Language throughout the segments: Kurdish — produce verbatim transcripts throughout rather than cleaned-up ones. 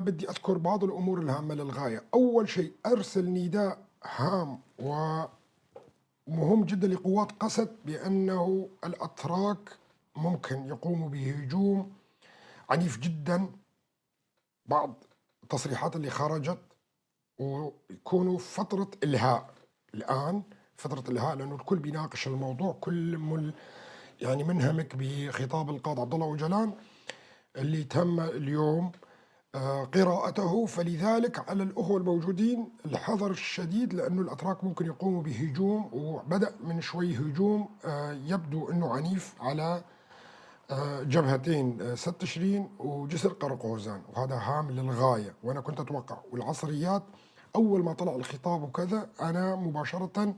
بدي أذكر بعض الأمور الهامة للغاية. أول شيء، أرسل نداء هام ومهم جدًا لقوات قسد بأنه الأتراك ممكن يقوموا بهجوم عنيف جدًا. بعض التصريحات اللي خرجت، ويكونوا في فترة إلهاء. الآن فترة إلهاء، لأنه الكل بيناقش الموضوع، كل مل-، يعني منهمك بخطاب القائد عبد الله أوجلان اللي تم اليوم، آه، قراءته. فلذلك على الأخوة الموجودين الحذر الشديد، لأنه الأتراك ممكن يقوموا بهجوم، وبدأ من شوي هجوم، آه، يبدو أنه عنيف على، آه، جبهتين، آه، ست تشرين وجسر قرقوزان، وهذا هام للغاية، وأنا كنت أتوقع. والعصريات أول ما طلع الخطاب وكذا، أنا مباشرة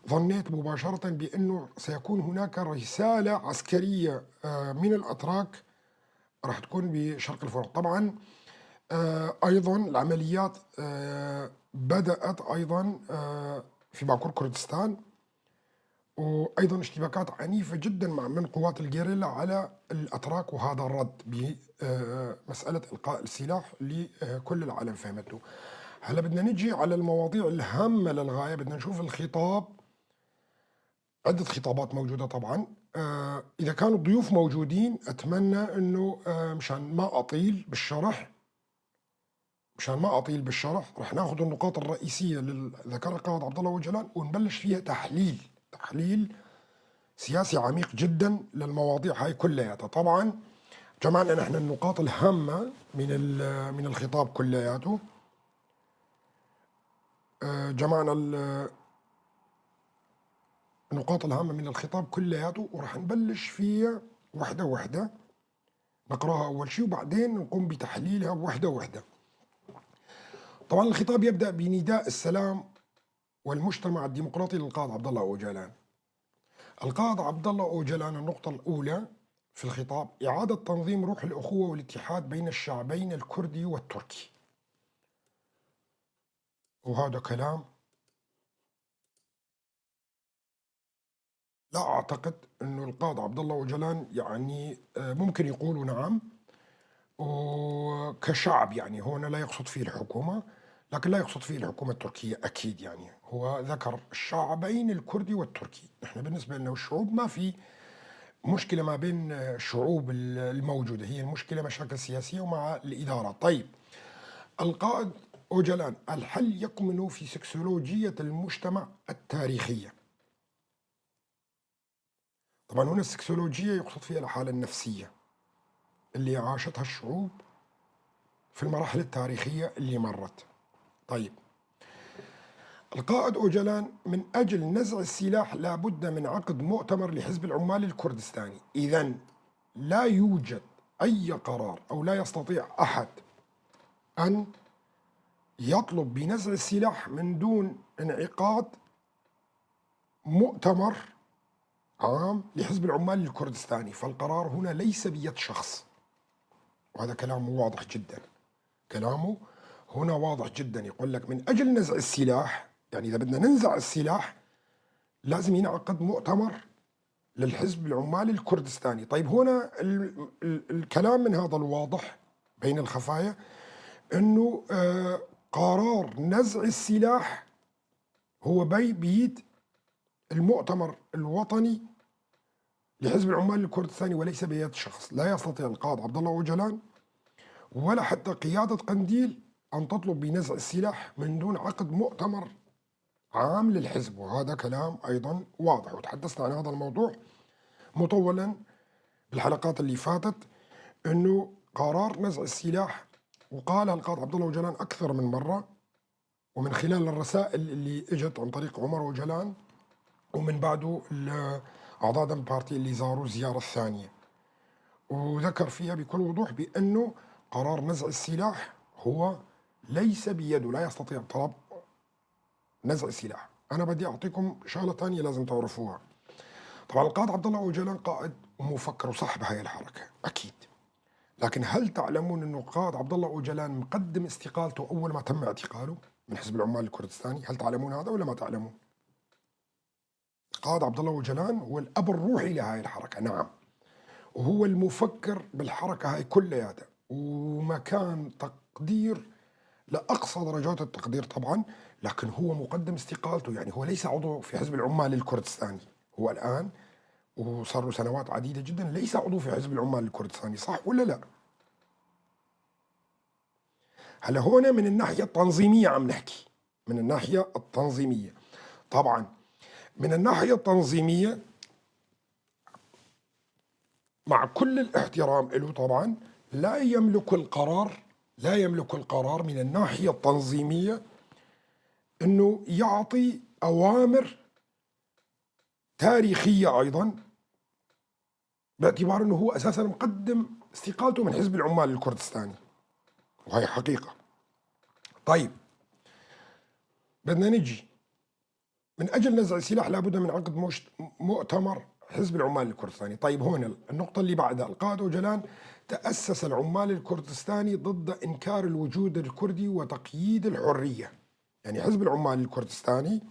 ظنيت مباشرة بأنه سيكون هناك رسالة عسكرية، آه، من الأتراك راح تكون بشرق الفرات. طبعًا، آه، أيضًا العمليات، آه، بدأت أيضًا، آه، في باكور كردستان، وأيضًا اشتباكات عنيفة جدًا مع، من قوات الجيريلا على الأتراك، وهذا رد ب، آه، مسألة إلقاء السلاح اللي، آه، كل العالم فهمته. هلا بدنا نجي على المواضيع الهامة للغاية، بدنا نشوف الخطاب، عدة خطابات موجودة طبعًا. آه، إذا كانوا الضيوف موجودين، أتمنى إنه، آه، مشان ما أطيل بالشرح، مشان ما أطيل بالشرح، رح ناخذ النقاط الرئيسية اللي ذكرها القائد عبد الله أوجلان ونبلش فيها تحليل، تحليل سياسي عميق جدًا للمواضيع هاي كلياتها. طبعًا جمعنا نحن النقاط الهامة من ال-، من الخطاب كلياته. آه، جمعنا ال-، النقاط الهامة من الخطاب كلياته، ورح نبلش فيها وحدة وحدة، نقراها أول شي وبعدين نقوم بتحليلها وحدة وحدة. طبعًا الخطاب يبدأ بنداء السلام والمجتمع الديمقراطي للقائد عبد الله أوجلان. القائد عبد الله أوجلان، النقطة الأولى في الخطاب: إعادة تنظيم روح الأخوة والاتحاد بين الشعبين الكردي والتركي. وهذا كلام لا أعتقد إنه القائد عبد الله أوجلان، يعني، آه، ممكن يقولوا نعم، وكشعب، يعني، هنا لا يقصد فيه الحكومة، لكن لا يقصد فيه الحكومة التركية أكيد. يعني، هو ذكر الشعبين الكردي والتركي. نحن بالنسبة لنا والشعوب ما في مشكلة ما بين الشعوب ال-، الموجودة، هي المشكلة مشاكل سياسية ومع الإدارة. طيب، القائد أوجلان: الحل يكمن في سكسولوجية المجتمع التاريخية. طبعًا هنا السكسولوجية يقصد فيها الحالة النفسية اللي عاشتها الشعوب في المراحل التاريخية اللي مرت. طيب، القائد أوجلان: من أجل نزع السلاح لا بد من عقد مؤتمر لحزب العمال الكردستاني. إذن لا يوجد أي قرار أو لا يستطيع أحد أن يطلب بنزع السلاح من دون انعقاد مؤتمر عام لحزب العمال الكردستاني، فالقرار هنا ليس بيد شخص. وهذا كلام واضح جدًا، كلامه هنا واضح جدًا. يقول لك: من أجل نزع السلاح، يعني إذا بدنا ننزع السلاح لازم ينعقد مؤتمر للحزب العمالي الكردستاني. طيب، هنا ال-، ال-، الكلام من هذا الواضح بين الخفايا إنه، آه، قرار نزع السلاح هو بي-، بيد المؤتمر الوطني لحزب العمال الكردستاني وليس بيد شخص. لا يستطيع القائد عبد الله أوجلان ولا حتى قيادة قنديل أن تطلب بنزع السلاح من دون عقد مؤتمر عام للحزب، وهذا كلام أيضًا واضح، وتحدثنا عن هذا الموضوع مطولًا بالحلقات اللي فاتت، إنه قرار نزع السلاح، وقالها القائد عبد الله أوجلان أكثر من مرة، ومن خلال الرسائل اللي إجت عن طريق عمر أوجلان، ومن بعده ال-، أعضاء دم بارتي اللي زاروا الزيارة الثانية، وذكر فيها بكل وضوح بأنه قرار نزع السلاح هو ليس بيده، لا يستطيع طلب نزع السلاح. أنا بدي أعطيكم شغلة تانية لازم تعرفوها. طبعًا القائد عبد الله أوجلان قائد ومفكر وصاحب هاي الحركة، أكيد. لكن هل تعلمون إنه القائد عبد الله أوجلان مقدم استقالته أول ما تم اعتقاله من حزب العمال الكردستاني؟ هل تعلمون هذا ولا ما تعلمون؟ القائد عبد الله أوجلان هو الأب الروحي لهاي الحركة، نعم. وهو المفكر بالحركة هاي كلياتها. ومكان تق-، التقدير، لأقصى درجات التقدير طبعًا، لكن هو مقدم استقالته، يعني هو ليس عضو في حزب العمال الكردستاني، هو الآن وصار له سنوات عديدة جدًا ليس عضو في حزب العمال الكردستاني، صح ولا لا؟ هلا هون من الناحية التنظيمية عم نحكي، من الناحية التنظيمية. طبعًا من الناحية التنظيمية، مع كل الاحترام له طبعًا، لا يملك القرار، لا يملك القرار من الناحية التنظيمية إنه يعطي أوامر تاريخية أيضًا، باعتبار إنه هو أساسًا مقدم استقالته من حزب العمال الكردستاني، وهي حقيقة. طيب، بدنا نجي، من أجل نزع السلاح لابد من عقد مشت-، مؤتمر حزب العمال الكردستاني. طيب، هون النقطة اللي بعدها، القائد أوجلان: تأسس العمال الكردستاني ضد إنكار الوجود الكردي وتقييد الحرية. يعني حزب العمال الكردستاني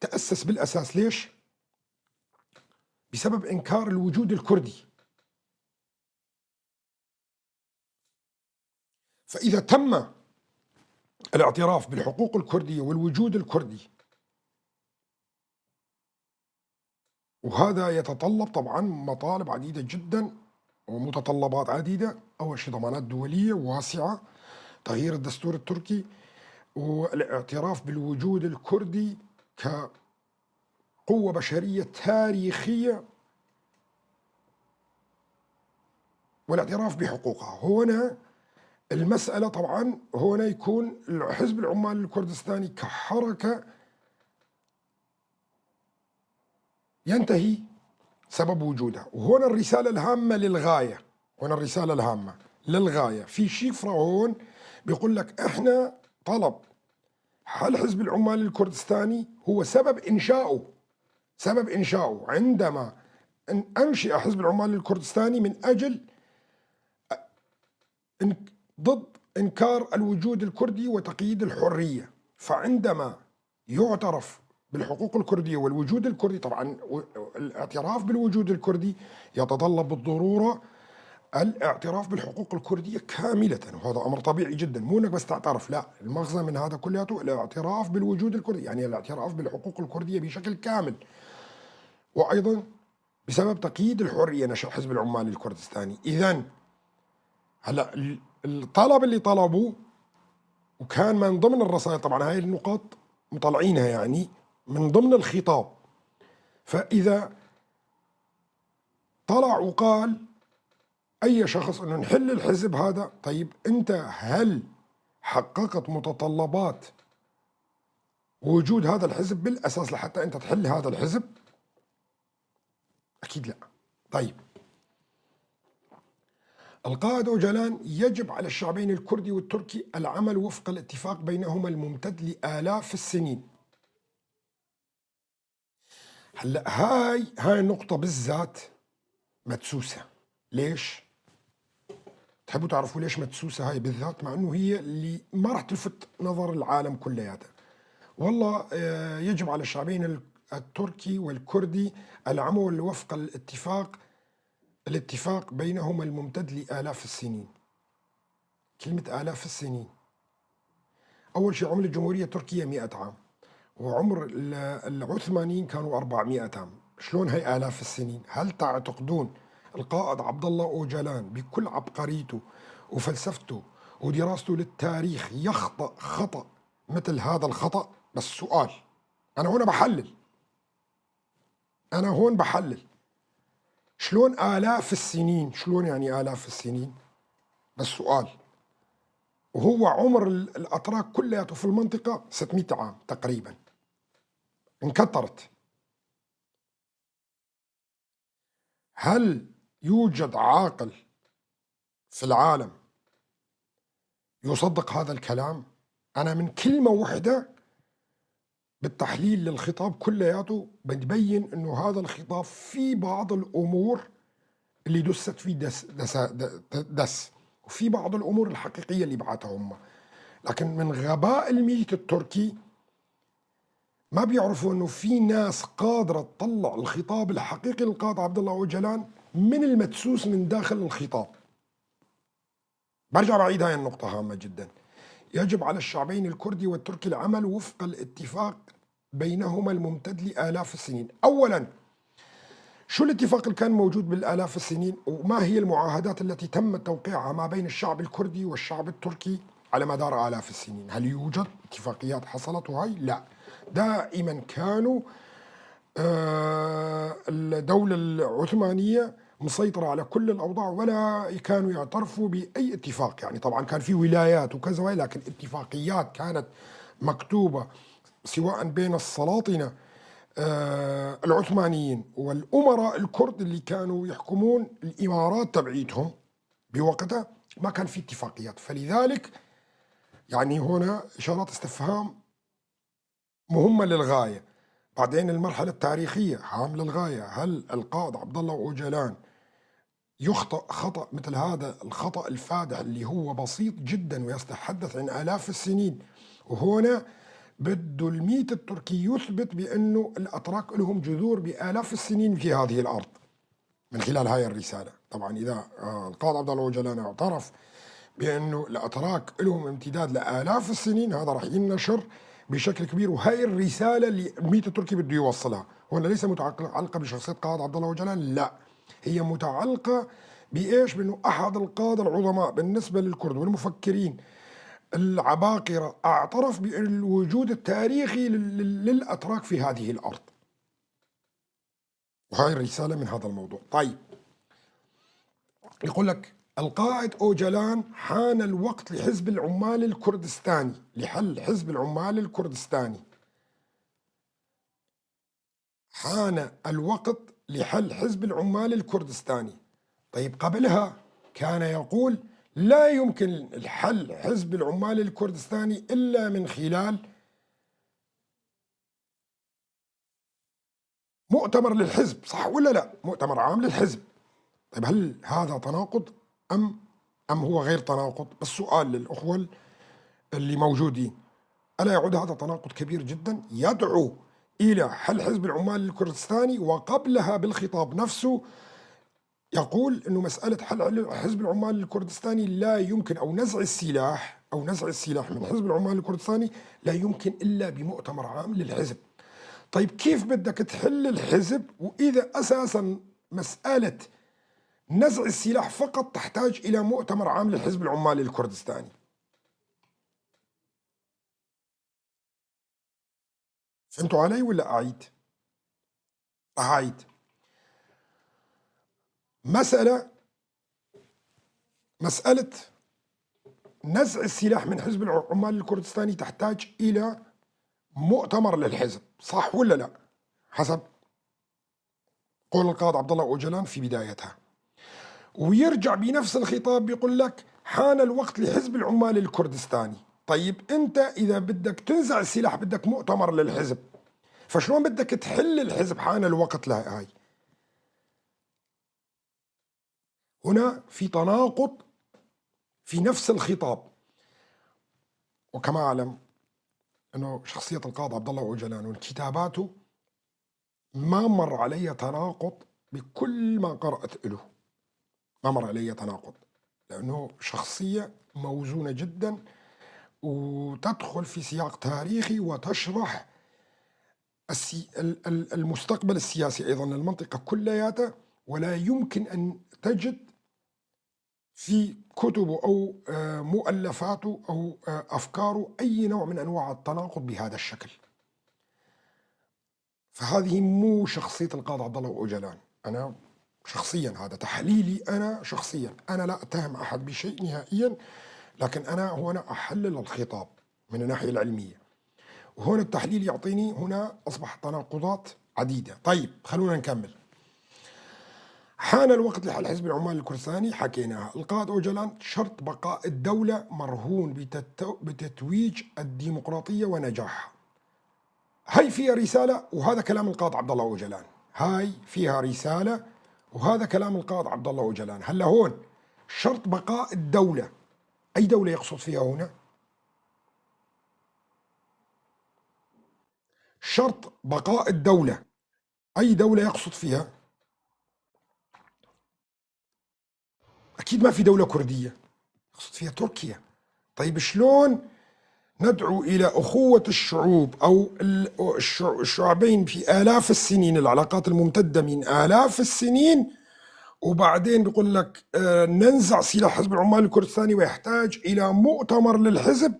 تأسس بالأساس ليش؟ بسبب إنكار الوجود الكردي. فإذا تم الاعتراف بالحقوق الكردية والوجود الكردي، وهذا يتطلب طبعًا مطالب عديدة جدًا ومتطلبات عديدة، أول شيء ضمانات دولية واسعة، تغيير الدستور التركي، والاعتراف بالوجود الكردي ك قوة بشرية تاريخية، والاعتراف بحقوقها. هون المسألة طبعًا، هون يكون حزب العمال الكردستاني كحركة ينتهي سبب وجودها. وهون الرسالة الهامة للغاية، هون الرسالة الهامة للغاية. في شفرة هون بيقول لك: إحنا طلب حل حزب العمال الكردستاني هو سبب إنشائه، سبب إنشائه عندما إن-، أنشئ حزب العمال الكردستاني من أجل إن-، ضد إنكار الوجود الكردي وتقييد الحرية. فعندما يعترف بالحقوق الكردية والوجود الكردي، طبعًا و-، الاعتراف بالوجود الكردي يتطلب بالضرورة الاعتراف بالحقوق الكردية كاملة، وهذا أمر طبيعي جدًا. مو إنك بس تعترف، لا، المغزى من هذا كلياته الاعتراف بالوجود الكردي، يعني الاعتراف بالحقوق الكردية بشكل كامل. وأيضًا بسبب تقييد الحرية نشأ حزب العمال الكردستاني. إذن هلأ ال-، الطلب اللي طلبوه وكان من ضمن الرسائل، طبعًا هاي النقاط مطلعينها يعني من ضمن الخطاب. فإذا طلع وقال أي شخص إنه نحل الحزب هذا، طيب أنت هل حققت متطلبات وجود هذا الحزب بالأساس لحتى أنت تحل هذا الحزب؟ أكيد لا. طيب، القائد أوجلان: يجب على الشعبين الكردي والتركي العمل وفق الاتفاق بينهما الممتد لآلاف السنين. هلأ هاي، هاي النقطة بالذات مدسوسة. ليش؟ تحبوا تعرفوا ليش مدسوسة هاي بالذات، مع إنه هي اللي ما راح تلفت نظر العالم كلياتها؟ والله، آه، يجب على الشعبين ال-، التركي والكردي العمل وفق الاتفاق، الاتفاق بينهما الممتد لآلاف السنين. كلمة آلاف السنين. أول شي، عمر الجمهورية التركية مئة عام، وعمر ال-، العثمانيين كانوا أربعمية عام. شلون هاي آلاف السنين؟ هل تعتقدون القائد عبد الله أوجلان بكل عبقريته وفلسفته ودراسته للتاريخ يخطأ خطأ مثل هذا الخطأ؟ بس سؤال، أنا هنا بحلل. أنا هون بحلل. شلون آلاف السنين؟ شلون يعني آلاف السنين؟ بس سؤال. وهو عمر ال-، الأتراك كلياته في المنطقة ستمية عام تقريبًا. انكترت. هل يوجد عاقل في العالم يصدق هذا الكلام؟ أنا من كلمة وحدة بالتحليل للخطاب كلياته بتبين إنه هذا الخطاب في بعض الأمور اللي دست فيه دس، دس، د-، دس، وفي بعض الأمور الحقيقية اللي بعتها هم. لكن من غباء الميت التركي ما بيعرفوا إنه في ناس قادرة تطلع الخطاب الحقيقي للقائد عبد الله أوجلان من المدسوس من داخل الخطاب. برجع بعيد هاي النقطة هامة جدًا. يجب على الشعبين الكردي والتركي العمل وفق الاتفاق بينهما الممتد لآلاف السنين. أولًا، شو الاتفاق اللي كان موجود بالآلاف السنين؟ وما هي المعاهدات التي تم توقيعها ما بين الشعب الكردي والشعب التركي على مدار آلاف السنين؟ هل يوجد اتفاقيات حصلت وهاي؟ لا. دائمًا كانوا، آه، الدولة العثمانية مسيطرة على كل الأوضاع، ولا كانوا يعترفوا بأي اتفاق. يعني، طبعًا كان في ولايات وكذا وهي، لكن اتفاقيات كانت مكتوبة سواء بين السلاطنة، آه، العثمانيين والأمراء الكرد اللي كانوا يحكمون الإمارات تبعيتهم بوقتها، ما كان في اتفاقيات. فلذلك، يعني، هنا إشارات استفهام مهمة للغاية. بعدين المرحلة التاريخية هام للغاية. هل القائد عبد الله أوجلان يخطئ خطأ مثل هذا الخطأ الفادح اللي هو بسيط جدًا ويتحدث عن آلاف السنين؟ وهنا بده الميت التركي يثبت بأنه الأتراك لهم جذور بآلاف السنين في هذه الأرض من خلال هاي الرسالة. طبعًا إذا، آه، القائد عبد الله أوجلان اعترف بأنه الأتراك لهم امتداد لآلاف السنين، هذا راح ينشر بشكل كبير. وهاي الرسالة اللي الميت التركي بده يوصلها هنا ليس متعلقة بشخصية قائد عبد الله أوجلان، لا، هي متعلقة بإيش؟ بأنه أحد القادة العظماء بالنسبة للكرد والمفكرين العباقرة اعترف بالوجود التاريخي لل-، لل-، للأتراك في هذه الأرض. وهاي الرسالة من هذا الموضوع. طيب، يقول لك: القائد أوجلان: حان الوقت لحزب العمال الكردستاني، لحل حزب العمال الكردستاني. حان الوقت لحل حزب العمال الكردستاني. طيب، قبلها كان يقول: لا يمكن الحل حزب العمال الكردستاني إلا من خلال مؤتمر للحزب، صح ولا لا؟ مؤتمر عام للحزب. طيب، هل هذا تناقض أم، أم هو غير تناقض؟ بس سؤال للأخوة اللي موجودين، ألا يعد هذا تناقض كبير جدًا يدعو إلى حل حزب العمال الكردستاني، وقبلها بالخطاب نفسه يقول إنه مسألة حل حزب العمال الكردستاني لا يمكن، أو نزع السلاح، أو نزع السلاح من حزب العمال الكردستاني لا يمكن إلا بمؤتمر عام للحزب. طيب، كيف بدك تحل الحزب وإذا أساسًا مسألة نزع السلاح فقط تحتاج إلى مؤتمر عام للحزب العمالي الكردستاني؟ فهمتوا علي ولا أعيد؟ راح أعيد. مسألة، مسألة نزع السلاح من حزب العمال الكردستاني تحتاج إلى مؤتمر للحزب، صح ولا لا؟ حسب قول القائد عبد الله أوجلان في بدايتها. ويرجع بنفس الخطاب بيقول لك: حان الوقت لحزب العمال الكردستاني. طيب، أنت إذا بدك تنزع السلاح بدك مؤتمر للحزب، فشلون بدك تحل الحزب حان الوقت لهاي؟ هنا في تناقض في نفس الخطاب. وكما أعلم أنه شخصية القائد عبد الله أوجلان وكتاباته ما مر علي تناقض بكل ما قرأت له، ما مر علي تناقض، لأنه شخصية موزونة جدًا وتدخل في سياق تاريخي وتشرح السي-، ال-، ال-، المستقبل السياسي أيضًا للمنطقة كلياتها، ولا يمكن أن تجد في كتبه أو، آه، مؤلفاته أو، آه، أفكاره أي نوع من أنواع التناقض بهذا الشكل. فهذه مو شخصية القائد عبد الله أوجلان. أنا شخصيًا، هذا تحليلي أنا شخصيًا، أنا لا أتهم أحد بشيء نهائيًا، لكن أنا هنا أحلل الخطاب من الناحية العلمية. وهون التحليل يعطيني، هنا أصبح تناقضات عديدة. طيب، خلونا نكمل. حان الوقت لحل حزب العمال الكردستاني، حكيناها. القائد أوجلان: شرط بقاء الدولة مرهون بتت-، بتتويج الديمقراطية ونجاحها. هاي فيها رسالة، وهذا كلام القائد عبد الله أوجلان. هاي فيها رسالة، وهذا كلام القائد عبد الله أوجلان. هلا هون شرط بقاء الدولة، أي دولة يقصد فيها هنا؟ شرط بقاء الدولة، أي دولة يقصد فيها؟ أكيد ما في دولة كردية. يقصد فيها تركيا. طيب، شلون ندعو إلى أخوة الشعوب أو ال-، الشع-، الشعبين في آلاف السنين، العلاقات الممتدة من آلاف السنين، وبعدين بيقول لك، آه، ننزع سلاح حزب العمال الكردستاني ويحتاج إلى مؤتمر للحزب،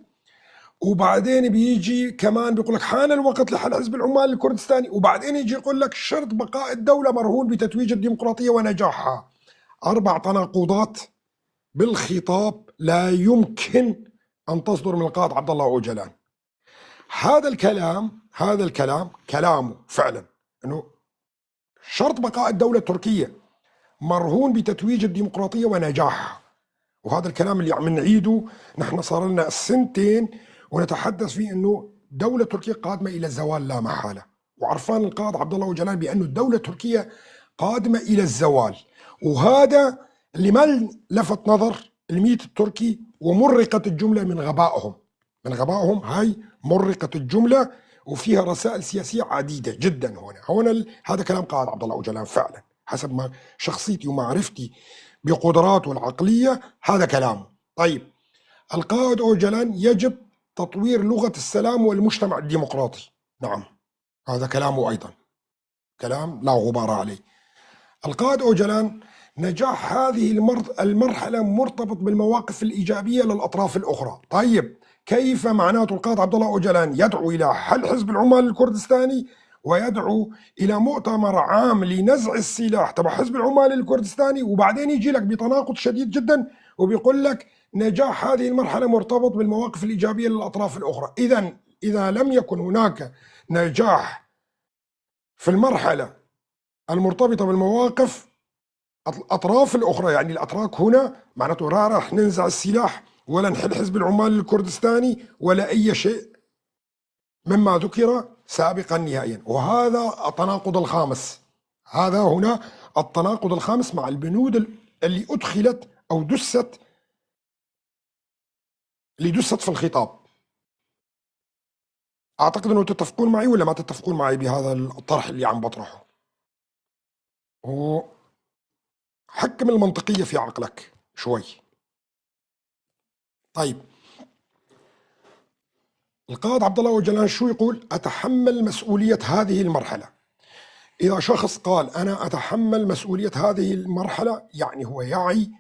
وبعدين بيجي كمان بيقول لك حان الوقت لحل حزب العمال الكردستاني، وبعدين يجي يقول لك شرط بقاء الدولة مرهون بتتويج الديمقراطية ونجاحها. أربع تناقضات بالخطاب لا يمكن أن تصدر من القائد عبد الله أوجلان. هذا الكلام، هذا الكلام كلامه فعلًا، إنه شرط بقاء الدولة التركية مرهون بتتويج الديمقراطية ونجاحها. وهذا الكلام اللي عم نعيده نحن، صار لنا سنتين ونتحدث فيه، إنه دولة تركيا قادمة إلى الزوال لا محالة. وعرفان القائد عبد الله أوجلان بأنه الدولة التركية قادمة إلى الزوال. وهذا اللي ما لفت نظر الميت التركي، ومرقت الجملة من غبائهم. من غبائهم، هاي مرقت الجملة وفيها رسائل سياسية عديدة جدًا. هنا، هنا ال-، هذا كلام قائد عبد الله أوجلان فعلًا، حسب ما شخصيتي ومعرفتي بقدراته العقلية، هذا كلامه. طيب، القائد أوجلان يجب تطوير لغة السلام والمجتمع الديمقراطي. نعم، هذا كلامه أيضًا، كلام لا غبار عليه. القائد أوجلان: نجاح هذه المر-، المرحلة مرتبط بالمواقف الإيجابية للأطراف الأخرى. طيب، كيف معناته القائد عبد الله أوجلان يدعو إلى حل حزب العمال الكردستاني ويدعو إلى مؤتمر عام لنزع السلاح تبع حزب العمال الكردستاني، وبعدين يجي لك بتناقض شديد جدًا وبيقول لك: نجاح هذه المرحلة مرتبط بالمواقف الإيجابية للأطراف الأخرى. إذن إذا لم يكن هناك نجاح في المرحلة المرتبطة بالمواقف، الأطراف الأخرى، يعني الأتراك هنا، معناته لا راح ننزع السلاح ولا نحل حزب العمال الكردستاني ولا أي شيء مما ذكر سابقًا نهائيًا. وهذا التناقض الخامس. هذا هنا التناقض الخامس مع البنود ال-، اللي أدخلت أو دست، اللي دست في الخطاب. أعتقد إنه تتفقون معي ولا ما تتفقون معي بهذا الطرح اللي عم بطرحه. وحكم المنطقية في عقلك شوي. طيب، القائد عبد الله أوجلان شو يقول؟ أتحمل مسؤولية هذه المرحلة. إذا شخص قال: أنا أتحمل مسؤولية هذه المرحلة، يعني هو يعي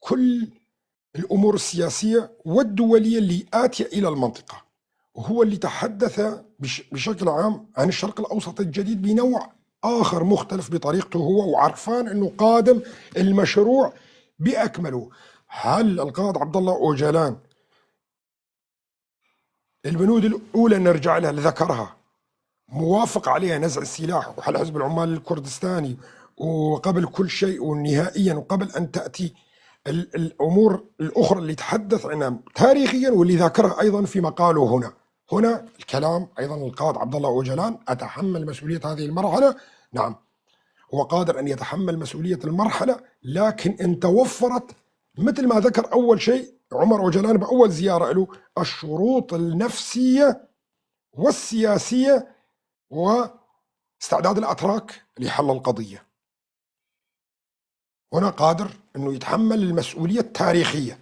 كل الأمور السياسية والدولية اللي آتية إلى المنطقة، وهو اللي تحدث بش-، بشكل عام عن الشرق الأوسط الجديد بنوع آخر مختلف بطريقته هو، وعرفان إنه قادم المشروع بأكمله. هل القائد عبد الله أوجلان البنود الأولى نرجع لها اللي ذكرها، موافق عليها نزع السلاح وحل حزب العمال الكردستاني، وقبل كل شيء ونهائيًا وقبل أن تأتي ال-، الأمور الأخرى اللي تحدث عنها تاريخيًا واللي ذاكرها أيضًا في مقاله هنا. هنا الكلام أيضًا القائد عبد الله أوجلان: أتحمل مسؤولية هذه المرحلة. نعم، هو قادر أن يتحمل مسؤولية المرحلة، لكن إن توفرت، مثل ما ذكر أول شيء عمر أوجلان بأول زيارة له، الشروط النفسية والسياسية واستعداد الأتراك لحل القضية. هنا قادر إنه يتحمل المسؤولية التاريخية.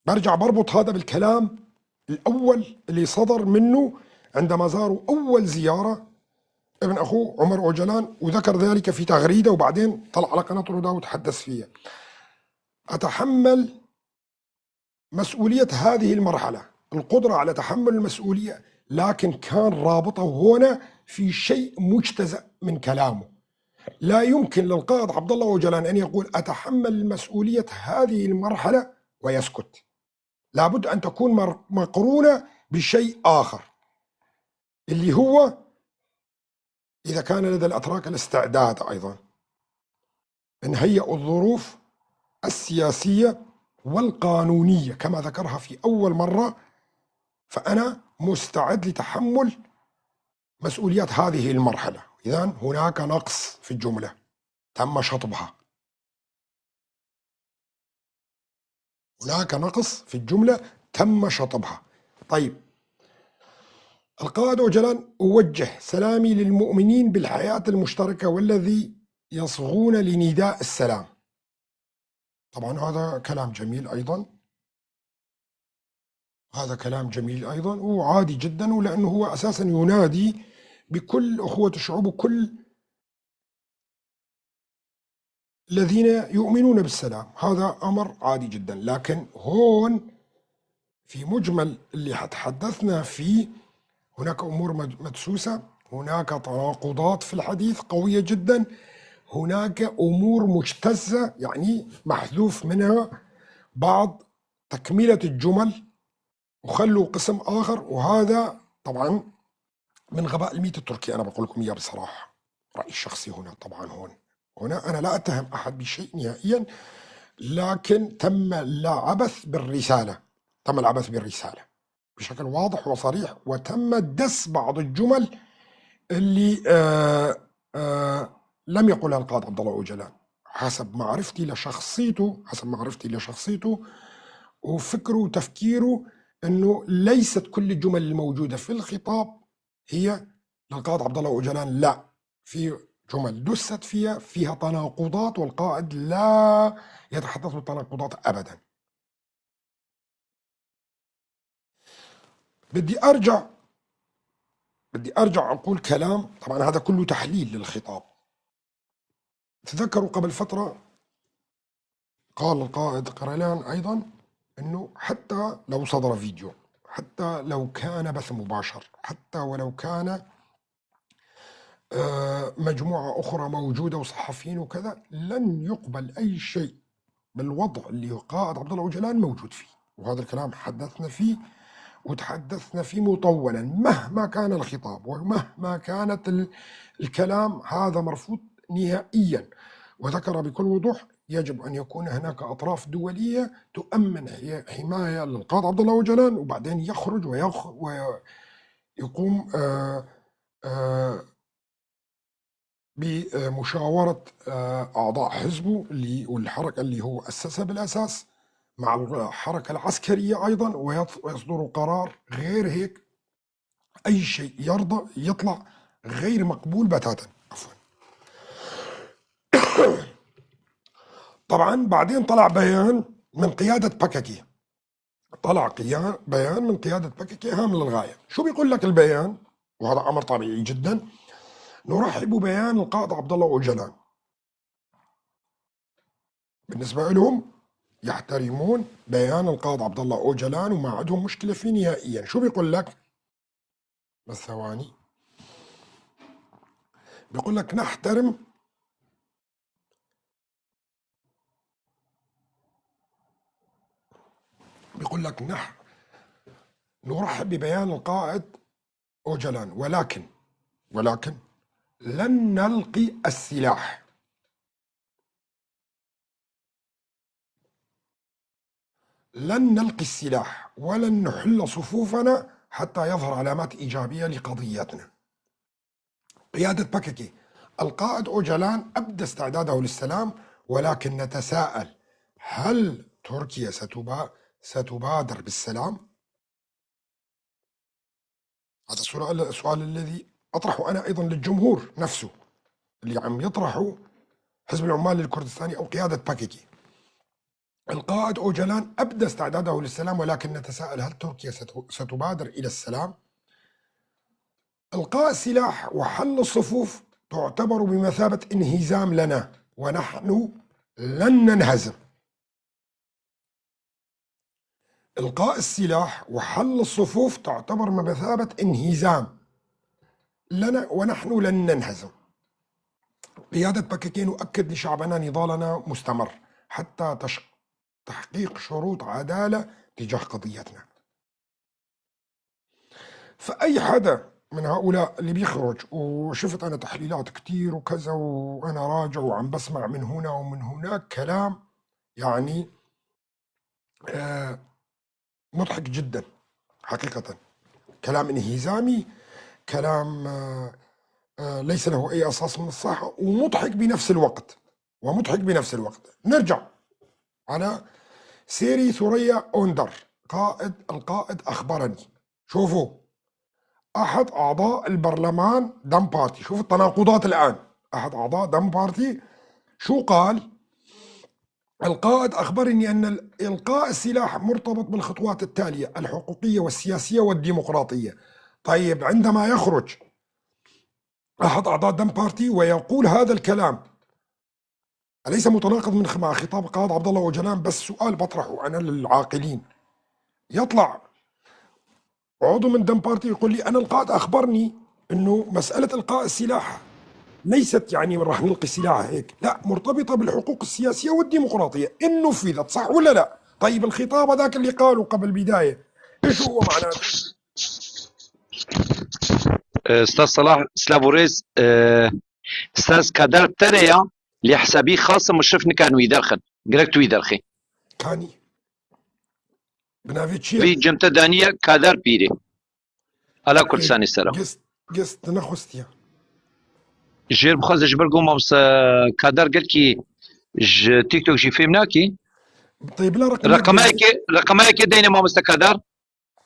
برجع بربط هذا بالكلام الأول اللي صدر منه عندما زاروا أول زيارة ابن أخوه عمر أوجلان، وذكر ذلك في تغريدة، وبعدين طلع على قناة روداو وتحدث فيها. أتحمل مسؤولية هذه المرحلة، القدرة على تحمل المسؤولية، لكن كان رابطه هنا في شيء مجتزأ من كلامه. لا يمكن للقائد عبد الله أوجلان أن يقول: "أتحمل مسؤولية هذه المرحلة"، ويسكت. لابد أن تكون مر-، مقرونة بشيء آخر، اللي هو إذا كان لدى الأتراك الاستعداد أيضًا، إن هيئوا الظروف السياسية والقانونية كما ذكرها في أول مرة، فأنا مستعد لتحمل مسؤوليات هذه المرحلة. إذن هناك نقص في الجملة تم شطبها. هناك نقص في الجملة تم شطبها. طيب، القائد أوجلان: "أوجه سلامي للمؤمنين بالحياة المشتركة والذي يصغون لنداء السلام". طبعًا هذا كلام جميل أيضًا. هذا كلام جميل أيضًا وعادي جدًا، ولأنه هو أساسًا ينادي بكل أخوة الشعوب وكل الذين يؤمنون بالسلام، هذا أمر عادي جدًا. لكن هون في مجمل اللي حتحدثنا فيه، هناك أمور مد-، مدسوسة، هناك تناقضات في الحديث قوية جدًا، هناك أمور مجتزة، يعني محذوف منها بعض تكملة الجمل وخلوا قسم آخر، وهذا طبعًا من غباء الميت التركي، أنا بقول لكم إياه بصراحة، رأيي الشخصي هنا طبعًا هون. هنا أنا لا أتهم أحد بشيء نهائيًا، لكن تم العبث بالرسالة، تم العبث بالرسالة بشكل واضح وصريح، وتم دس بعض الجمل اللي، آه، آه، لم يقلها القائد عبد الله أوجلان. حسب معرفتي لشخصيته، حسب معرفتي لشخصيته وفكره وتفكيره، إنه ليست كل الجمل الموجودة في الخطاب هي للقائد عبد الله أوجلان، لا، في جمل دست فيها، فيها تناقضات، والقائد لا يتحدث بالتناقضات أبدًا. بدي أرجع، بدي أرجع أقول كلام، طبعًا هذا كله تحليل للخطاب. تذكروا قبل فترة قال القائد قريلان أيضًا إنه حتى لو صدر فيديو، حتى لو كان بث مباشر، حتى ولو كان، آه، مجموعة أخرى موجودة وصحفيين وكذا، لن يقبل أي شيء بالوضع اللي قائد عبد الله أوجلان موجود فيه. وهذا الكلام حدثنا فيه وتحدثنا فيه مطولًا، مهما كان الخطاب ومهما كانت ال-، الكلام، هذا مرفوض نهائيًا. وذكر بكل وضوح يجب أن يكون هناك أطراف دولية تؤمن حي-، حماية للقائد عبد الله أوجلان، وبعدين يخرج ويخ-، ويقوم، آه، آه، بمشاورة، آه، أعضاء حزبه اللي، والحركة اللي هو أسسها بالأساس مع الحركة العسكرية أيضًا، ويص-، ويصدر قرار غير هيك. أي شيء يرضى يطلع غير مقبول بتاتًا. عفوًا. طبعًا بعدين طلع بيان من قيادة بككي، طلع قيا-، بيان من قيادة بككي هام للغاية. شو بيقول لك البيان؟ وهذا أمر طبيعي جدًا: "نرحب ببيان القائد عبد الله أوجلان". بالنسبة لهم يحترمون بيان القائد عبد الله أوجلان وما عندهم مشكلة فيه نهائيًا. شو بيقول لك؟ بس ثواني. بيقول لك: "نحترم"، بيقول لك: "نح-، نرحب ببيان القائد أوجلان، ولكن، ولكن لن نلقي السلاح." لن نلقي السلاح ولن نحل صفوفنا حتى يظهر علامات إيجابية لقضيتنا. قيادة بككي: القائد أوجلان أبدى استعداده للسلام، ولكن نتساءل: هل تركيا ستبا-، ستبادر بالسلام؟ هذا السؤال، السؤال الذي أطرحه أنا أيضًا للجمهور نفسه، اللي عم يطرحه حزب العمال الكردستاني أو قيادة بككي. القائد أوجلان أبدى استعداده للسلام، ولكن نتساءل: هل تركيا ست-، ستبادر إلى السلام؟ إلقاء السلاح وحل الصفوف تعتبر بمثابة انهزام لنا، ونحن لن ننهزم. إلقاء السلاح وحل الصفوف تعتبر بمثابة انهزام لنا، ونحن لن ننهزم. قيادة بككي نؤكد لشعبنا نضالنا مستمر حتى تش-، تحقيق شروط عدالة تجاه قضيتنا. فأي حدا من هؤلاء اللي بيخرج، وشفت أنا تحليلات كتير وكذا، وأنا راجع وعم بسمع من هنا ومن هناك كلام، يعني، آه، مضحك جدًا حقيقة. كلام انهزامي، كلام، آه، آه، ليس له أي أساس من الصحة، ومضحك بنفس الوقت، ومضحك بنفس الوقت. نرجع على سيري ثريا أوندر، قائد، القائد أخبرني. شوفوا، أحد أعضاء البرلمان دم بارتي، شوفوا التناقضات الآن، أحد أعضاء دم بارتي شو قال؟ القائد أخبرني أن إلقاء السلاح مرتبط بالخطوات التالية: الحقوقية والسياسية والديمقراطية. طيب، عندما يخرج أحد أعضاء دم بارتي ويقول هذا الكلام، أليس متناقض من خ-، مع خطاب القائد عبد الله أوجلان؟ بس سؤال بطرحه أنا للعاقلين. يطلع عضو من دم بارتي يقول لي: "أنا القائد أخبرني إنه مسألة إلقاء السلاح ليست، يعني، راح نلقي سلاح هيك، لا، مرتبطة بالحقوق السياسية والديمقراطية إن نفذت"، صح ولا لا؟ طيب، الخطاب هذاك اللي قاله قبل بداية، إيش هو معناته؟ Staz Salah, silav û rêz. Staz Kader tere ya, lê hesabî xas e, muşrif nikan wî derxin. Gerek tu wî derxî. Kanî. Bi navê çi ye? Vî cem te daniye Kader Pîrê. Ala Kurdistanê ser e. Gist, gist, tu nexwestiye. Jêr bixwaze ji ber ku mamoste Kader gelkî ji TikTok jî fêm nakî. Tey bila reqemê. Reqemeyekê, reqemeyekê deyne mamoste Kader.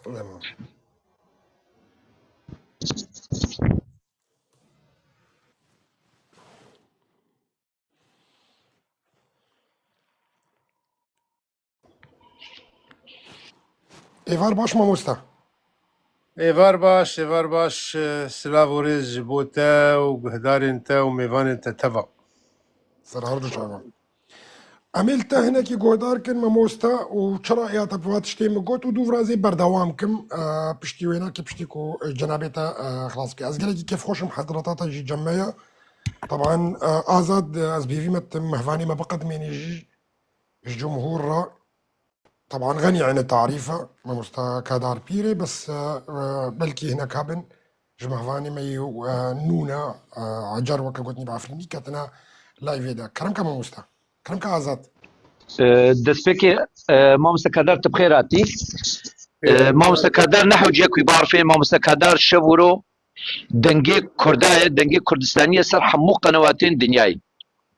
Tamam. Êvar baş mamosta. Êvar baş, êvar baş, e, silav û rêz ji bo te û guhdarên te û mêvanên te teva. Ser her du çavan. Em ê li te hinekî guhdar kin, mamosta, û çira ya te bi va tiştê min got û dû virazê berdewam kim, e, piştî wêna ki piştî ku, e, cenabê te, e, xilas bike. Ez gelekî kêfxweş im hezreta te jî cem me ye. Teban, e, Azad, e, ez bi hêvî me tu mehvanê me biqedimênî jî ji cumhûr re. Teban xenî ene tarîfe, mamosta Kadar Pîrê, bes, e, e, belkî hineka bin ji mehvanê me yê, e, nûne, e, ecer weke gotinî bi Efrînî ketine layvê de. Kerem ke mamosta. Kerem ke Azad. E, destpêkê, e, mamosta Kadar tu bi xêr hatî. E, mamosta Kadar ne hewciye ku barfê, mamosta Kadar şev û ro dengê Kurda ye, dengê Kurdistanî ye ser hemû qenewatên dinyayê.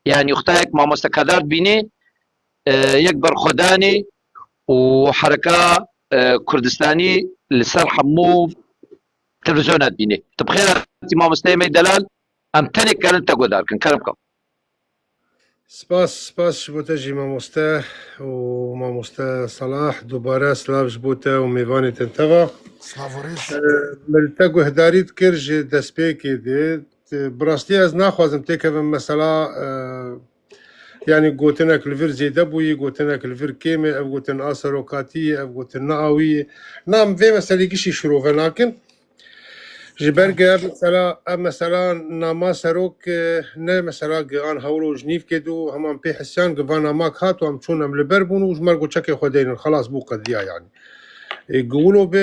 Yanî wexta yek mamoste Kadar dibînê, e, yek berxwedanê û hereka, e, Kurdistanî li ser hemû televîzyona dibînê. Tu bi xêr hatî mamosteyê me delal, em tenê karin te guhdar kin. Kerem ke. Spas, spas ji bo te jî mamoste û mamoste Salah. Dubare silav ji bo te û mêvanê te teva. Silav û rêz. E, min te guhdarî dikir ji destpêkê de. Bi rastî ez naxwazim têkevim mesela, e, yanî gotinek li vir zêde bûyî, gotinek li vir kêm e, ev gotin a serokatî ye, ev gotin ne awî ye. Na, em vê meselê gişî şirove nakin. Ji ber ge ev mesela, ev mesela nama serok, e, ne mesela ge an hewlo ji nîvkê dû, heman pê hisiyan ge va nama ke hat û em çûn em li ber bûn û ji mer got çekê xwe deynin, xelas bû qediya yanî. E, ge wilo be,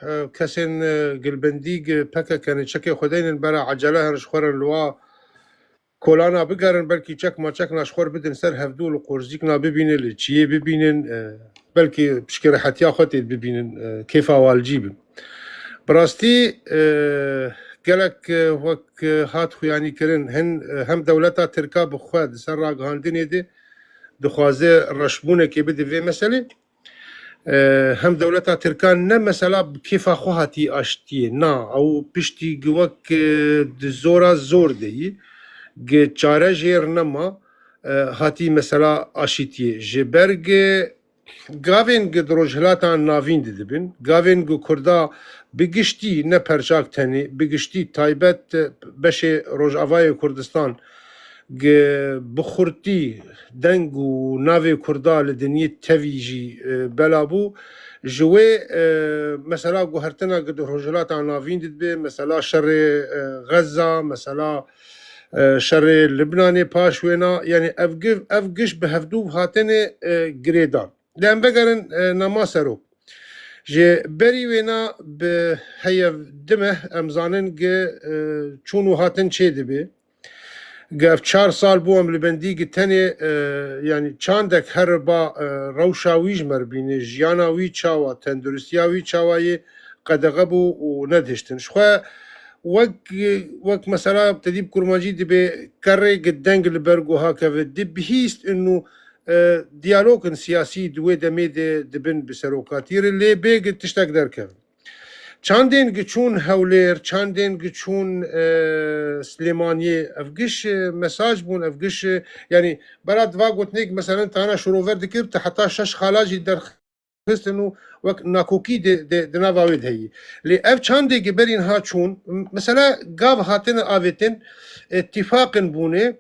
e, kesên, e, gilbendî ge P K K ne çekê xwe deynin bera ecele herin ji xwe re li wa kolana bigerin, belkî çek ma çek na ji xwe re bidin ser hevdû, li qorzîkna bibînin, li çiyê bibînin, e, belkî pişkê rehetiya xwe tê bibînin, e, kêfa walcî bin. Bi rastî, e, gelek, e, wek, e, hat xuyanî kirin, hin, e, hem dewleta Tirka bi xwe di ser ragihandinê de dixwaze reşbûnekê bide vê meselê. E, hem dewleta Tirkan ne mesela bi kêfa xwe hatî aştiyê. Na, ew piştî gi wek, e, di zora zor de yî, gi çare jêr nema, e, hatî mesela aşitiyê. Ji ber gi gavên gi di Rojhilata Navîn de dibin, gavên gi Kurda bi giştî, ne perçak tenê, bi giştî taybet, e, beşê Rojavayê Kurdistan, gi bi xurtî deng û navê Kurda li dinyê tevî jî, e, bela bû. Ji wê, e, mesela guhertina gi di Rojhilata Navîn dibe, mesela şerê, e, Xezza, mesela, e, şerê Libnanê paş wêna, yanî ev giv-, ev giş bi hevdû hatine, e, girêdan. Lê em vegerin, e, nama serok. Ji berî wêna bi heyev di meh em zanin gi, e, çûn û hatin çê dibe. Gi ev çar sal bû em li bendî gi tenê, e, yanî çandek heriba, e, rewşa wî ji me re bîne, jiyana wî çawa, tenduristiya wî çawa yê qedexe bû û nedihiştin. Ji xwe wek, wek mesela tedîb kurmancî dibe kerrê gi deng li ber guha keve, dibihîst inu, e, diyalogin siyasî di wê demê de dibin bi serokatî re, lê bê gi tiştek derkevin. Çandên giçûn Hewlêr, çandên giçûn, e, Silêmaniyê, ev giş, e, mesaj bûn, ev giş, e, yanî bera diva gotinêk, meselen, tana şirover dikir, te heta şeş xala jî derxistin û wek nakokî di, di, di nava wê de heyî. Lê ev çandê gi berî niha çûn, m-, mesela gav hatine avêtin, e, tîfaqin bûne,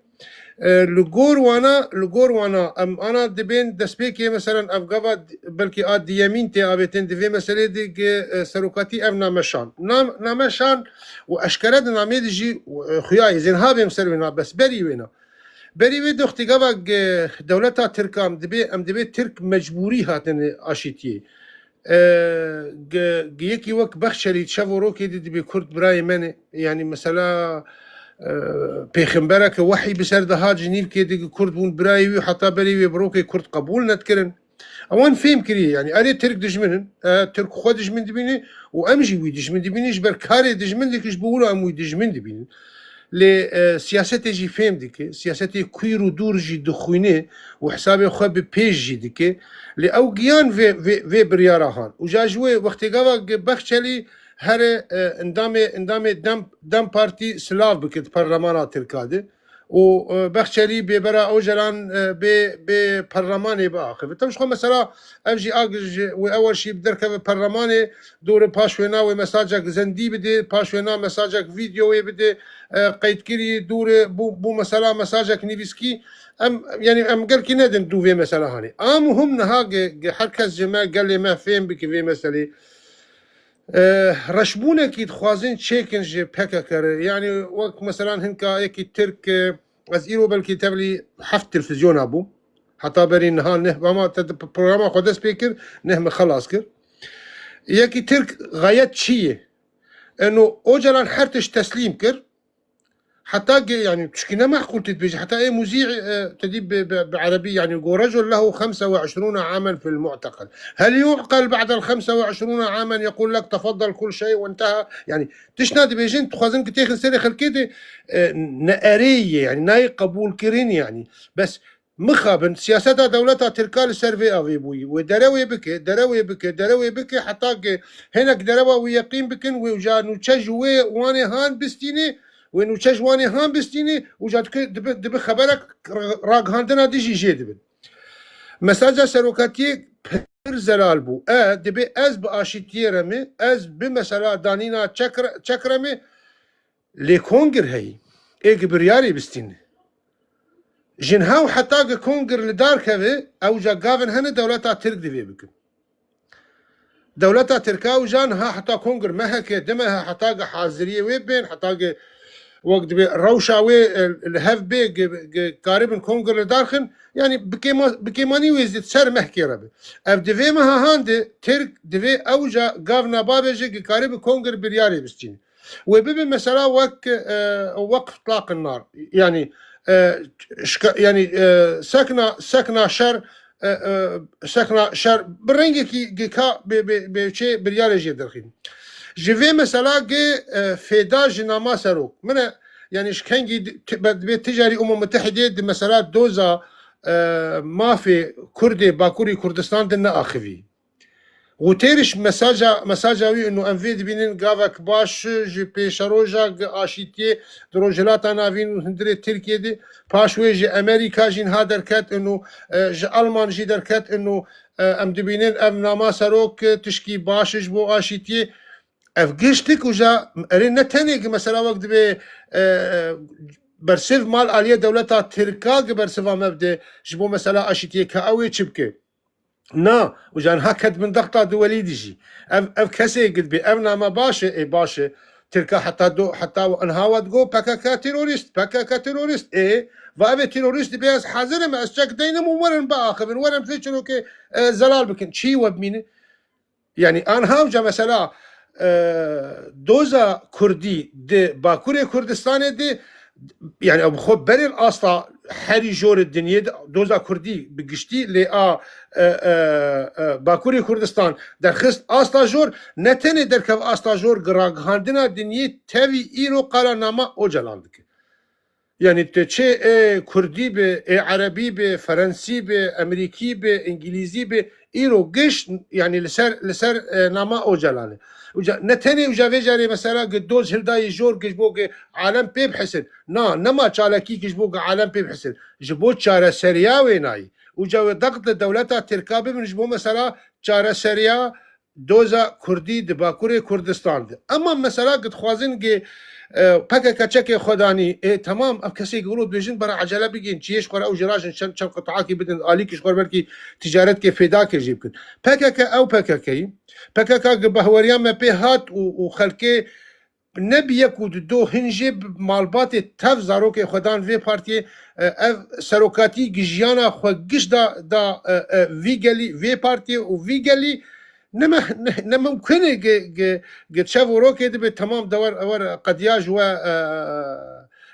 E, li gor wana, li gor wana, em ana dibên destpêkê, meselen, ev gava d-, belkî a diyemîn tê avêtin, di vê meselê de gi, e, serokatî ev name şan. Nam-, name şan û eşkere di namê de jî, e, xuya yê zênha bêm ser wêna, bes berî wêna. Berî wê doxtî gava gi dewleta Tirk a em dibê, em dibê Tirk mecbûrî hatine aşîtiyê. E, gi, gi yekî wek Bexçelî çev û rokê dî dibê Kurd birayê me ne. Yanî mesela, e, pêxembereke wehî bi ser dihat ji nîvkê dî gi Kurd bûn birayê wî, heta berê wê bi rokê Kurd qebûl nedikirin. Ewan fêm kiriye, yanî erê Tirk dijmin in, e, Tirk xwe dijmin dibîne û em jî wî dijmin dibînin, ji ber karê dijmin dike, ji bo wilo em wî dijmin dibînin. Lê, e, siyasetê jî fêm dike, siyasetê kûr û dûr jî dixwîne û hesabê xwe bi pêş jî dike. Lê ew giyan vê, vê, vê biryara han. Û ja ji wê wextê gava gi Bexçelî here, e, endamê, endamê dem, dem Partî silav bike di perlemana Tirka de. Û, e, Bexçelî bêbera Ocalan, e, bê, bê perlemanê biaxive. Tem ji xwe mesela ev jî agir ji wê ewer şî bi derkeve perlemanê, dûre paş wêna wê mesajek zendî bide, paş wêna mesajek vîdeoyê bide, e, qeydkirî dûre bû, bû mesela mesajek nivîskî. Em, yanî em gelkî nedin dû vê mesela hanê. A muhim niha ge, ge her kes ji me, gelê me fêm bike vê meselê. E, reşbûnekî dixwazin çêkin ji P K K re. Yanî wek meselan hinka yekî Tirk, e, ez îro belkî tevlî heft televîzyona bû. Heta berî niha neh, ama te di programa xwe dest pê kir, neh min xelas kir. Yekî Tirk gayet çi ye? Eno Ocalan her tişt teslîm kir. Heta ge, yanî, tişkî ne meqûl tê dibêjî, heta ê muzî, e, te dî bi, bi, bi erebî, yanî, go rejul lehu xemse ve eşrûne amen fil mu'teqel. Hel yu'qel ba'del xemse ve eşrûne amen yeqûl lek tefaddel kul şey ve inteha. Yanî, tiştna dibêjin, dixwazin ki têxin serê xelkê de, e, ne erê ye, yanî, nayê qebûlkirin, yanî. Bes, mixabin, siyaseta dewleta Tirka li ser vê avê bûyî. Wê derewê bike, derewê bike, derewê bike, heta ki hinek derewa wî yeqîn bikin, wê uca nûçe ji wê wanê han bistînê, wê nûçe ji wanê han bistînê, uca dibi, dibi, dibi xeberek ragihandina dijî jê dibin. Mesaja serokatiyê pir zelal bû. E, dibê ez bi aşîtiyê re me, ez bi mesela danîna çek re, çek re me, lê kongir heyî. Ê gi biryarê bistîne. Jin hew heta gi kongir li dar keve, ew ca gavin hene dewleta Tirk divê bikin. Dewleta Tirka ew ca niha heta kongir meheke, di mehe heta gi haziriyê wê bên, heta gi wek dibê rewşa wê, e, li hev bê, gi, gi karibin kongir li dar xin, yanî bi kêma-, bi kêmanî wê zî ser mehkê re be. Ev di vê meha han de Tirk divê ew ca gavna bavêje gi karibi kongir biryarê bistîne. Wê bibe mesela wek, e, weqf tlaqin nar. Yanî, e, şka-, yanî, e, sekna, sekna şer, e, e, sekna şer bi rengekî gika bê, bê, bê çê biryarê jê derxîn. Ji vê mesela gê, e, fêda ji nama serok. Min e, yanî ji kengî di-, ti-, be-, dibê ticarî Umum Mitehidê di mesela doza, e, mafê Kurdê Bakurî Kurdistan di neaxivî. Guterres mesaja, mesaja wî û em vê dibînin gavek baş ji pêşeroja gi aşîtiyê di Rojhilata Navîn û hundirê Tirkiyê de, paş wê ji Amerîka jî niha derket û, e, ji Alman jî derket û, e, em dibînin ev nama serok, e, tişkî baş ji bo aşîtiyê. Ev giştik uca erê ne tenê ki mesela wek dibê, e, e, bersiv mal aliyê dewleta Tirka ki bersiva me bide ji bo mesela aşîtiyê ka ew ê çi bike. Na, uca niha ket bin dexta duwelî dijî. Ev, ev kesê gidbî, ev name baş e, ê baş e. Tirka heta do, heta enha we digo P K K terorîst, P K K terorîst. Ê, va ev ê terorîst dibe ez hazir im, ez çek deynim û werin biaxivin, werin vê çirokê, e, zelal bikin. Çi we bimîne? Yanî, anha uca mesela, e, doza Kurdî di Bakurê Kurdistanê de, yanî, ew xwe berê asta herî jor dinyê de, doza Kurdî bi giştî lê a, e, e, e, Bakurê Kurdistan derxist asta jor, ne tenê derkev asta jor, gi ragihandina dinyê tevî îro qala nama Ocalan dike. Yanî tu çê ê Kurdî be, ê Erebî be, Ferensî be, Emerîkî be, Îngilîzî be, îro giş, yanî li ser, li ser, e, nama Ocalan e. Uca ne tenê uca vê carê mesela gi doz hildayî jor gi ji bo gi alem pê bihisin. Na, nema çalakî gi ji bo gi alem pê bihisin. Ji bo çareseriya wê nayî. Uca wê deqt li dewleta Tirka bibin ji bo mesela çareseriya doza Kurdî di Bakurê Kurdistan de. Ema mesela gi dixwazin gi, e, P K K çekê xwe danî, ê, temam, ev kesê gi wilo dibêjin, bera ecele bigihîn, çiyê ji xwe re ew jê rajin, çend, çend qit'akî bidin, alîkî ji xwe re belkî ticaretkê fêdakê jî bikin. P K K ew P K K yî. P K K gi behweriya me pê hat û, û xelkê ne bi yek û di do hin jê bi malbatê tev zarokê xwe dan vê partiyê, e, ev serokatî gi jiyana xwe giş da, da, e, e, vî gelî, vê partiyê û vî gelî ne me-, ne, ne mimkun e gi, gi, gi çev û rokê dibe temam de wer, wer qediya ji we, e,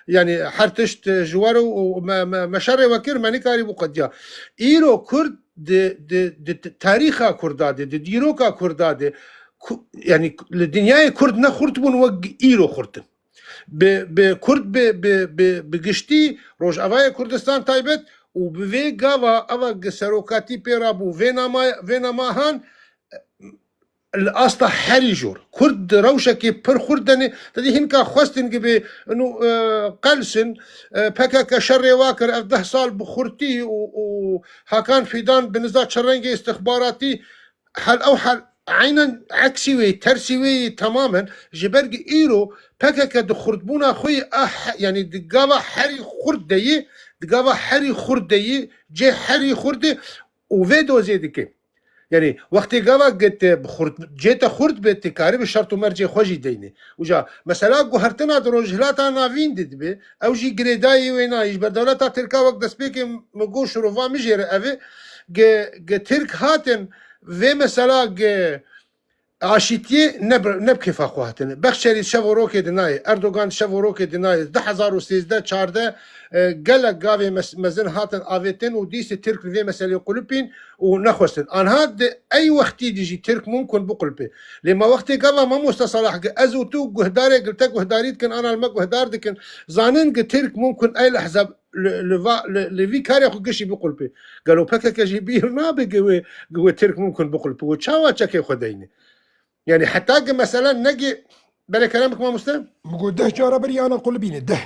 yanî her tişt ji we re û me, me, me şerê we kir, me nikarîbû qediya. Îro Kurd di, di, di t-, tarîxa Kurda de, di dîroka Kurda de, ku-, yanî li dinyayê Kurd ne xurt bûn wek îro xurt in. Bi, bi Kurd bi, bi, bi, bi giştî, Rojavayê Kurdistan taybet û bi vê gava eva gi serokatî pê rabû vê nama, vê namahan li asta herî jor. Kurd di rewşekê pir xurt de ne, te dî hinka xwestin gibi inu, e, qelsin, e, P K K şerê wa kir, ev deh sal bi xurtî û, û Hakan Fidan bi niza çerengê istixbaratî hel ew hel eynen eksî wê, tersî wê yî temamen ji ber gi îro P K K di xurtbûna xwe yî a he-, yanî di gava herî xurt de yî, di gava herî xurt de yî, cê herî xurt de û vê dozê dike. Yanî wextê gava gi te bi xurt, cê te xurt be, te karî bi şert û mercê xwe jî deyne. Uca mesela guhertina di Rojhilata Navîn de dibe, ew jî girêdayî wê nayî. Ji ber dewleta Tirka wek destpêkê min got şirova min jê re ev e, gi, gi Tirk hatin vê mesela gi aşîtiyê ne bi, ne bi kêfa xwe hatine. Bexçerî şev û rokê di nayê, Erdogan şev û rokê di nayê. Du hezar û sêzdeh çardeh, e, gelek gavê mes-, mezin hatin avêtin û dîsê Tirk li vê meselê qulipîn û nexwestin. Anha di ey wextî de jî Tirk mumkun biqulipê. Lê ma wextê gava mamoste Salah gi ez û tu guhdarê gi li te guhdarî dikin, ana li me guhdar dikin, zanin gi Tirk mumkun ey lehze li, li va, li, li vî karê xwe gişî biqulipê. Gelo P K K jî bîr nabe gi wê, gi wê Tirk mumkun biqulipê. Wê çawa çekê xwe deyne? Yanî heta ki mesela negê, belê kerem bik mamoste? Min got deh cara berî ana qulibîne, deh.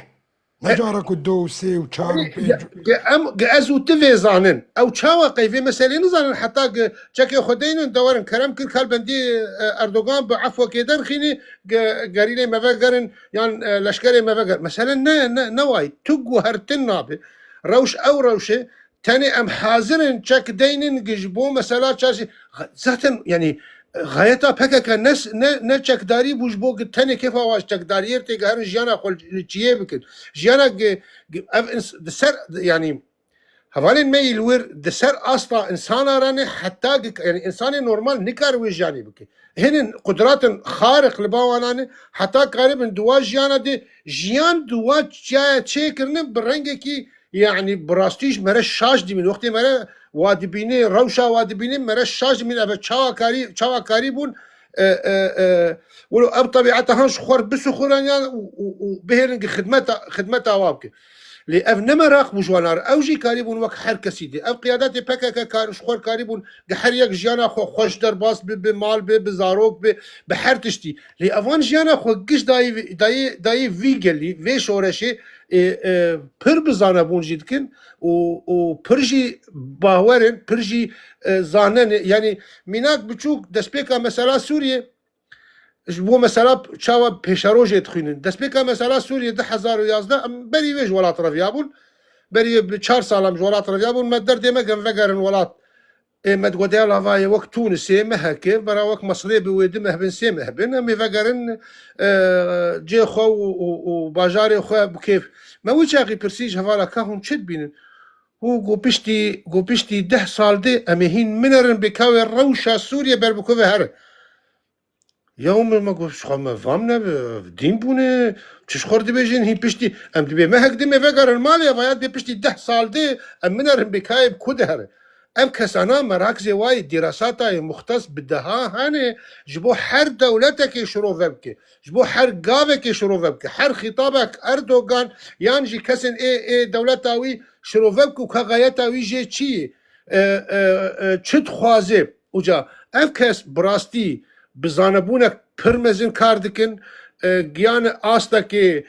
Ne cara ku do û sê û çar û pênc. Ge, em, ge ez û tu vê zanin. Ew çawa qey vê meselê nizanin heta ge çekê xwe deynin de werin kerem kir kalbendî, e, Erdogan bi efwekê derxînî ge gerîlê me vegerin yan, e, leşkerê me vegerin. Mesele ne, ne, ne wayî. Tu guhertin nabe. Rewş ew rewşe. Tenê em hazir in çek deynin gi ji bo mesela çarşî. Zaten, yanî, xayeta P K K ne, ne, ne çekdarî bû ji bo gi tenê kêfa wan ji çekdariyê têgeherin jiyana xwe li çiyê bikin. Jiyana gi, gi ev ins-, di ser, yanî, hevalên me yî li wir di ser asta insana re ne heta gi, yanî, insanê normal nikare wê jiyanê bike. Hinin qudratin xariq li ba wan ne heta karibin di wa jiyana de jiyan di wa çiyaya çêkirine bi rengekî Yanî bi rastî ji me re şaş dimîn. Wextê me re wa dibînê, rewşa wa dibînê me re şaş dimîn. Eve çawa karî, çawa karî bûn, e, e, e, wilo ev tebîeta han ji xwe re bisixuren yan û, û, û bihêlin ki xidmeta, xidmeta wa bike. Lê ev ne meraq bû ji wan re. Ew jî karî bûn wek her kesî dê. Ev qiyadetê P K K kar, ji xwe re karî bûn ki her yek jiyana xwe xweş derbas bi, bi mal bi, bi zarok bi, bi her tiştî. Lê evan jiyana xwe giş dayê, dayê, dayê vî gelî, vê şoreşê, ê, e, pir bi zane bûn jî dikin û, û pir jî bawer in, pir jî, e, zane ne. Yanî mînak biçûk destpêka mesela Sûriyê ji bo mesela çawa pêşerojê dixwînin. Destpêka mesela Sûriyê du hezar û yazdeh em berî wê ji welat reviyabûn. Berî wê bi çar sal em ji welat reviyabûn. Me derdê me gem vegerin welat. Ê me digote ya lavayê wek Tûnisê meheke, bera wek Mesirê bi wê di meh bin, sê meh bin, em ê vegerin, e, cê xwe û, û, û bajarê xwe bi kêf. Me wî çaxî pirsî ji hevala ka hûn çi dibînin? Û got piştî, got piştî deh sal de em ê hîn minerin bê ka wê rewşa Sûriyê ber bi ku ve here. Ya min me got, ji xwe me vam ne, dîn bûne, çi ji xwe re dibêjin, hîn piştî, em dibê mehek din me vegerin malê, eva ya dibê piştî deh sal de, em minerin bê kayê bi ku dihere. Ev kesana merakzê wayê dîrasatayê muxtes bi deha hene, ji bo her dewletekê şirove bike, ji bo her gavekê şirove bike, her xîtabek Erdogan yan jî kesên ê, ê dewleta wî şirove bike û ka gayeta wî jê çi yê, e, e, e, çi dixwaze. Uca ev kes bi rastî bi zanebûnek pir mezin kar dikin, e, giyane astekê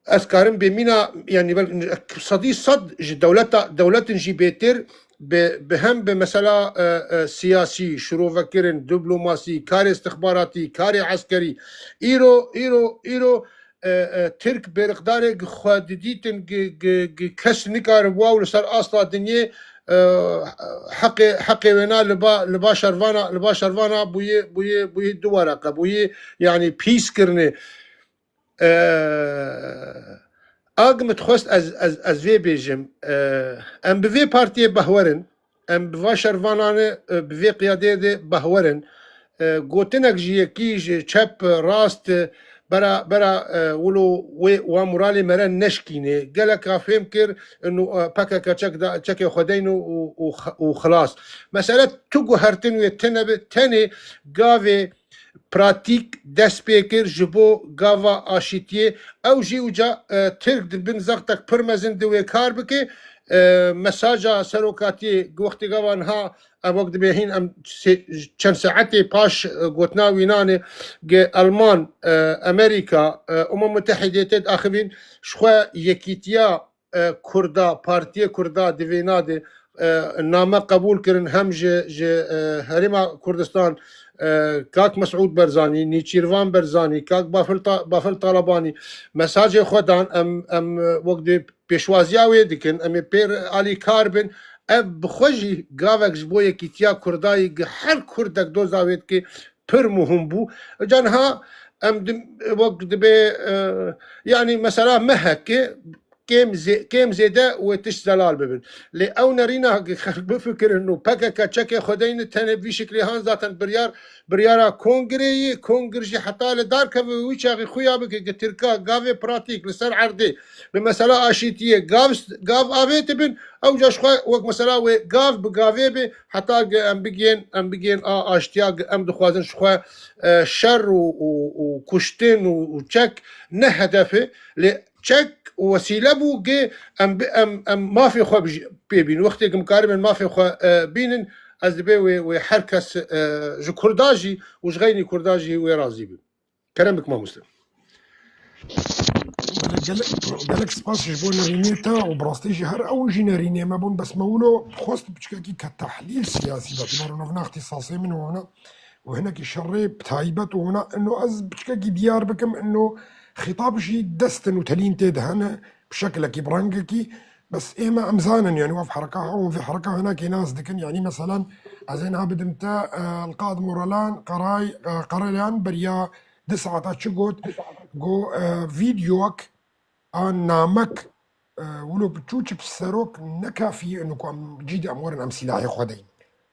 ez karim bêmîna, yanî bel-, sedî sed ji dewleta, dewletin jî bêtir bi, bi hem bi mesela, e, e, siyasî, şirovekirin, diplomasî, karê istixbaratî, karê eskerî. Îro, îro, îro, e, e, Tirk bêrixdarê gi xwe didîtin gi, gi, gi kes nikaribûa û li ser asta dinyê, e, heqê, heqê wêna li ba, li ba şervana, li ba şervana bûyê, bûyê, bûyê du wereqe, bûyê, yanî pîs kirine. E, a gi min dixwest ez, ez, ez vê bêjim. E, em bi vê partiyê behwerin, em bi va şervananê, e, bi vê qiyadeyê de behwerin. E, gotinek ji yekî, ji çep, rast, e, bera, bera, e, wilo wê, wa moralê me re neşkînê. Geleka fêm kir, inu, e, P K K çek da, çekê xwe deyn û, û, û x-, û xilas. Mesele tu guhertin wê tine bi, tenê gavê pratîk dest pê kir ji bo gava aşîtiyê. Ew jî uca, e, Tirk di bin zextek pir mezin di wê kar bike. E, mesaja serokatiyê gi wextê gava niha, em wek dibê hîn em sê-, çend saetê paş, e, gotina wînanê gi Elman, e, Amerîka, e, Umem Mutehîdê tê diaxivîn, ji xwe yekîtiya e, Kurda, Partiyê Kurda di vê nadê, e, name qebûl kirin hem ji, ji, e, Herêma Kurdistan, e, Kak Mesûd Barzanî, Nîçîrvan Barzanî, Kak Bafil Ta-, Bafil Talabanî mesajê xwe dan, em, em, e, wek dê pêşwaziya wê dikin, em ê pê re alîkar bin. Ev bi xwe jî gavek ji bo yekîtiya Kurda yî gi her Kurdek doza wê dike pir muhim bû. Ca niha em di-, wek dibê, e, yanî mesela meheke kêm zê-, kêm zêde wê tişt zelal bibin. Lê ew nerîna xelk bifikirin û P K K çekê xwe deyne tenê vî şiklê han zaten biryar, biryara kongirê yî, kongir jî heta li dar keve wî çaxî xuya bike ki Tirka gavê pratîk li ser erdê bi mesela aşîtiyê gav, gav avêtibin, ew ca ji xwe wek mesela wê gav bi gavê be heta ki em bigên, em bigên a aştiya ki em dixwazin ji xwe, e, şer û, û, û kuştin û, û çek ne hedef e. Lê çek û wesîle bû ki em bi-, em, em mafê xwe bij-, pê bînin. Wextê ki em karibin mafê xwe, e, bînin, ez dibê wê, wê her kes, e, ji Kurda jî û ji xeynî Kurda jî wê razî bim. Kerem bik mamoste. Gelek, gelek spas ji bo nerînê te û bi rastî jî her ew jî nerînê me bûn, bes me wilo xwest piçkekî ke tehlîl siyasî be. Dîmar û navna îxtîsasê min û hina û hinekî şerê bi taybet û hina ino ez piçkekî diyar bikim ino xîtab jî destin û telîn tê de hene bi şekilekî, bi rengekî, bes ê me em zanin, yanî waf hereka hew vê hereka hinekî nas dikin, yanî meselan ez ê niha bidim te, e, Elqad Morelan, Qaray, e, Qarayan beriya du saeta çi got? Got, e, vîdeoyek a namek, e, wilo bi çû çi bi serok ne kafî ye, ino ku em cî de em werin em sîlahê xwe deyin.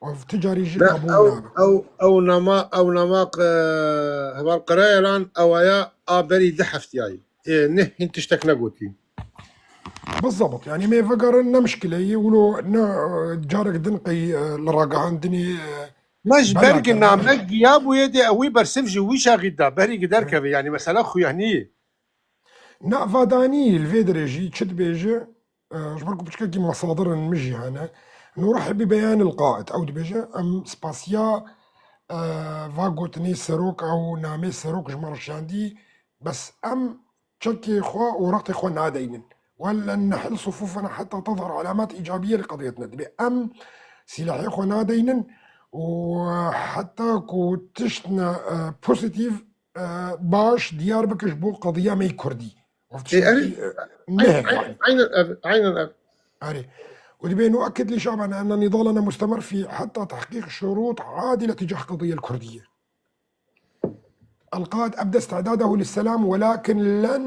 Ev ti carî jî Ne, qebûl ew, nabe. Ew, ew nama, ew nama, e, heval Qarayalan ewaya a berî du heftiyayî. Ê, neh hîn tiştek negotî. Bizebit, yanî me vegerin ne mişkile ye, wilo ne, e, carek din qey, e, li ragihandinê, e, Me ji ber bereke. Namek giya bûye dê ew wî bersiv ji wî çaxî da, berî ki derkeve, yanî mesela xuyanî ye. Na vadanî li vê derê jî çi dibêje, e, ji ber ku piçkekî mesadir in min jî hene. Nûreh bi beyan el qaid. Ew dibêje, em spasiya, e, va gotinê serok ew namê serok ji me re şandî, bes em çekê xwe û rextê xwe nadeynin. Welen nehil sufufena heta tezher alamat îcabiye li qediyetina. Dibê em sîlahê xwe nadeynin û heta ku tişt ne, e, pozîtîf, e, baş diyar bike ji bo qediya me yê Kurdî. Weft Ê, erê, şûkî, e, ne, eyn-, eyn-, yanî. Eynen ev, eynen ev. Erê. ودبي نؤكد لشعبنا أن نضالنا مستمر في حتى تحقيق شروط عادلة تجاه القضية الكردية. القائد أبدى استعداده للسلام، ولكن لن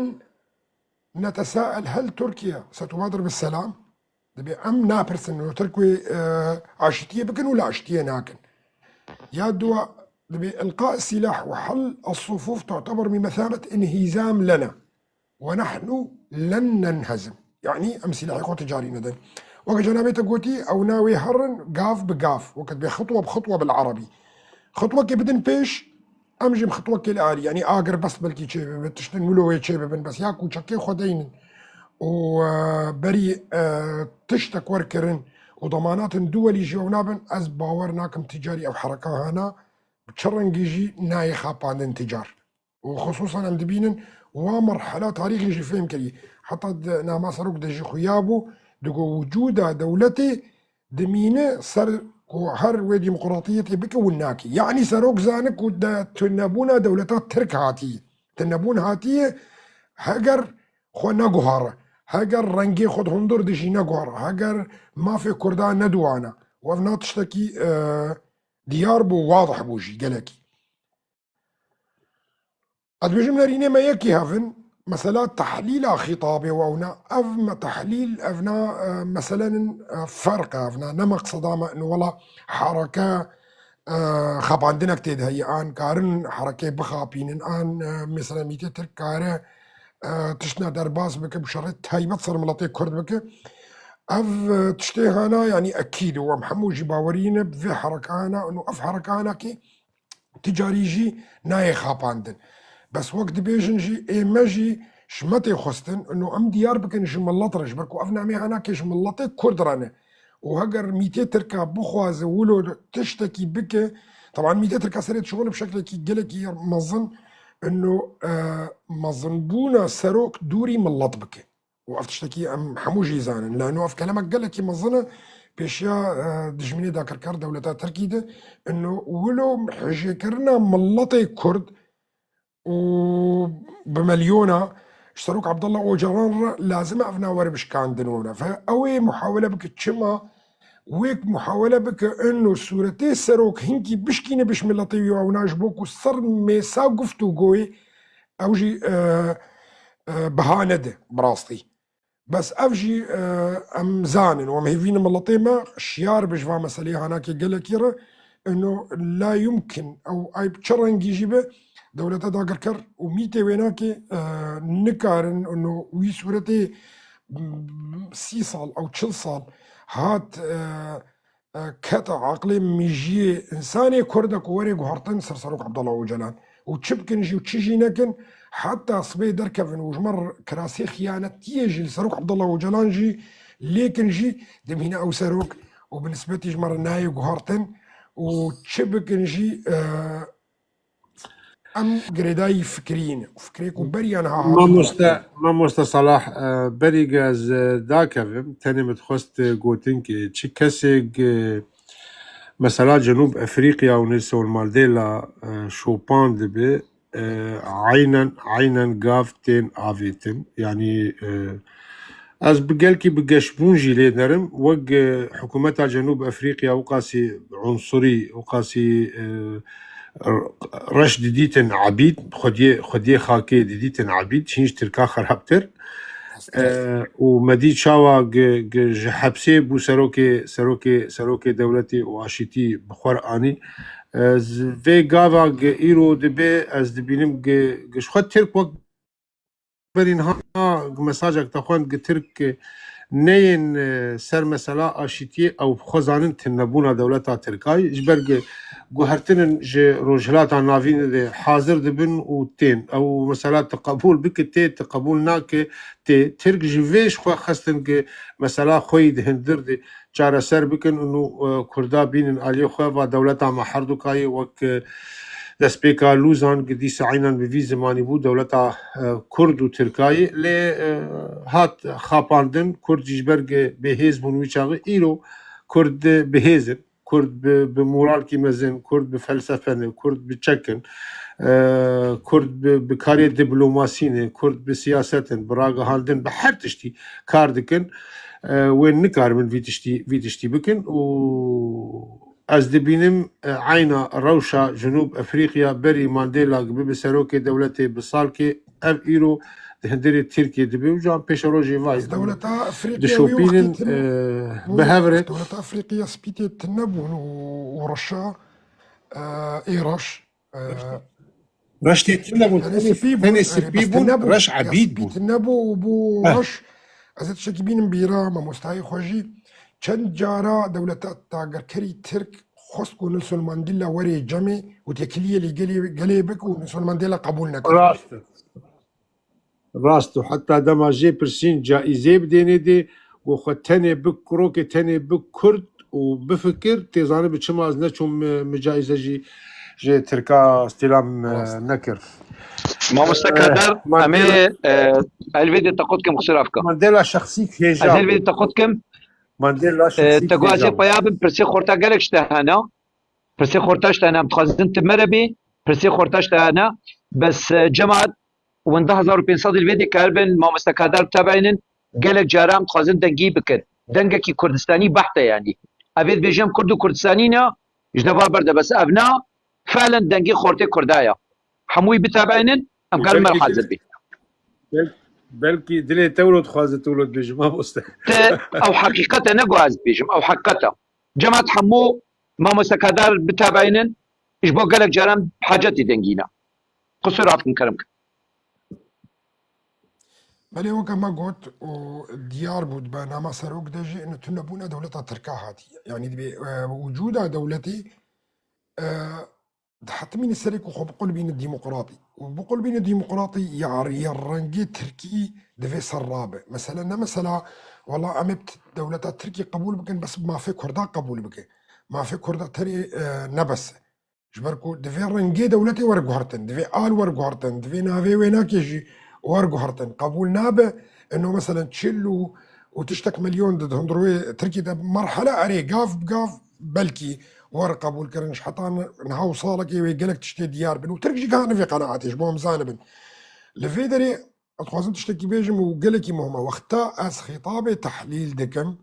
نتساءل هل تركيا ستبادر بالسلام؟ دبي أم نابرسن وتركوي، آه، عشتية بكن ولا عشتية ناكن. يا دوا دبي إلقاء السلاح وحل الصفوف تعتبر بمثابة انهزام لنا، ونحن لن ننهزم. يعني أم سلاح قوة جاري ندن. وقت جنابي تقوتي أو ناوي هرن قاف بقاف، وقت بخطوة بخطوة بالعربي. Xitwekê bidin pêş, em jî bi xitwekê li alî, yanî agir bes belkî çê bibe, tiştin wilo wê çê bibin, bes ya ku çekê xwe deynin û, e, berî, e, tiştek werkirin û demanatin duwelî ji ew nabin, ez bawer nakim ticarî ev hereka hana bi çi rengî jî nayê xapandin ti car. Û xisûsan em dibînin wa merhela tarîxê jî fêm kirî. Heta di nama serok de jî xuya bû, digo wicûda dewletê dimîne ser ku her wê demokratiyetê bike win nake. Yanî serok zane ku de tunebûna dewleta Tirk hatiye. Tunebûn hatiye heger xwe neguhare, heger rengê xwe di hundir de jî neguhare, heger mafê Kurda nediwana. Û ev na tiştekî, e, diyar bû, wadih bû jî gelekî. Ez dibêjim nerînê me yekî hevin, mesela tehlîla xîtabê wewna, ev me tehlîl, ev na, e, meselenin, e, ferq e, ev na, ne meqseda me, ino wela hereke, e, xebandinek tê de heye, an karin herekê bixapînin, an, e, mesela mîtê Tirk kare, e, tiştna derbas bike, bi şerê taybet ser miletê Kurd bike. Ev, e, tiştê hana, yanî ekîd û em hemû jî bawerî ne bi vê herekana, ino ev herekana ki ti carî jî nayê xapandin. Bes wek dibêjin jî ê me jî ji me tê xwestin, ino em diyar bikin ji milet re, ji ber ku ev namê hanakê ji miletê Kurd re ne. Û heger mîtê Tirka bixwaze wilo tiştekî bike, teban mîtê Tirka serê dişixulin bi şeklekî gelekî mezin, ino, e, mezinbûna serok dûrî milet bike. Û ev tiştekî em hemû jî zanin. Lano ev kelemek gelekî mezin e pêşiya, e, dijminê dagirker dewleta Tirkî de. Ino wilo hijêkirina miletê Kurd û bi milyona ji Serok Abdullah Ocalan re lazim e ev na were bişkandin wewna. Ve ew ê muhawele bike çima wêk muhawele bike ino sûretê serok hinkî bişkîne biş miletê wî wewna ji bo ku ser mêsa guftûgoyê ew jî, e, e, biha nede bi rastî. Bes ev jî, e, em zanin û em hêvînin miletê me şiyar be ji va meseleyê hanakê gelekî re. Ino la yumkin ew ay bi çi rengî jî be dewleta dagirker û mîtê wênakê, e, nikarin ino wî sûretê, m, sî sal ew çil sal hat, e, e, keta aqlê mijiyê însanê Kurd e ku were guhertin ser Serok Abdullah Ocalan. Û çi bikin jî û çi jî nekin, heta sibê derkevin û ji me re kirasê xiyanetiyê jî li Serok Abdullah Ocalan jî lêkin jî dimîne ew serok û bi nisbetî ji me re nayê guhertin û çi bikin jî, e, em girêdayî fikirî ne. Fikrê ku beriya niha hatî Mamoste, Mamoste Salah, e, berî ge ez, e, dakevim, tenê min dixwest, e, gotin ki çi kesêk, e, mesela Cenûb Efrîqya û Nelson Mandela, e, şopan dibe, e, eynen, eynen gav tên avêtin. Yanî, e, ez bi gelkî bi geşbûn jî lê derim. Wek, e, hikûmeta Cenûb Efrîqya wqasî unsurî, wqasî, e, reş didîtin ebîd, xwediyê, xwediyê xakê didîtin ebîd, hîn ji Tirka xerabtir. E, û me dî çawa gi, gi ji hepsê bû serokê, serokê, serokê dewletê û aşîtî bi xwe re anî. E, z-, vê gava gi îro dibe, ez dibînim gi, gi ji xwe Tirk wek berî niha mesajek te xwend gi Tirk neyên, e, ser mesela aşîtiyê ew bi xwe zanin tunebûna dewleta Tirkayê. Ji ber gi guhertinin ji Rojhilata Navîn de hazir dibin û tên. Ew mesela tu qebûl bike tê, tu qebûl nake tê. Tirk ji vê ji xwe xestin ki mesela xwe yî di hindir de çareser bikin û, e, Kurda bînin aliyê xwe va dewleta me herdukayê wek, e, destpêka Lûzan ki dîsa eynan bi vî zimanî bû, dewleta, e, Kurd û Tirkayê lê, e, hat xapandin. Kurd jî ji ber ki bêhêz bûn wî çaxê, îro Kurd bihêz in. Kurd bi, bi moralkî mezin, Kurd bi felsefe ne, Kurd bi çek in, e, Kurd bi, bi karê diplomasî ne, Kurd bi siyaset in, bi ragihandin, bi her tiştî kar dikin. E, wê nikaribin vî tiştî, vî tiştî bikin û ez dibînim, e, eyna rewşa Cinûb Efrîqya berî Mandela bibe serokê dewletê bi salkê ev îro di hundirê Tirkiyê dibe û can pêşerojê vay dişopînin, e, bi hev re. Dewleta Efrîqiya spî tê tune bûn û, û reşa, e, ê reş, e, reş tê tune bûn, tenê spî bûn, tenê spî bûn, reş ebîd bûn. Spî tune bû û bû reş. Ez ê tiştekî bînim bîra mamostayê xwe jî. Çend cara dewleta dagirkerî Tirk xwest ku Nelson Mandela were cemê û têkiliyê li gelê, gelê bik û Nelson Mandela qebûl nekir. Rast e. Rast û heta dema jê pirsîn caîzê bidênê dê, got xwe tenê bi kurokê, tenê bi Kurd û bifikir, tê zanî bi çima ez neçûm mi, mi caîze jî Jê Tirka îstîlam, e, Rast. nekir. Mamoste E, Kader, Mandela em ê, e, ez vê de te qut kim, qisura bike. Mandela şexsî Ez hêja ê vê bû. de te qut kim. Mandela E, şexsî te got ez hêja ê bû. Paya bim, pirsê xorta gelek ji te hene. Pirsê xorta ji te hene, em dixwazin tu me re bî. Pirsê xorta ji te hene. Bes, e, cemaat, wenda hezar û pênc sed li vê de karibin, mamoste Kader bitebeînin. Gelek caran dixwazin dengî bikin. Dengekî Kurdistanî behte yanî. Ev ê dibêjim Kurd û Kurdistanî ne, ji deva berde, bes ev ne, felen dengê xortê Kurda ye. Hemûyî bitebeînin, em karin me Belkî hazir bî. Bel-, belkî dilê te wilo dixwaze tu wilo dibêjî, mamoste. Te ew heqîqet e, ne ku ez dibêjim, ew heqîqet e. Cemaat hemû mamoste Kader bitebeînin, ji bo gelek caran hacetî dengî ne. Qisûra bikin, kerem kin. Belê, weke me got û diyar bû, di bernama serok de jî, ino tune bûne dewleta Tirka hatî. Yanî dibê, e, wicûda dewletê, e, dihetimîne serê ku xwe biqulbîne demokratî. Û biqulbîne demokratî, ya, ya rengê Tirkî divê ser rabe. Mesela, ne mesela, wela em ê t-, dewleta Tirkî qebûl bikin, bes mafê Kurda qebûl bike. Mafê Kurda terê, e, ne bes e. Ji ber ku divê rengê dewletê werguhertin, divê al werguhertin, divê navê wênakê jî werguhertin. Qebûl nabe, ino meselen çil û, û tiştek milyon di hundirwê Tirkî de merhele erê gav bi gav belkî wer qebûl kirin. Ji heta niha û salekê wê gelek tiştê diyar bin. Û Tirk jî gihane vê qenaetê, ji bo em zanibin. Li vê derê ez dixwazim tiştekî bêjim û gelekî muhim e. Wexta ez xîtabê tehlîl dikim,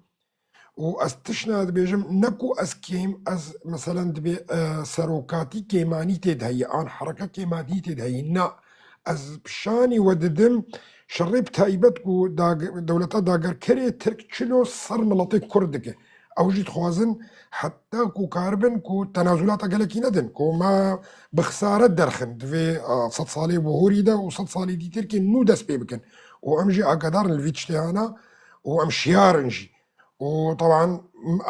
û ez tişna dibêjim, ne ku ez kêm, ez, meselen, dibê, e, serokatî kêmanî tê de heye, an hereke kêmanî tê de heye. Na, ez pişanî we didim, şerê bi taybet ku dag-, dewleta dagerkerê Tirk çilo ser miletê Kurd dike. Ew jî dixwazin heta ku karibin ku tenazulata gelekî nedin, ku me bi xisare derxin di vê, e, sed salê buhorî de û sed salê dîtir kê nû dest pê bikin. Û em jî agahdar in li vî tiştê hana û em şiyar in jî. Û teban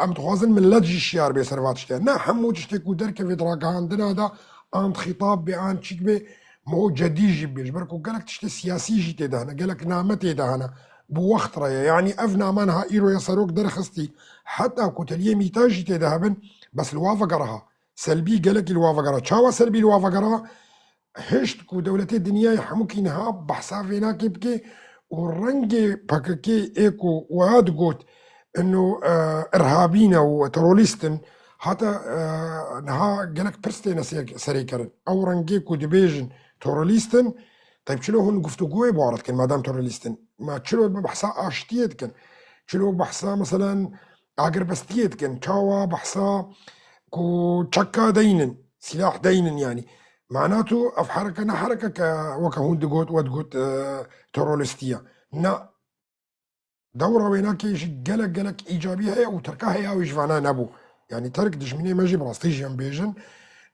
em dixwazin millet jî şiyar bê ser va tiştê. Ne hemû tiştê ku derkeve di ragihandina de an xîtab bê, an çîk bê, mo cedî jî bê. Ji ber ku gelek tiştê siyasî jî tê de hene, gelek name tê de hene. Bi wext re ye. Yanî ev name niha îro ya serok derxistî. Heta ku teliyê mîta jî tê de hebin, bes li wa vegera ha. Selbî gelekî li wa vegera. Çawa selbî li wa vegera? Hişt ku dewletê dinyayê hemûkî niha behsa vênakê bike û rengê P K K ê ku waya digot, ino, e, irhabî ne û terorîst in, hata, e, niha gelek pirs têne ser-, serê kirin. Ew rengê ku dibêjin terorîst in, teyb çilo hûn guftûgoyê bi wan re dikin, madem terorîst in? Ma çilo bi behsa aştiyê dikin? Çilo behsa, meselen, agirbestiyê dikin? Çawa behsa ku çeka deynin, sîlah deynin yanî? Mana tu ev hereke ne herekeke weke hûn digot, we digot, e, terorîstî ye. Na, dewra wênakê jî gelek, gelek îcabî heye û Tirka heya wî ji vana nebû. Yanî Tirk dijminê me jî bi rastî jî em bêjin,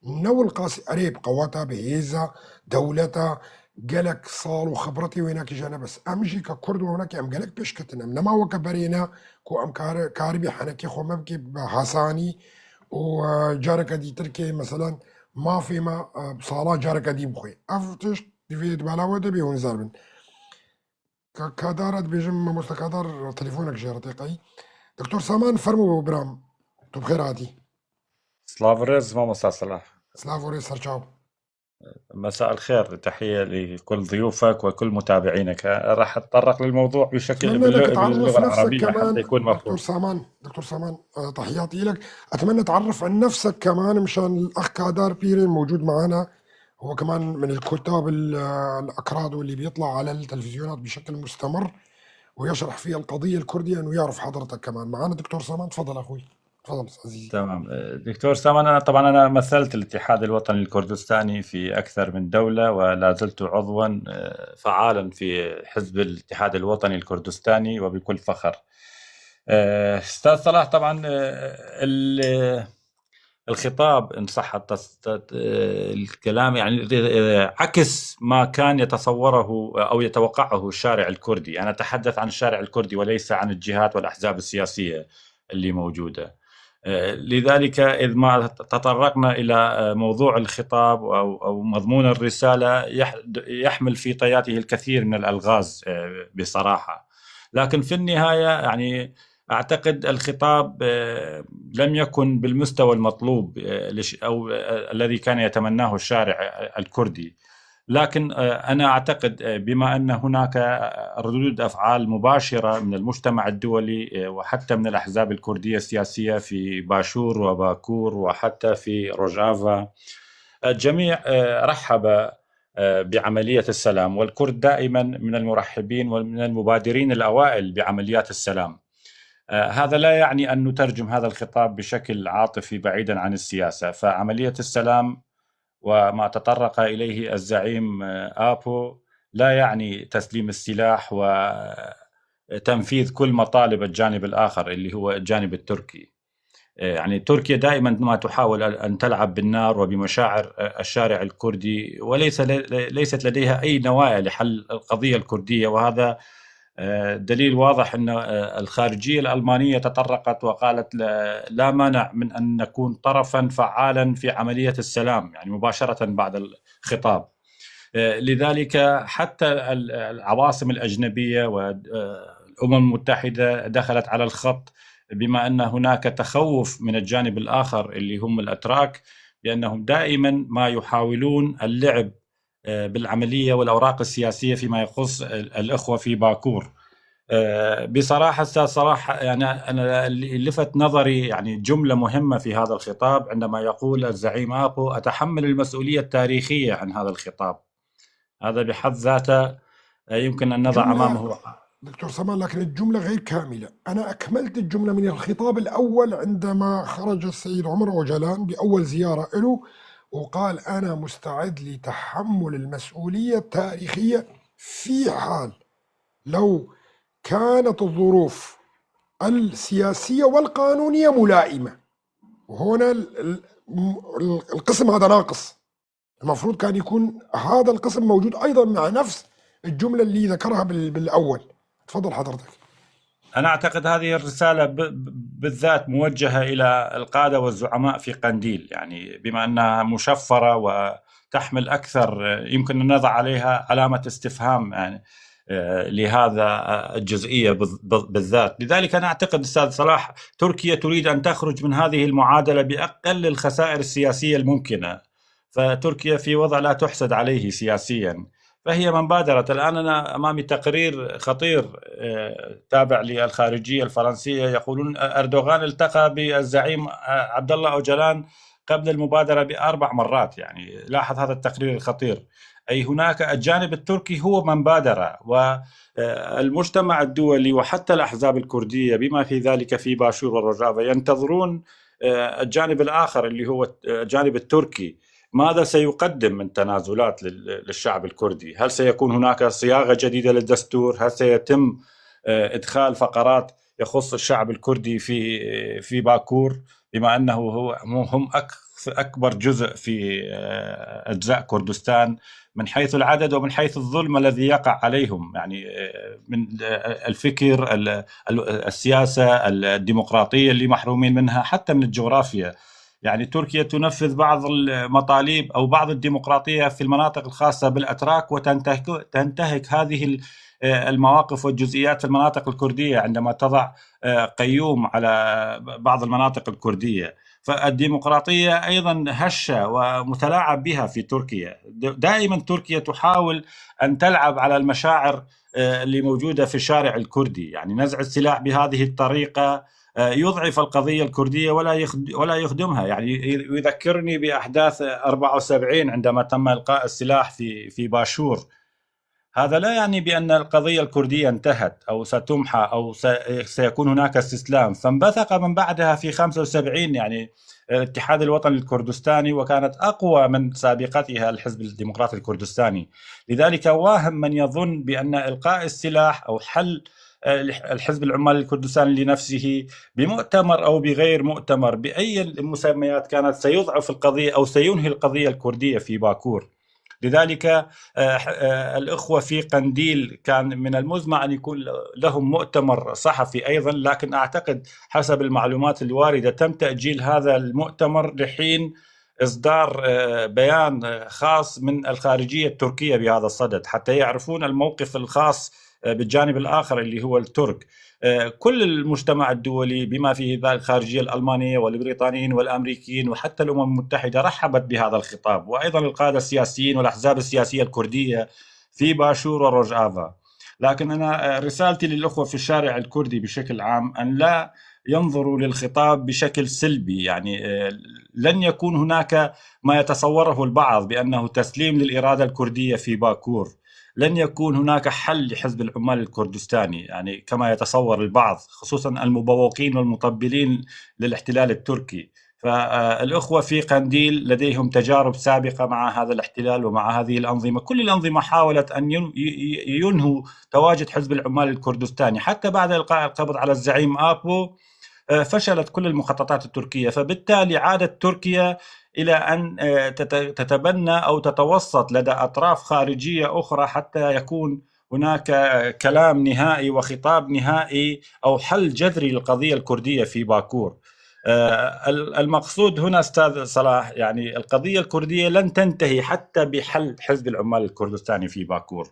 ne wilqasî erê bi qeweta, bi hêza, dewleta, gelek sal û xibretê wênakê jî hene, bes em jî ke Kurd wênakê em gelek pêş ketin. Em nema weke berê ne ku em kar-, karibî henekê xwe me bike bi hesanî û, e, careke dîtir kê, meselen, mafê me, e, bi sala careke dî bixwe. Ev tişt divê di bala we de bê hûn zer bin. Ka-, Kadar, ez dibêjim, mamoste Kadar, telefonek jê re tê qey. Doktor Saman, fermo biram. Tu bi xêr hatî. Silav û rêz, mamosta Silah. Silav û rêz, serçav. مساء الخير، تحية لكل ضيوفك وكل متابعينك. راح أتطرق للموضوع بشكل أتمنى إنك باللغة، تعرف باللغة نفسك العربية كمان، حتى يكون مفهوم. دكتور سامان، دكتور سامان، آه، تحياتي لك. أتمنى تعرف عن نفسك كمان مشان الأخ كادار بيري موجود معنا. هو كمان من الكتاب ال-، آه، الأكراد واللي بيطلع على التلفزيونات بشكل مستمر ويشرح فيها القضية الكردية، إنه يعرف حضرتك كمان. معنا دكتور سامان، تفضل أخوي. تفضل أستاذ عزيز. تمام. دكتور سامان، أنا طبعًا أنا مثلت الاتحاد الوطني الكردستاني في أكثر من دولة، ولا زلت عضوًا، آه، فعالًا في حزب الاتحاد الوطني الكردستاني وبكل فخر. آه، أستاذ صلاح، طبعًا، آه، ال-، الخطاب، إن صح التص-، الكلام، يعني، عكس ما كان يتصوره أو يتوقعه الشارع الكردي. أنا أتحدث عن الشارع الكردي وليس عن الجهات والأحزاب السياسية اللي موجودة. آه، لذلك إذ ما تطرقنا إلى، آه، موضوع الخطاب أو، أو مضمون الرسالة، يح-، يحمل في طياته الكثير من الألغاز، آه، بصراحة. لكن في النهاية، يعني، أعتقد الخطاب لم يكن بالمستوى المطلوب أو الذي كان يتمناه الشارع الكردي. لكن أنا أعتقد بما أن هناك ردود أفعال مباشرة من المجتمع الدولي وحتى من الأحزاب الكردية السياسية في باشور وباكور وحتى في روجافا، الجميع رحب بعملية السلام، والكرد دائما من المرحبين ومن المبادرين الأوائل بعمليات السلام. هذا لا يعني أن نترجم هذا الخطاب بشكل عاطفي بعيدا عن السياسة، فعملية السلام وما تطرق إليه الزعيم آبو لا يعني تسليم السلاح وتنفيذ كل مطالب الجانب الآخر اللي هو الجانب التركي. يعني تركيا دائما ما تحاول أن تلعب بالنار وبمشاعر الشارع الكردي، وليس ليست لديها أي نوايا لحل القضية الكردية، وهذا دليل واضح أن الخارجية الألمانية تطرقت وقالت لا مانع من أن نكون طرفا فعالا في عملية السلام، يعني مباشرة بعد الخطاب. لذلك حتى العواصم الأجنبية والأمم المتحدة دخلت على الخط، بما أن هناك تخوف من الجانب الآخر اللي هم الأتراك، بأنهم دائما ما يحاولون اللعب بالعملية والأوراق السياسية فيما يخص الأخوة في باكور. بصراحة أستاذ صلاح، يعني أنا اللي لفت نظري يعني جملة مهمة في هذا الخطاب عندما يقول الزعيم آبو: "أتحمل المسؤولية التاريخية عن هذا الخطاب". هذا بحد ذاته يمكن أن نضع أمامه. دكتور سلمان، لكن الجملة غير كاملة. أنا أكملت الجملة من الخطاب الأول عندما خرج السيد عمر أوجلان بأول زيارة له، وقال: "أنا مستعد لتحمل المسؤولية التاريخية في حال لو كانت الظروف السياسية والقانونية ملائمة". وهنا القسم هذا ناقص. المفروض كان يكون هذا القسم موجود أيضًا مع نفس الجملة اللي ذكرها بالأول. تفضل حضرتك. أنا أعتقد هذه الرسالة بالذات موجهة إلى القادة والزعماء في قنديل، يعني بما أنها مشفرة وتحمل أكثر، يمكن أن نضع عليها علامة استفهام، يعني لهذا الجزئية بالذات. لذلك أنا أعتقد أستاذ صلاح، تركيا تريد أن تخرج من هذه المعادلة بأقل الخسائر السياسية الممكنة، فتركيا في وضع لا تحسد عليه سياسيا، فهي من بادرت. الآن أنا أمامي تقرير خطير تابع للخارجية الفرنسية، يقولون أردوغان التقى بالزعيم عبد الله أوجلان قبل المبادرة بأربع مرات. يعني لاحظ هذا التقرير الخطير، أي هناك الجانب التركي هو من بادر، والمجتمع الدولي وحتى الأحزاب الكردية بما في ذلك في باشور وروجافا ينتظرون الجانب الآخر اللي هو الجانب التركي، ماذا سيقدم من تنازلات للشعب الكردي؟ هل سيكون هناك صياغة جديدة للدستور؟ هل سيتم إدخال فقرات يخص الشعب الكردي في في باكور، بما أنه هو هم أكبر جزء في أجزاء كردستان من حيث العدد ومن حيث الظلم الذي يقع عليهم، يعني من الفكر، السياسة، الديمقراطية اللي محرومين منها، حتى من الجغرافيا. يعني تركيا تنفذ بعض المطالب أو بعض الديمقراطية في المناطق الخاصة بالأتراك، وتنتهك هذه المواقف والجزئيات في المناطق الكردية عندما تضع قيوم على بعض المناطق الكردية. فالديمقراطية أيضًا هشة ومتلاعب بها في تركيا. دائمًا تركيا تحاول أن تلعب على المشاعر اللي موجودة في الشارع الكردي، يعني نزع السلاح بهذه الطريقة يضعف القضية الكردية ولا ولا يخدمها. يعني يذكرني بأحداث أربعة وسبعين عندما تم إلقاء السلاح في في باشور. هذا لا يعني بأن القضية الكردية انتهت أو ستمحى أو سيكون هناك استسلام. فانبثق من بعدها في خمسة وسبعين، يعني الاتحاد الوطني الكردستاني، وكانت أقوى من سابقتها الحزب الديمقراطي الكردستاني. لذلك واهم من يظن بأن إلقاء السلاح أو حل الحزب العمالي الكردستاني لنفسه بمؤتمر أو بغير مؤتمر بأي المسميات كانت سيضعف القضية أو سينهي القضية الكردية في باكور. لذلك الأخوة في قنديل كان من المزمع أن يكون لهم مؤتمر صحفي أيضًا، لكن أعتقد حسب المعلومات الواردة تم تأجيل هذا المؤتمر لحين إصدار بيان خاص من الخارجية التركية بهذا الصدد حتى يعرفون الموقف الخاص بالجانب الآخر اللي هو الترك، آه، كل المجتمع الدولي بما فيه الخارجية الألمانية والبريطانيين والأمريكيين وحتى الأمم المتحدة رحبت بهذا الخطاب، وأيضًا القادة السياسيين والأحزاب السياسية الكردية في باشور وروجافا. لكن أنا، آه، رسالتي للأخوة في الشارع الكردي بشكل عام أن لا ينظروا للخطاب بشكل سلبي، يعني، آه، لن يكون هناك ما يتصوره البعض بأنه تسليم للإرادة الكردية في باكور. لن يكون هناك حل لحزب العمال الكردستاني، يعني، كما يتصور البعض، خصوصًا المبوقين والمطبلين للاحتلال التركي. فالأخوة في قنديل لديهم تجارب سابقة مع هذا الاحتلال ومع هذه الأنظمة. كل الأنظمة حاولت أن ين-، ي-، ي-، ينهوا تواجد حزب العمال الكردستاني. حتى بعد إلقاء القبض على الزعيم آبو، آه، فشلت كل المخططات التركية، فبالتالي عادت تركيا إلى أن، آه، تت-، تتبنى أو تتوسط لدى أطراف خارجية أخرى حتى يكون هناك كلام نهائي وخطاب نهائي أو حل جذري للقضية الكردية في باكور. آه، ال-، المقصود هنا، أستاذ صلاح، يعني، القضية الكردية لن تنتهي حتى بحل حزب العمال الكردستاني في باكور،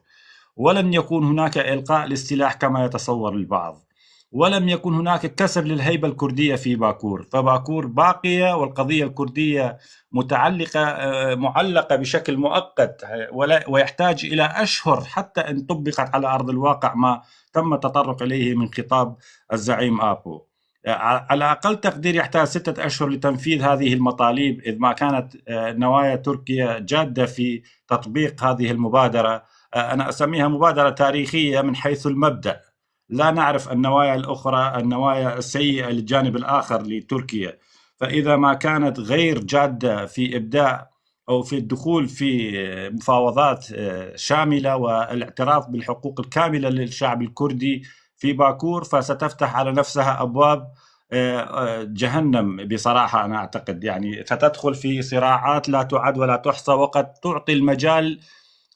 ولن يكون هناك إلقاء للسلاح كما يتصور البعض، ولم يكن هناك كسر للهيبة الكردية في باكور، فباكور باقية والقضية الكردية متعلقة، آه، معلقة بشكل مؤقت، آه، ولا، ويحتاج إلى أشهر حتى إن طبقت على أرض الواقع ما تم التطرق إليه من خطاب الزعيم آبو. آه، على أقل تقدير يحتاج ستة أشهر لتنفيذ هذه المطالب، إذ ما كانت، آه، نوايا تركيا جادة في تطبيق هذه المبادرة. آه، أنا أسميها مبادرة تاريخية من حيث المبدأ. لا نعرف النوايا الأخرى، النوايا السيئة للجانب الآخر لتركيا. فإذا ما كانت غير جادة في إبداء أو في الدخول في مفاوضات، آه، شاملة والاعتراف بالحقوق الكاملة للشعب الكردي في باكور، فستفتح على نفسها أبواب، آه، آه، جهنم بصراحة، أنا أعتقد، يعني، ستدخل في صراعات لا تعد ولا تحصى، وقد تعطي المجال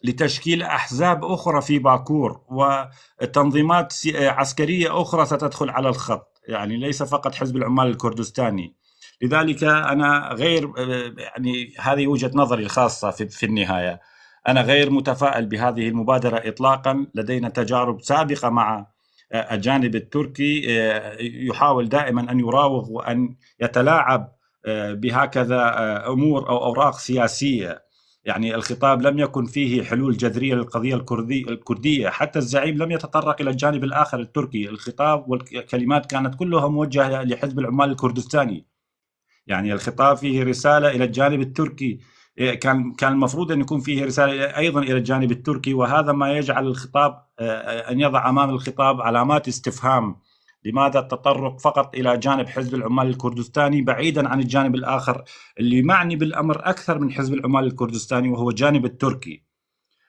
لتشكيل أحزاب أخرى في باكور، وتنظيمات سي-، عسكرية أخرى ستدخل على الخط، يعني، ليس فقط حزب العمال الكردستاني. لذلك أنا غير، يعني، هذه وجهة نظري الخاصة في، في النهاية. أنا غير متفائل بهذه المبادرة إطلاقًا. لدينا تجارب سابقة مع، آه، الجانب التركي، آه، يحاول دائمًا أن يراوغ وأن يتلاعب، آه، بهكذا، آه، أمور أو أوراق سياسية. يعني، الخطاب لم يكن فيه حلول جذرية للقضية الكردي-، الكردية. حتى الزعيم لم يتطرق إلى الجانب الآخر التركي. الخطاب والكلمات كانت كلها موجهة لحزب العمال الكردستاني. يعني، الخطاب فيه رسالة إلى الجانب التركي. إيه، كان، كان المفروض أن يكون فيه رسالة أيضًا إلى الجانب التركي، وهذا ما يجعل الخطاب، آه، أن يضع أمام الخطاب علامات استفهام. لماذا التطرق فقط إلى جانب حزب العمال الكردستاني بعيدًا عن الجانب الآخر اللي معني بالأمر أكثر من حزب العمال الكردستاني، وهو الجانب التركي؟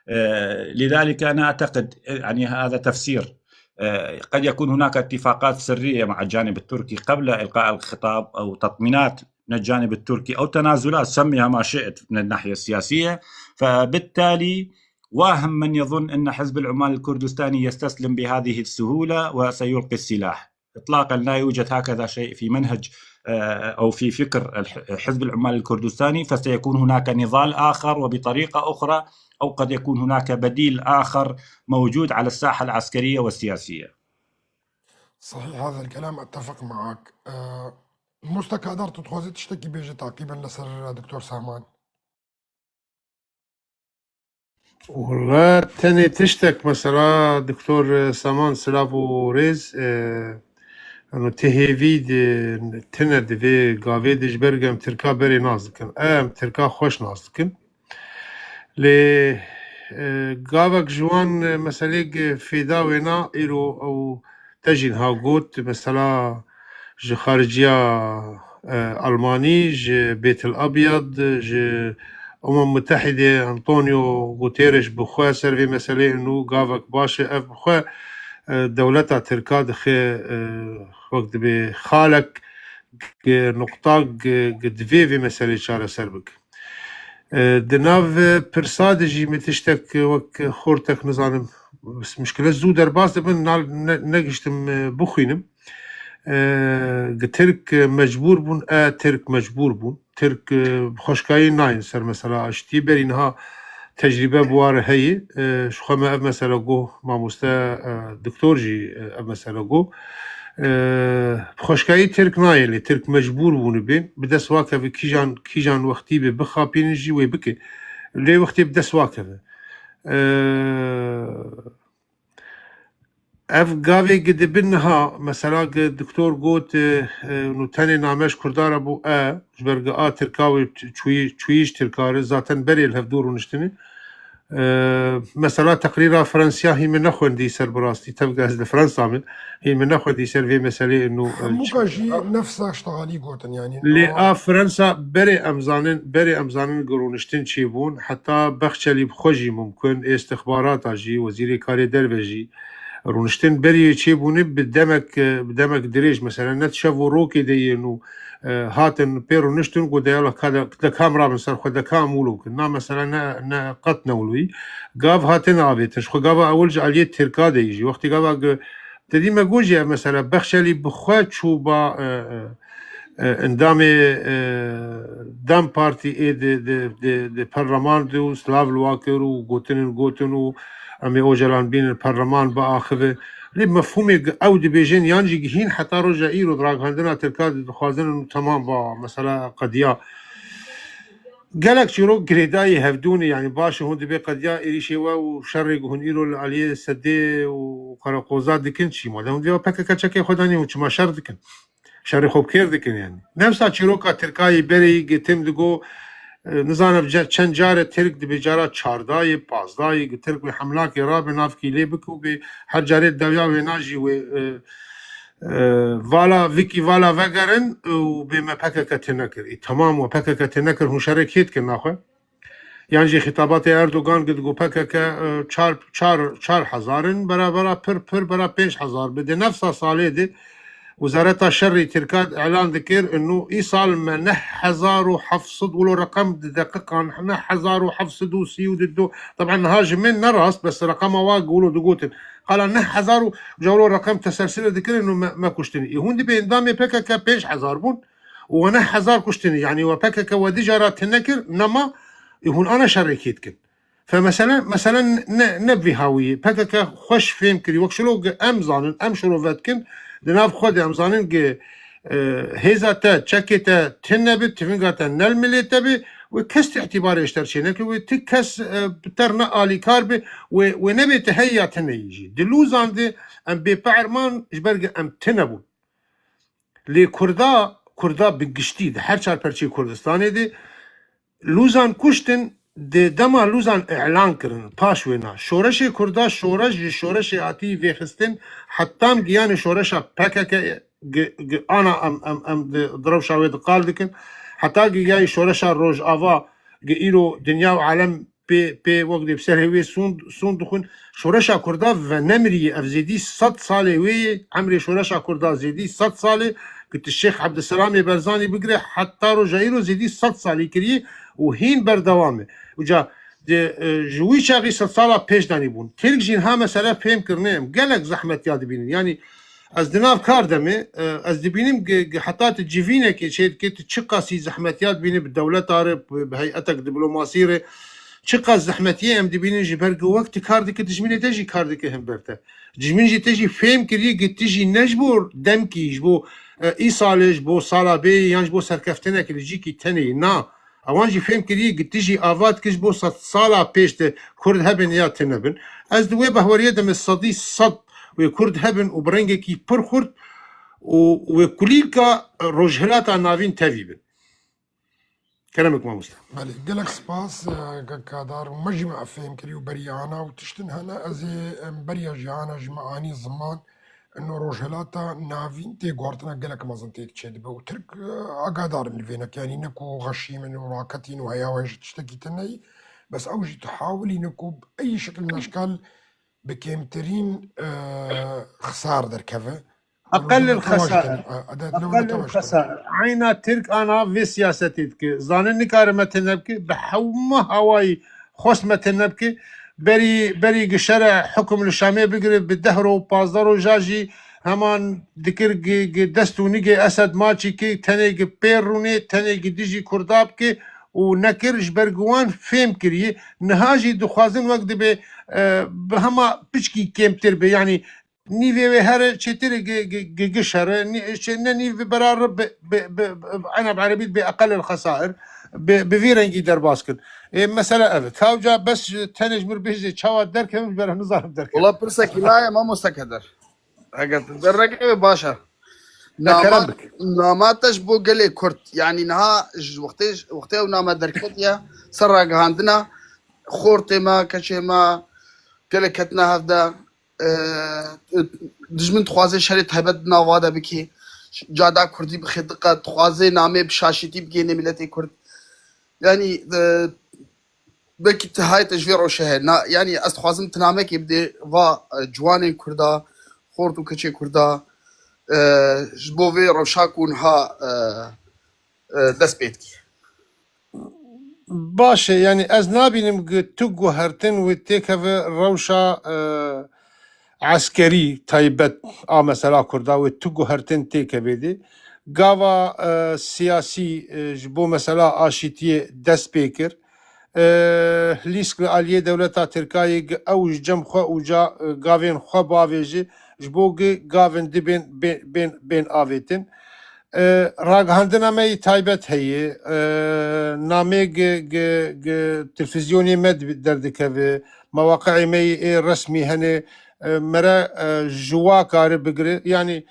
آه، لذلك أنا أعتقد، يعني، هذا تفسير. آه، قد يكون هناك اتفاقات سرية مع الجانب التركي قبل إلقاء الخطاب، أو تطمينات من الجانب التركي، أو تنازلات، سميها ما شئت، من الناحية السياسية. فبالتالي واهم من يظن أن حزب العمال الكردستاني يستسلم بهذه السهولة وسيلقي السلاح. إطلاقًا لا يوجد هكذا شيء في منهج، آه، أو في فكر الح-، حزب العمال الكردستاني، فسيكون هناك نضال آخر وبطريقة أخرى، أو قد يكون هناك بديل آخر موجود على الساحة العسكرية والسياسية. صحيح هذا الكلام، أتفق معك. آه، مستكادر تتخوزي تشتكي بيجي تعقيبا لسر دكتور سامان. Wala tenê tiştek, mesela, Doktor Saman, silav û rêz, e, eno tê hêvî di, tine di vê gavê de, ji ber ku em Tirka berê nas dikin. Em Tirka xweş nas dikin. Lê, e, gavek ji wan, e, meselêk fêda wêna îro ew te jî niha got, mesela, ji xariciya, e, Almanî, ji Bêtil Abyad, ji Umem Mutehîdê Antonio Guterres bi xwe ser vê meseleyê nû gavek baş e. Ev bi xwe, e, dewleta Tirka dixe, e, wek dibê xalek, e, nuqta, e, e, divê vê meseleyê çareser bike. E, di nav, e, pirsa de jî min tiştek, e, wek xortek nizanim, mişkile zû derbas dibin, nal-, ne-, negiştim, e, bixwînim. E, gi Tirk, e, mecbûr bûn, e, Tirk mecbûr bûn. Tirk, e, bi xweşkayî nayên ser mesela aştiyê. Berî niha tecrîbe bi wa re heye. E, ji xwe me ev mesele got, mamoste, e, doktor jî, e, ev mesele got. E, bi xweşkayî Tirk nayê lê, Tirk mecbûr bûne bên, bi dest wa keve kîjan, kîjan wextî bê bixapînin jî wê bike. Lê wextê bi dest wa keve. E, Ev gavê gi dibin niha, mesela gi doktor got, e, e, nû tenê name ji Kurda re bû, e, ji ber gi a Tirka wê çûyî, çûyî ji Tirka re, zaten berê li hevdû rûniştine. E, mesela teqrîra Fransiya hîn min nexwendî ser bi rastî, tevge ez li Fransa me, hîn min nexwendî ser vê meselê nû, e, Hemûka çi- jî nefsa ştehalî gotin, yanî. Lê a Fransa berê em zanin, berê em zanin gi rûniştin çêbûn, heta Bexçelî bi xwe jî mumkin, ê istixbarata jî, wezîrê karê derve jî, rûniştin berî çêbûne bi demek, bi demek dirêj, mesela ne di şev û rokê de yên û, e, hatin pê rûniştin, got de yala ka de, de kam rabin ser xwe, de kam wilo bikin. Na mesela ne, ne qet ne wiloyî. Gav hatin avêtin. Ji xwe gava ewil ji aliyê Tirka de yî jî. Wextî gava gi-, te dî me got jî ev mesela Bexşelî bi xwe çû ba, e, e, e, endamê, e, dem Partî ê di, di, di, di perleman de û silav li wa kir û gotinin gotin û em ê Ocalan bînin perleman biaxive. Lê mefhûmê gi-, ew dibêjin yan jî gihîn heta roja îro di ragihandina Tirka de dixwazin û temam ba mesela qediya. Gelek çîrok girêdayî hevdûnê, yanî baş e hûn dibê qediya êrîşê we û şerê ku hûn îro li aliyê Sedê û Qereqoza dikin çî ma? De hûn divê P K K çekê xwe danî hûn çima şer dikin? Şerê xwe bi kêr dikin yanî. Nefsa çîroka Tirkayê berê yî gitim digo, e, nizanim ce-, çend care Tirk dibê cara çardayê, pazdayê, gi Tirk wê hemlakê rabe navkî lê bike û bê her carê dewiya wêna jî wê, e, e, vala vikî vala vegerin û bê me P K K tê nekir. Î temam we P K K tê nekir, hûn şerê kê dikin naxwe? Yan jî xitabatê Erdogan gi digo P K K, e, çar, çar, çar hezar in, berabera pir, pir bera pênc hezar bi. Di nefsa salê de Wezareta Şerî Tirka elan dikir, inu îsal me neh hezar û heft sed, wilo reqem di deqiqan, neh hezar û heft sed û sî û du, teban niha ji min ne rast, bes reqema wa wilo digotin. Qala neh hezar û, ca wilo reqem teselsile dikir, inu me, me kuştin. Î hûn dibê endamê P K K pênc hezar bûn, û we neh hezar kuştinî, yanî we P K K we dijara tune kir, nema, ê hûn ana şerê kê dikin. Fe mesele, mesele ne, ne vî hawî ye. P K K xweş fêm kirî. Wek şilo ge em zanin, em şirove dikin, di nav xwe de em zanin ge, e, hêza te, çekê te tune bi, tivinga te nel milê te bi, wê kes ti îtîbarê ji te re çê neke, wê ti kes, e, bi te re ne alîkar bi, wê, wê nebê ti heyî ya ti neyî jî. Di Lûzan de em bêpe'rman ji ber ge em tune bûn. Lê Kurda, Kurda bi giştî di her çar perçeyê Kurdistanê de Lûzan kuştin, di dema Lûzan îlan kirin, paş wêna. Şoreşê Kurda, şoreş ji şoreşê hatî vêxistin, hetam giyanê şoreşa P K K gi-, gi-, ana em, em, em di, di rewşa wê di qal dikin. Heta giyayê şoreşa Rojava, gi îro dinya û alem pê, pê wek dê bi serê wê sûnd, sûnd dixwin. Şoreşa Kurda venemiriye, ev zêdî sed salê wê ye, emrê şoreşa Kurda zêdî sed salê, ku tu Şêx Ebdulselamê Berzanî bigire, heta roja îro zêdî sed salî kiriye û hîn berdewam e. Uca de, e, ji wî çaxî sed sala pêş danî bûn. Tirk jî niha mesele fêm kirine em gelek zehmetiya dibînin. Yanî ez di nav kar de me, e, ez dibînim ge, ge heta tu civînekê çê dike, tu çiqasî zehmetiya dibînî bi dewleta re, bi, bi heyetek diplomasî re, çiqas zehmetiyê em dibînin ji ber ku wek tu kar dike, dijminê te jî kar dike hember te. Dijmin jî te jî fêm kiriye ku tu jî ne ji bo demkî, ji bo, e, îsalê, ji bo sala bê yan ji bo serkeftinekê li cîkî tenê yî. Na, ewan jî fêm kiriye ku tu jî ava dike ji bo sed sala pêş de Kurd hebin ya tune bin. Ez di wê behweriyê de me sedî sed wê Kurd hebin û bi rengekî pir xurt û wê kulîlka Rojhilata Navîn tevî bin. Kerem bik mamoste. Belê, gelek spas, e, kek Kadar. Me jî me fêm kirî û beriya ana û tiştin hene. Ez ê, em, beriya jî ana jî me anî ziman. Ino Rojhilata Navîn tê guhartina gelek mezin tê çêdibe û Tirk, e, agadar in li vênek. Yanî ne ku xeşîmin û raketîn û heya wê ji tiştekî tune yî. Bes ew jî dihawilîne ku bi ey şekil min eşkal bi kêmtirîn, e, xisar derkeve. Eqel il xesar. Eqel il xesar. Eyna Tirk ana vê siyasetê dike. Zanin nikare me tune bike. Bi hewma hawayî xwest me tune bike. Berî, berî gi şere hukum li Şamê bigire, bi deh ro û pazdeh roja jî heman dikir gi, gi dest û nigê Esed maçî ki tenê gi pê rûnê, tenê gi dijî Kurda bike û nekir, ji ber ku wan fêm kiriye. Niha jî dixwazin wek dibe, e, bi hema piçkî kêmtir be. Yanî nîvê wê here çêtir gi-, gi-, gi-, giş here, nî-, çê-, ne nîv bi berar bi, bi, bi, bi, ena bi erebî bi eqel el xesair, bi, bi vî rengî derbas kin. Ê, mesele ev e. Ka uca bes ji tenê ji mir bêjê çawa derkevim, ji ber nizanim derkevim. Wala pirsekî maye mamoste keder. Eger tu derrekeve baş e. Te kerem Nama, bik. Nama te ji bo gelê Kurd. Yanî niha ji wextê, wextê ew name derketiye, ser ragihandina xortê me, keçê me, gelek ketine hevde, e, dijmin dixwaze şerê taybet di nava de bikî. Cada Kurdî bixê diqe, dixwaze namê bi şaşîtî bigêne miletê Kurd. Yanî, e, belkî tu hayte ji vê rewşe he. Na, yanî ez dixwazim tu namekê bidê va, e, ciwanên Kurda, xort û keçê Kurda, e, ji bo vê rewşa ku niha, e, e, dest pê dikî. Baş e, yanî ez nabînim ku tu guhertin wê têkeve rewşa, e, eskerî taybet a mesela Kurda wê tu guhertin têkevê dê. Gava, e, siyasî, e, ji bo mesela aşîtiyê dest pê kir. E, lîsk li aliyê dewleta Tirkayê gi ew ji cem xwe û ca, e, gavên xwe bavêje, ji bo gi gavên dibên bên, bên, bên avêtin. E, ragihandina me yî taybet heye. E, namê gi, gi, gi televîzyonê me di-, derdikeve, mewaqi'ê me yî ê resmî hene, e, mere, e, ji wa kari bigire. Yanî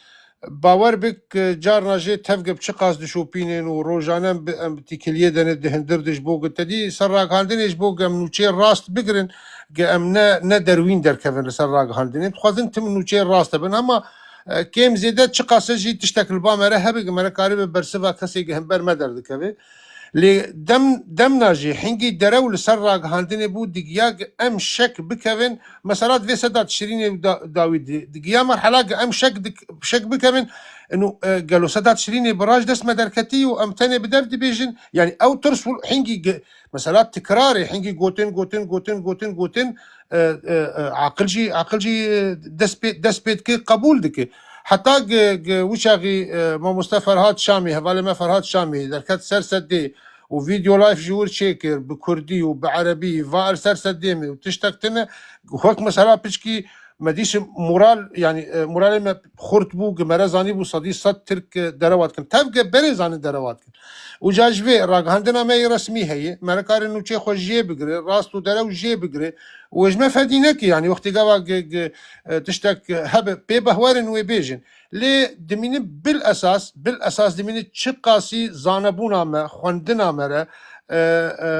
bawer bik, e, carna jê tevgib çiqas dişopînin û rojane em bi, em tîkiliyê de ne di hindir de ji bo gi te dî ser ragihandinê ji bo gi em nûçeyê rast bigirin, gi em ne, ne derwîn derkevin li ser ragihandinê. Dixwazin tim nûçeyê rast hebin. Hema, e, kêm zêde çiqas e jî tiştek li ba me re hebe gi me re karibe bersiva kesê gi hember me derdikeve. Lê dem, demna jî hingî derew li ser ragihandinê bû, digiya gi em şek bikevin. Mesela di vê seda Tişrînê û da-, dawî di-, digiya merhela gi em şek dik-, şek bikevin. Ino, e, gelo seda Tişrînê bi raş dest me derketî û em tenê bi dev dibêjin. Yanî ew tirs û hingî gi-, mesela tikrarê hingî gotin, gotin, gotin, gotin, gotin, e, e, e, aqil jî, aqil jî, e, dest pê, dest pê dike, qebûl dike. Heta gi, gi wî çaxî, e, mamoste Ferhat Şamî, hevalê me Ferhat Şamî derket ser sedê û video live ji wir çêkir, bi kurdî û bi erebî, va er ser sedê me û tiştek tine, wek mesela piçkî me dîsim moral, yanî, e, moralê me xurt bû, gi me re zanîbû sedî sed Tirk, e, derewa dikin. Tev gi berê zanin derewa dikin. Û ca ji vê ragihandina me yê resmî heye, me re kare nûçeyê xwe jê bigire, rast û derew jê bigire. Û ji me fedî neke, yanî wextê gava gi, gi, e, tiştek hebe, pê behwerin wê bêjin. Lê dimînin bil esas, bil esas dimînin çiqasî zanebûna me, xwendina me re, e, e,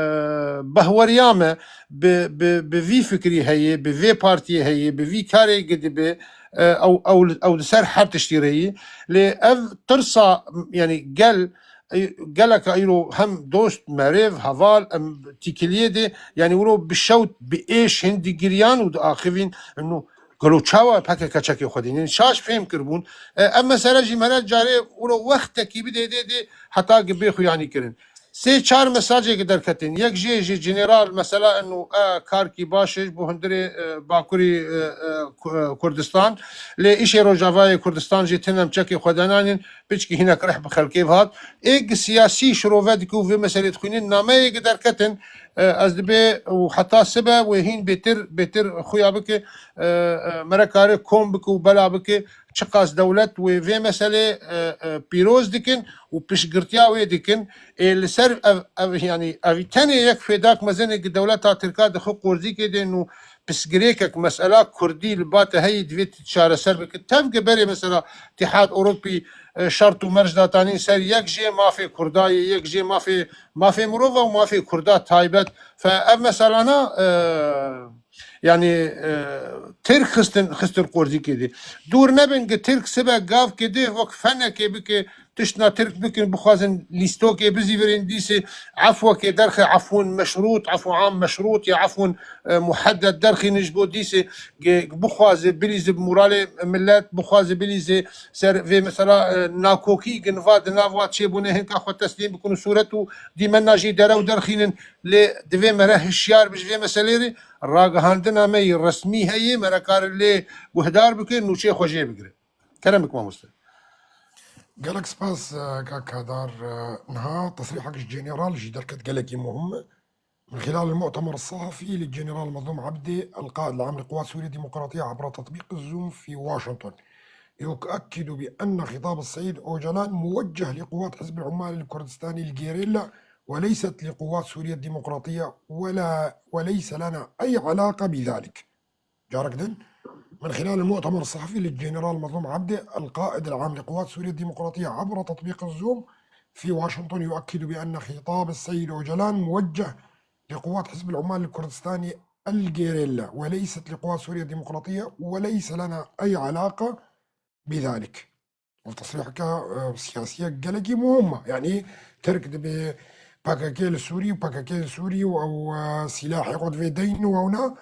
behweriya me bi, bi, bi vî fikrî heye, bi vê partiyê heye, bi vî karê gi dibe, e, ew, ew, ew li ser her tiştî re yî. Lê ev tirsa, yanî gel, e, geleka îro hem dost, merêv, heval, em tîkiliyê de, yanî wilo bi şewt, bi êş hin digiriyan û diaxivîn, ino, gelo çawa P K K çekê xwe dînin? Şaş fêm kiribûn. E, ev mesele jî me re carê wilo wextekî bidê dê dê heta gi bê xuyanî kirin. Sê çar mesajê gi derketin. Yek jê ji general mesela ino, e, karkî baş e ji bo hundirê, e, Bakurî, e, e, Ku-, e, Kurdistan. Lê îşê Rojavayê Kurdistan jî tinem çekê xwe denanîn. Piçkî hinek rih bi xelkê hat. Ê gi siyasî şirove dike û vê meselê dixwînin, nameyê gi derketin, e, ez dibê û heta sibe wê hîn bêtir, bêtir xuya bike, e, e, mere kare kom bike û bela bike. Çiqas dewlet wê vê meselê, e, e, pîroz dikin û piştgirtiya wê dikin. Ê li ser ev, ev, yanî ev tenê yek fêdak mezin e gi dewleta Tirka di xwe qorzîkê de û pisgirêkek mesela Kurdî li ba te heyî divê tu çareser bike. Tev gi berê mesela Îtîhad Ewropî, e, şert û merc datanîn ser yek jê mafê Kurda ye, yek jê mafê, mafê mirova û mafê Kurda taybet. Fe ev meselana, e, yanî, e, Tirk xistin, xistin qorzîkê de. Dûr nebin gi Tirk sibe gavkê de wek fenekê bike, tiştna Tirk bikin, bixwazin lîstokê bizîvirin, dîsê efwekê derxe, efwun meşrût, efw am meşrût ya efwun, e, muheddet derxînin ji bo dîsê ge-, bixwaze bilîze bi moralê millet, bixwaze bilîze ser vê mesela, e, nakokî gi niva di nav wa çêbûne hinka xwe teslîm bikin û sûret û dîmenna jî derew derxînin. Lê divê me re hişyar bi ji vê meselê re, ragihandina me yî resmî heye, me re kare lê guhdar bike, nûçeyê xwe jê bigire. Kerem bik mamoste. Gelek spas, e, kak Kadar. E, niha tesrîhek ji general jî derket, gelekî muhim. Min xilal المؤتمر الصحفي للجنرال مظلوم عبدي القائد العام لقوات سوريا الديمقراطية عبر تطبيق الزوم في واشنطن يؤكد بأن خطاب السيد أوجلان موجه لقوات حزب العمال الكردستاني الجيريلا وليست لقوات سوريا الديمقراطية ولا، وليس لنا أي علاقة بذلك. جارك دن. من خلال المؤتمر الصحفي للجنرال مظلوم عبدي القائد العام لقوات سوريا الديمقراطية عبر تطبيق الزوم في واشنطن يؤكد بأن خطاب السيد أوجلان موجه لقوات حزب العمال الكردستاني الجيريلا وليست لقوات سوريا الديمقراطية وليس لنا أي علاقة بذلك. Ev tesrîheke, e, siyasî ye gelekî muhim e. Yanî Tirk dibê P K K li Sûrî û P K K li Sûrî û ew, e, sîlahê xwe divê deyn û ewna,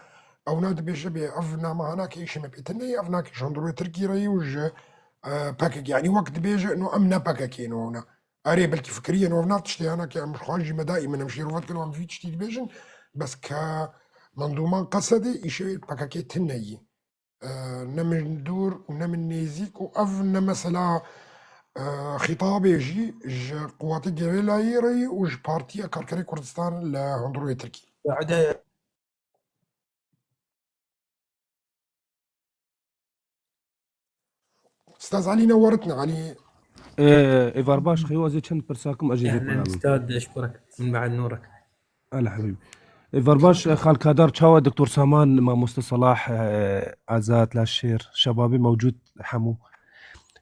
ewna dibêje bê ev namehana ke îşê me pê tune ye, ev nake ji hundirê Tirkî re yî û ji, e, P K K. Yanî wek dibêje ino em ne P K K in û ewna. Erê, belkî fikirî ye û ev nav tiştê hana ke em ji xwe jî me daîmen em şîrove dikin û em vî tiştî dibêjin. Bes ke mendûman Qesedê îşê P K K tune yî. E, ne min dûr û ne min nêzîk û ev ne mesela, e, xîtabê jî ji Quwatê Gerêlayê re yî û ji Partiya Karkerê Kurdistan li hundirê Tirkî. Estaz Elî ne weritne, Elî. Ee, Êvar baş, xeyo ez ê çend pirsa kim, ez jê vê Ehlen, penalim. Estad, eşkurak. Min be'ed nûrek. Hele hebîb. Êvar baş, e, Xal Kadar, çawa Doktor Saman, Mamoste Salah, e, Azad, Laşêr, şebabê mewcûd hemû.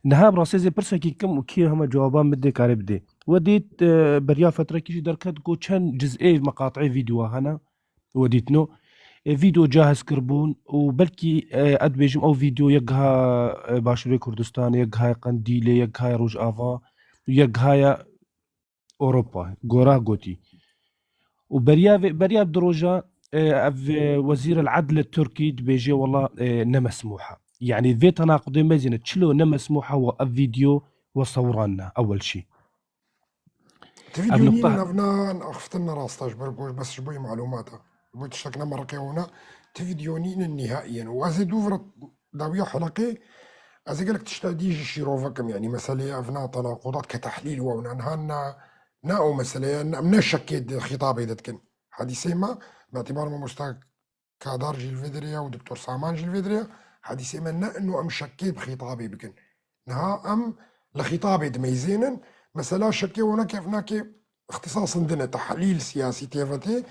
Niha bi rastî ez ê pirsekî kim û kî hema cewaba min dê karê bidê. We dît, e, beriya fetrekî jî derket ku çend ciz'ê meqat'ê vîdyoa hene. We dîtino, e, vîdeo cahiz kiribûn û belkî, e, ez dibêjim ew vîdeo yek giha, e, Başûrê Kurdistanê, yek giha Qendîlê, yek giha Rojava, yek giha Ewropa, gora gotî. Û beriya vê, beriya du roja, e, ev, e, Wezîr el Edl Tirkî dibêje, wela, e, ne mesmûh e. Yanî vê tenaqudê mezîne, çilo ne mesmûh e we ev vîdeo we sewranne, ewel şî. Ti Ev vîdeo nînin, nuqta ev nan axiftin ne rast e, ji ber ku bes ji bo yê malûmata. Ji bo tiştek ne meraqê wana. Ti vîdeo nînin nihaiyen. Û ez ê dû vira dawiya heleqê, ez ê gelek tişta dî jî şîrove kim. Yanî meselê ev na tenaqudat ke tehlîl wana. Niha ne, ne ew mesele ye, ne, em ne şekê di xîtabê de dikin. Hadîsê me, bi îtîbar mamosta Kadar jî li vê derê ye û Doktor Saman jî li vê derê ye. Hadîsê me ne ino em şekê bi xîtabê bikin. Niha em li xîtabê dimeyzênin. Mesela şekê wana ke ev nake îxtisasên din e, tehlîl siyasî tê ve tê.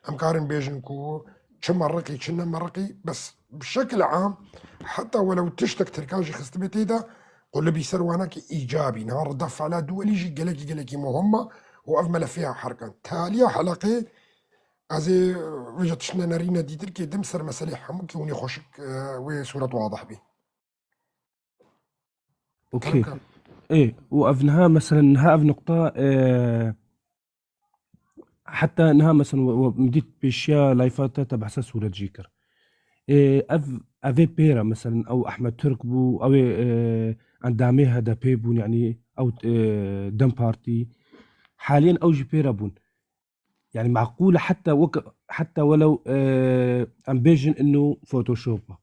Em karin bêjin ku çi merriqî, çi ne merriqî. Bes bi şekil am, heta welew tiştek Tirkan jî xistibê tê de, qulibî ser wana ke îcabî. Niha rida fiila duwelî jî gelekî, gelekî muhim e û ev melefê ya herkan. Taliya heleqê, ez ê vêca tiştine nerîne dîtir kê dim ser meselê hemû kê hûn ê xweşik, e, wê sûret wadih bî. Okey. Ê, û ev niha, meselen, niha ev nuqta, e, heta niha, meselen, we, we min dît pêşiya layfa te, te behsa sûret jî kir. Ê, ev, ev ê pêra, meselen, ew Ehmed Turk bû, ew ê, e, endamê H D P bûn, yanî ew, e, DEM Partî. Haliyen ew jî pêra bûn. Yani meqûl e heta wek, heta welew, e, em bêjin ino Photoshop e.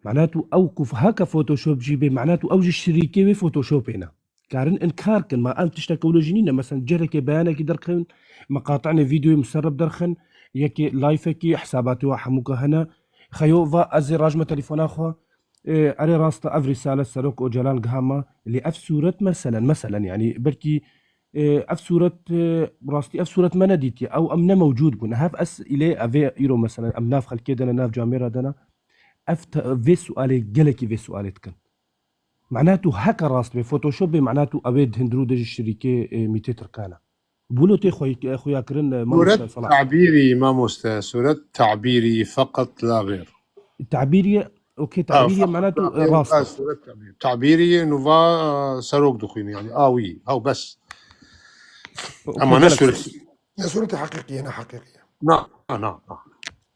Manatu ew ku heke Photoshop jî bê, manatu ew jî şirîkê wê Photoshopê ne. Karin inkar kin, ma em tiştek wilo jî nîne. Mesela cerekê beyanekî derxin, meqatinê vîdeoyê muserrib derxin, yekê layfekî, hesabatê wa hemûka hene. Xeyo va ez ê rajme telefona xwe, e, erê rast e, ev rîsale Serok Ocalan giha me, lê ev sûret meselen, meselen, yani belkî, e, ev sûret, e, rastî ev sûret me nedîtiye, ew em ne mewcûd bûn. Hev ez îlê evê îro meselen, em nav xelkê de ne, nav camêra de ne, ev te-, vê sualê, gelekî vê sualê dikin. Mena tu heke rast bê, Photoshop bê, mena tu ew ê di hundirû de ji şirîkê, e, mîtê Tirkan e. Bûlo tê xwe-, xuya kirin, e, Mamoste Salah. Sûret tabîrî, mamoste, sûret tabîrî feqet la xêr. Tabîrî ye, okey, Ha, tabîrî ye, feqet mena tu, la e, xêr, rast ha, e. Sûret tabîrî. Tabîrî ye, nûva, e, serok dixwîne, yani, a wî, ew bes. Okey, Ama ne gelek sûret. Ne sûretê heqîqî ye, ne heqîqî ye. Na, na, na.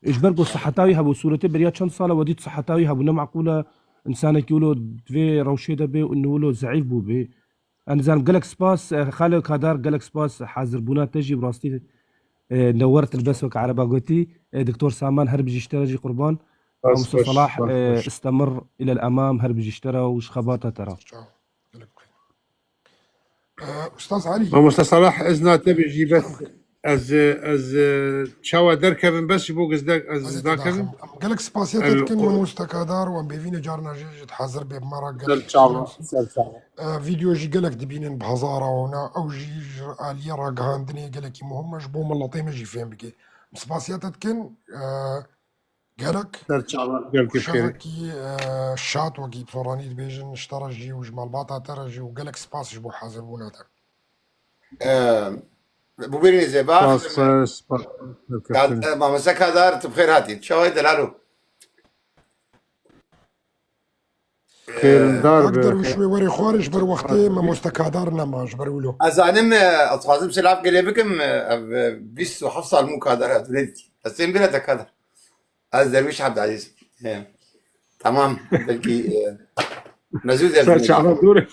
Ji ber ku siheta wî hebû, sûretê beriya çend sala we dît siheta wî hebû, ne meqûl e, insanekî wilo di vê rewşê de bê û wilo zeîf bû bê. Ez nizanim, gelek spas, e, Xalê Kadar, gelek spas hazirbûna te jî bi rastî, e, ne wert el bes wek ereba gotî. E, Doktor Saman her bijî ji te re jî qurban. Bas, Mamoste bas, Salah, bas, e, bas. Istemir ilel emam her bijî ji te re û ji xebata te re. Sağ ol. Gelek xêr. Ee, Ustaz Ali. Mamoste Salah, ez na te bijî bes. Ez, ez, e, çawa derkevim bes ji bo gizdek ez Hadi daxim. Em gelek spasiya te dikin, mamoste Kadar, û em bêvîne carna jî ji hazir bê bi me re gelek Ser çava, ser çava. E, vîdeo jî gelek dibînin bi hezara wana, ew jî ji aliyê ragihandinê gelekî muhim e, ji bo miletê me jî fêm bike. Spasiya te dikin, e, gelek Ser çava, gelkî xêr. Şevekî, e, şad wekî bi soranî dibêjin, ji te re jî û ji malbata te re jî û gelek spas ji bo hazir bûna te. Ee, Bûbêrînê zêba. Spas, spas. Ka-, e, Mamoste Kadar, tu bi xêr hatî. Çawa ye delalo? Xêrindar Kak be. Derwiş wê werê xwarê ji ber wextê mamoste Kadar nema, ji ber wilo. Ez zanim, e, ez dixwazim silav gelê bikim, e, ev, e, bîst û heft sal mû Kadar e, tu nedîtî. Ez tên bira te Kadar. Ez Derwîş Abdelaziz. He. Tamam. Belkî, e, mezû Ser Derwîş. Çava dûr,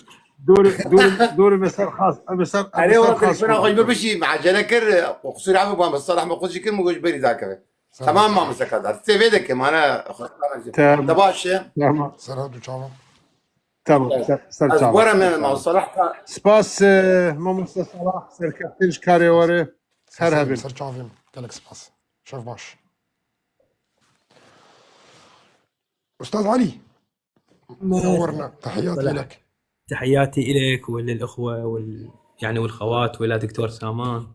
dûr, dûr, dûr me ser xas, me ser, Erê, me ser wala xas telefona xwe ji min bişî, me acele kir, e, qusûr abi, ba me Salah me xwe jî kir, me goş berî dakeve. Tamam, mamoste Kadar. Tê vê deke, mana, Tamam. Te baş e. Tamam. Serhat û çavan. Tamam, Evet. Ser, ser Ez çava. Were me, mamoste Salah ta- Spas, e, mamoste Salah, serkeftin ji karê were. Her hebin. Ser çavim. Gelek spas. Şev baş. Ustaz Ali. Merhaba. Nurna. Tahiyat Salah. Lek. تحياتي إليك وللإخوة وال-، يعني والخوات وإلى دكتور سامان.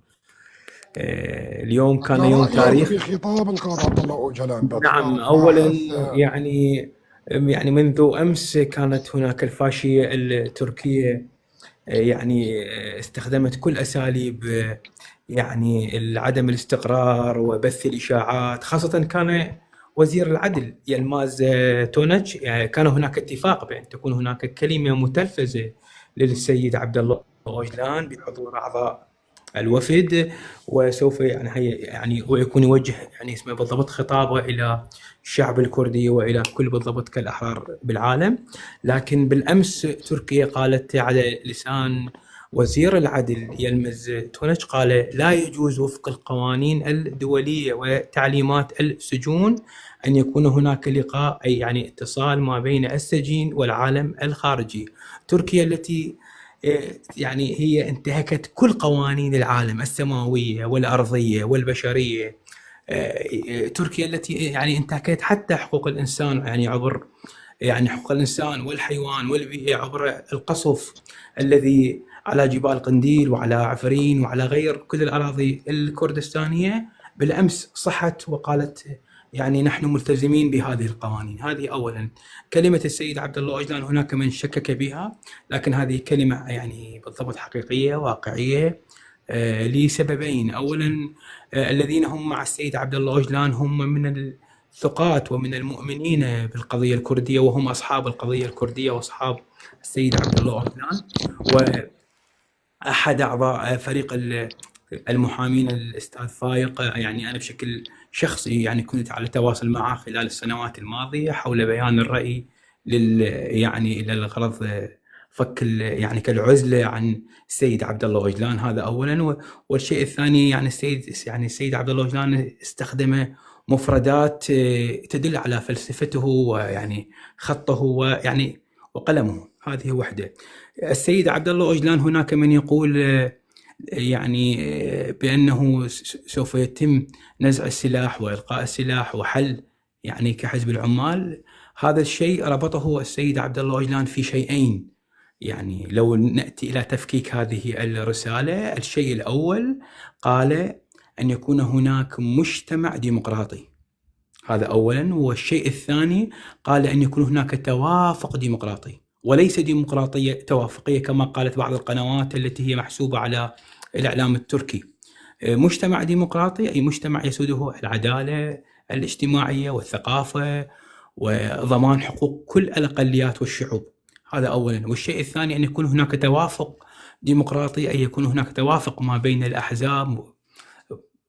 آه، اليوم كان يوم تاريخي. في خطاب القائد عبد الله أوجلان. نعم، أولاً، يعني، يعني منذ أمس كانت هناك الفاشية التركية، آه، يعني، آه، استخدمت كل أساليب، آه، يعني عدم الاستقرار وبث الإشاعات، خاصة كان وزير العدل يلماز، آه، تونج، يعني كان هناك اتفاق بأن تكون هناك كلمة متلفزة للسيد عبد الله أوجلان بحضور أعضاء الوفد، وسوف يعني هي-، يعني ويكون يوجه يعني اسمه بالضبط خطابه إلى الشعب الكردي وإلى كل بالضبط كالأحرار بالعالم. لكن بالأمس تركيا قالت على لسان وزير العدل يلمز تونج، قال: "لا يجوز وفق القوانين الدولية وتعليمات السجون أن يكون هناك لقاء، أي يعني اتصال ما بين السجين والعالم الخارجي". تركيا التي، آه، يعني هي انتهكت كل قوانين العالم السماوية والأرضية والبشرية. آه، آه، تركيا التي يعني انتهكت حتى حقوق الإنسان، يعني عبر، يعني حقوق الإنسان والحيوان والبيئة عبر القصف الذي على جبال قنديل وعلى عفرين وعلى غير كل الأراضي الكردستانية. بالأمس صحت وقالت يعني نحن ملتزمين بهذه القوانين. هذه أولًا. كلمة السيد عبد الله أوجلان هناك من شكك بها، لكن هذه كلمة يعني بالضبط حقيقية، واقعية، آه، لسببين. أولًا، آه، الذين هم مع السيد عبد الله أوجلان هم من الثقات ومن المؤمنين بالقضية الكردية، وهم أصحاب القضية الكردية وأصحاب السيد عبد الله أوجلان. و أحد أعضاء فريق ال-، المحامين الأستاذ فايق، يعني أنا بشكل شخصي يعني كنت على تواصل معه خلال السنوات الماضية حول بيان الرأي لل-، يعني للغرض فك ال-، يعني كالعزلة عن السيد عبد الله أوجلان، هذا أولًا. و-، والشيء الثاني يعني السيد، يعني السيد عبد الله أوجلان استخدم مفردات، آه، تدل على فلسفته ويعني خطه ويعني وقلمه. هذه وحدة. السيد عبد الله أوجلان هناك من يقول، آه، يعني، آه، بأنه س-، س-، سوف يتم نزع السلاح وإلقاء السلاح وحل، يعني، كحزب العمال. هذا الشيء ربطه السيد عبد الله أوجلان في شيئين. يعني، لو نأتي إلى تفكيك هذه الرسالة، الشيء الأول قال أن يكون هناك مجتمع ديمقراطي. هذا أولًا. والشيء الثاني قال أن يكون هناك توافق ديمقراطي، وليس ديمقراطية توافقية كما قالت بعض القنوات التي هي محسوبة على الإعلام التركي. آه، مجتمع ديمقراطي، أي مجتمع يسوده العدالة الاجتماعية والثقافة وضمان حقوق كل الأقليات والشعوب. هذا أولًا. والشيء الثاني أن يكون هناك توافق ديمقراطي، أي يكون هناك توافق ما بين الأحزاب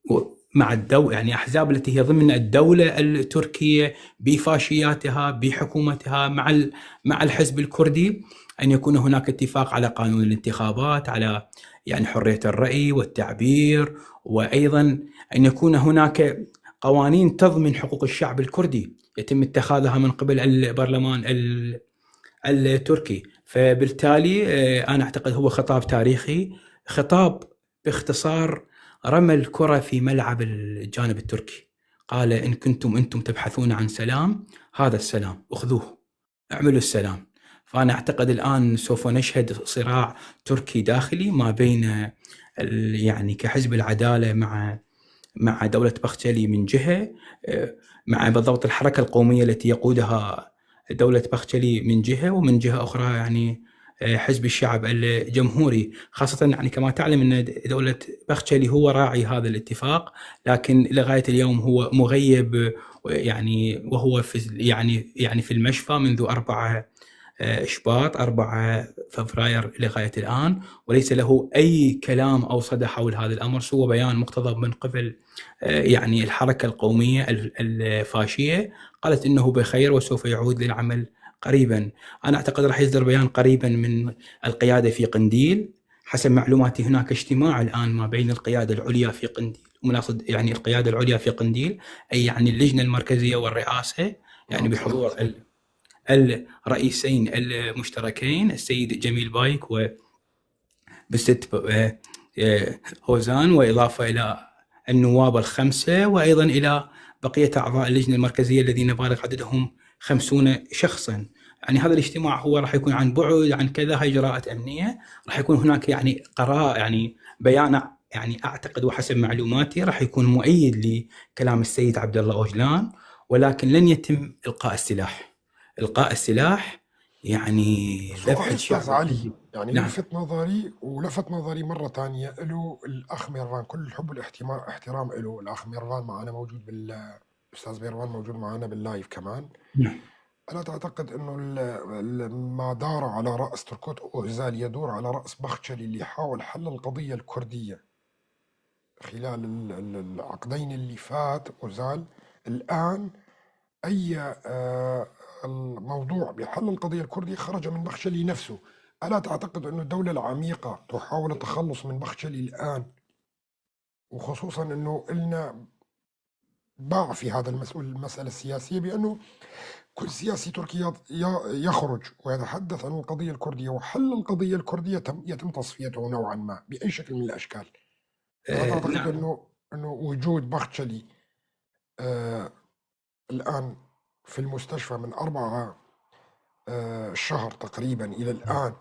و-، مع الدو-، يعني أحزاب التي هي ضمن الدولة التركية بفاشياتها، بحكومتها، مع ال-، مع الحزب الكردي، أن يكون هناك اتفاق على قانون الانتخابات، على، يعني، حرية الرأي والتعبير، وأيضًا أن يكون هناك قوانين تضمن حقوق الشعب الكردي يتم اتخاذها من قبل البرلمان ال-، التركي. فبالتالي، آه، أنا أعتقد هو خطاب تاريخي، خطاب باختصار رمى الكرة في ملعب الجانب التركي. قال: "إن كنتم أنتم تبحثون عن سلام، هذا السلام، أخذوه، اعملوا السلام." فأنا أعتقد الآن سوف نشهد صراع تركي داخلي ما بين ال-، يعني كحزب العدالة مع، مع دولة بخشلي من جهة، آه، مع بالضبط الحركة القومية التي يقودها دولة بخشلي من جهة، ومن جهة أخرى يعني، آه، حزب الشعب الجمهوري، خاصة يعني كما تعلم أن دولة بخشلي هو راعي هذا الاتفاق، لكن لغاية اليوم هو مغيب، يعني وهو في ال-، يعني، يعني في المشفى منذ أربعة، آه، شباط، أربعة فبراير لغاية الآن، وليس له أي كلام أو صدى حول هذا الأمر سوى بيان مقتضب من قبل، آه، يعني الحركة القومية ال-، الفاشية، قالت إنه بخير وسوف يعود للعمل قريبًا. أنا أعتقد راح يصدر بيان قريبًا من القيادة في قنديل. حسب معلوماتي هناك اجتماع الآن ما بين القيادة العليا في قنديل، ومن أقصد يعني القيادة العليا في قنديل، أي يعني اللجنة المركزية والرئاسة، يعني بحضور ال-، الرئيسين المشتركين السيد جميل بايك و بست، آه، آه، هوزان، وإضافة إلى النواب الخمسة، وأيضًا إلى بقية أعضاء اللجنة المركزية الذين بالغ عددهم خمسون شخصًا. يعني هذا الاجتماع هو راح يكون عن بعد، عن كذا، هاي إجراءات أمنية. راح يكون هناك يعني قرار، يعني بيان، يعني أعتقد وحسب معلوماتي راح يكون مؤيد لكلام السيد عبد الله أوجلان، ولكن لن يتم إلقاء السلاح. إلقاء السلاح يعني شوف، ذبح أستاذ الشعب. علي، يعني نعم. لفت نظري، ولفت نظري مرة تانية إله الأخ ميرفان، كل الحب والاحتما-، احترام إله. الأخ ميرفان معنا موجود بال-، أستاذ ميرفان موجود معنا باللايف كمان. نعم. ألا تعتقد إنه ال-، ال-، ما دار على رأس تركوت أوزال يدور على رأس بخشلي اللي حاول حل القضية الكردية خلال ال-، ال-، العقدين اللي فات أوزال، الآن أي، آه، الموضوع بحل القضية الكردية خرج من بخشلي نفسه؟ ألا تعتقد أن الدولة العميقة تحاول التخلص من بخشلي الآن؟ وخصوصًا أنه إلنا باع في هذا المسؤول، المسألة السياسية، بأنه كل سياسي تركي يض-، ي-، يخرج ويتحدث عن القضية الكردية وحل القضية الكردية تم، يتم تصفيته نوعًا ما بأي شكل من الأشكال. ألا آه، تعتقد نعم. أنه، أنه وجود بخشلي، آه، الآن في المستشفى من أربعة، آه، شهر تقريبًا إلى الآن،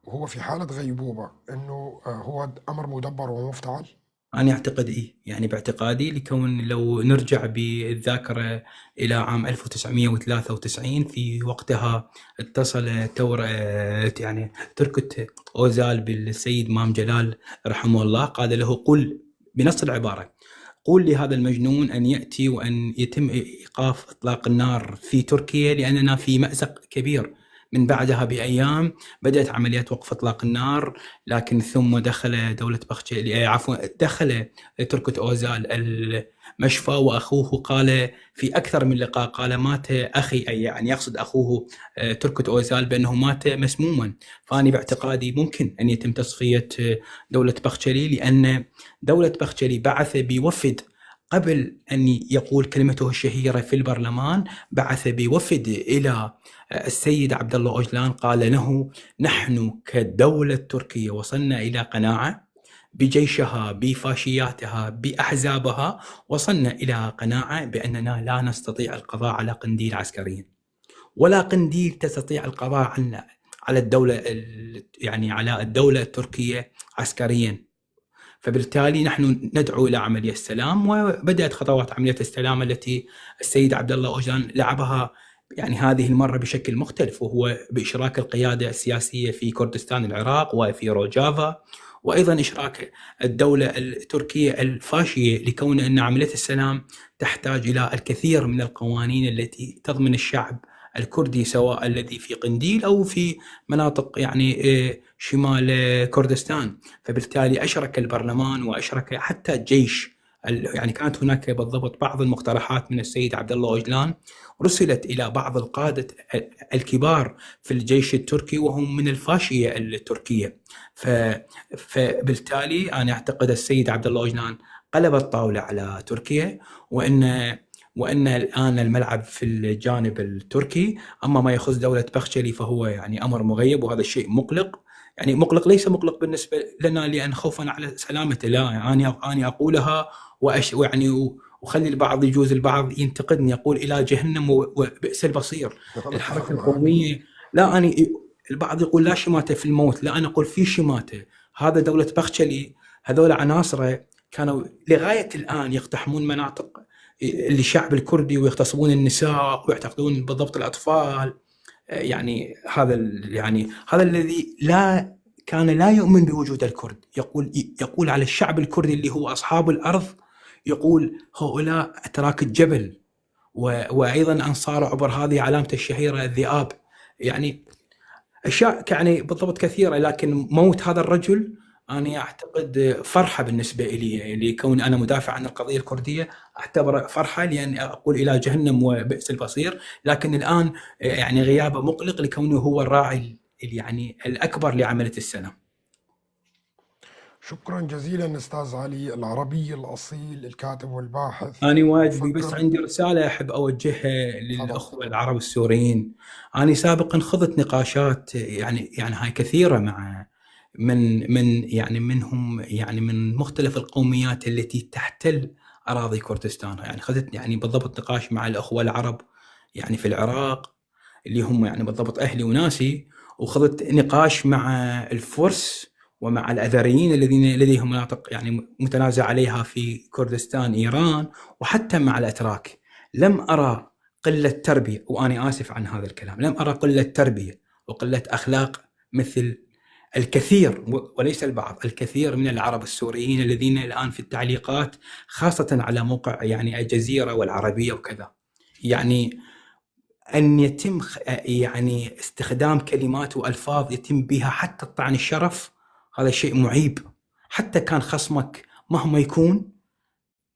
وهو في حالة غيبوبة، إنه، آه، هو أمر مدبر ومفتعل؟ أنا أعتقد إيه، يعني باعتقادي، لكون لو نرجع بالذاكرة إلى عام ألف وتسعمية وثلاثة وتسعين، في وقتها اتصل تور-، آه، يعني تركت أوزال بالسيد مام جلال رحمه الله، قال له: "قل"، بنص العبارة، "قل لهذا المجنون أن يأتي وأن يتم إيقاف إطلاق النار في تركيا، لأننا في مأزق كبير." من بعدها بأيام بدأت عمليات وقف إطلاق النار، لكن ثم دخل دولة بخش-، عفوًا، دخل تركت أوزال المشفى، وأخوه قال في أكثر من لقاء، قال: "مات أخي"، أي يعني يقصد أخوه، آه، تركت أوزال، بأنه مات مسموما. فأنا باعتقادي ممكن أن يتم تصفية، آه، دولة بخشلي، لأن دولة بخشلي بعث بوفد قبل أن يقول كلمته الشهيرة في البرلمان، بعث بوفد إلى السيد عبد الله أوجلان، قال له: "نحن كدولة تركية وصلنا إلى قناعة بجيشها، بفاشياتها، بأحزابها، وصلنا إلى قناعة بأننا لا نستطيع القضاء على قنديل عسكريًا، ولا قنديل تستطيع القضاء عنا، على الدولة ال-، يعني على الدولة التركية عسكريًا." فبالتالي نحن ندعو إلى عملية السلام، وبدأت خطوات عملية السلام التي السيد عبد الله أوجلان لعبها، يعني، هذه المرة بشكل مختلف، وهو بإشراك القيادة السياسية في كردستان العراق وفي روجافا، وأيضًا إشراك الدولة التركية الفاشية، لكون أن عملية السلام تحتاج إلى الكثير من القوانين التي تضمن الشعب الكردي، سواء الذي في قنديل أو في مناطق، يعني، آه، شمال، آه، كردستان. فبالتالي أشرك البرلمان وأشرك حتى الجيش. ال-، يعني، كانت هناك بالضبط بعض المقترحات من السيد عبد الله أوجلان رسلت إلى بعض القادة ال-، الكبار في الجيش التركي، وهم من الفاشية التركية. ف-، فبالتالي أنا أعتقد السيد عبد الله أوجلان قلب الطاولة على تركيا، وأن وأن الآن الملعب في الجانب التركي. أما ما يخص دولة بخشلي فهو يعني أمر مغيب، وهذا الشيء مقلق. يعني مقلق، ليس مقلق بالنسبة لنا لأن خوفا على سلامته، لا، أنا أنا أقولها وأش ويعني و- وخلي البعض، يجوز البعض ينتقدني، يقول: "إلى جهنم و- وبئس المصير". الحركة القومية، لا، أنا البعض يقول: "لا شماتة في الموت"، لا، أنا أقول: "في شماتة". هذا دولة بخشلي، هذول عناصره كانوا لغاية الآن يقتحمون مناطق للشعب الكردي، ويغتصبون النساء، ويعتقلون بالضبط الأطفال. يعني هذا ال- يعني هذا الذي لا كان لا يؤمن بوجود الكرد، يقول يقول على الشعب الكردي اللي هو أصحاب الأرض، يقول: "هؤلاء أتراك الجبل". و- وأيضًا أنصار عبر هذه علامته الشهيرة الذئاب. يعني أشياء يعني بالضبط كثيرة، لكن موت هذا الرجل أنا أعتقد فرحة بالنسبة إلي، لكون أنا مدافع عن القضية الكردية، أعتبره فرحة، لأن أقول: "إلى جهنم وبئس المصير". لكن الآن يعني غيابه مقلق لكونه هو الراعي ال- يعني الأكبر لعملية السلام. شكرا جزيلا أستاذ علي العربي الأصيل، الكاتب والباحث. أنا واجبي، بس عندي رسالة أحب أوجهها للأخوة العرب السوريين. أنا سابقا خضت نقاشات يعني يعني هاي كثيرة مع من من يعني منهم، يعني من مختلف القوميات التي تحتل أراضي كردستان. يعني خذت يعني بالضبط نقاش مع الأخوة العرب يعني في العراق، اللي هم يعني بالضبط أهلي وناسي، وخضت نقاش مع الفرس ومع الأذريين الذين لديهم مناطق يعني متنازع عليها في كردستان إيران، وحتى مع الأتراك. لم أرى قلة تربية، وأنا آسف عن هذا الكلام، لم أرى قلة تربية وقلة أخلاق مثل الكثير، وليس البعض، الكثير من العرب السوريين الذين الآن في التعليقات، خاصة على موقع يعني الجزيرة والعربية وكذا. يعني أن يتم خ- يعني استخدام كلمات وألفاظ يتم بها حتى الطعن الشرف، هذا شيء معيب. حتى كان خصمك مهما يكون،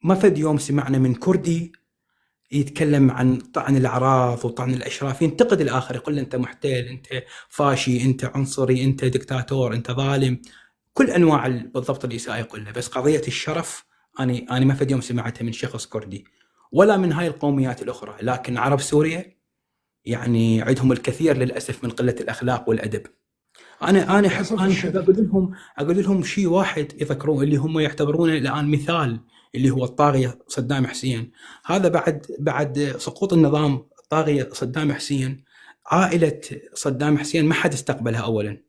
ما فد يوم سمعنا من كردي يتكلم عن طعن الأعراض وطعن الأشراف، ينتقد الآخر، يقول له: "أنت محتل، أنت فاشي، أنت عنصري، أنت دكتاتور، أنت ظالم". كل أنواع ال- بالضبط الإساءة يقول له. بس قضية الشرف، أنا أنا ما فد يوم سمعتها من شخص كردي ولا من هاي القوميات الأخرى. لكن عرب سوريا يعني عندهم الكثير للأسف من قلة الأخلاق والأدب. أنا أنا أحب أنا أحب أقول لهم أقول لهم شيء واحد يذكروه، اللي هم يعتبرونه الآن مثال، اللي هو الطاغية صدام حسين. هذا بعد بعد سقوط النظام الطاغية صدام حسين، عائلة صدام حسين ما حد استقبلها أولا.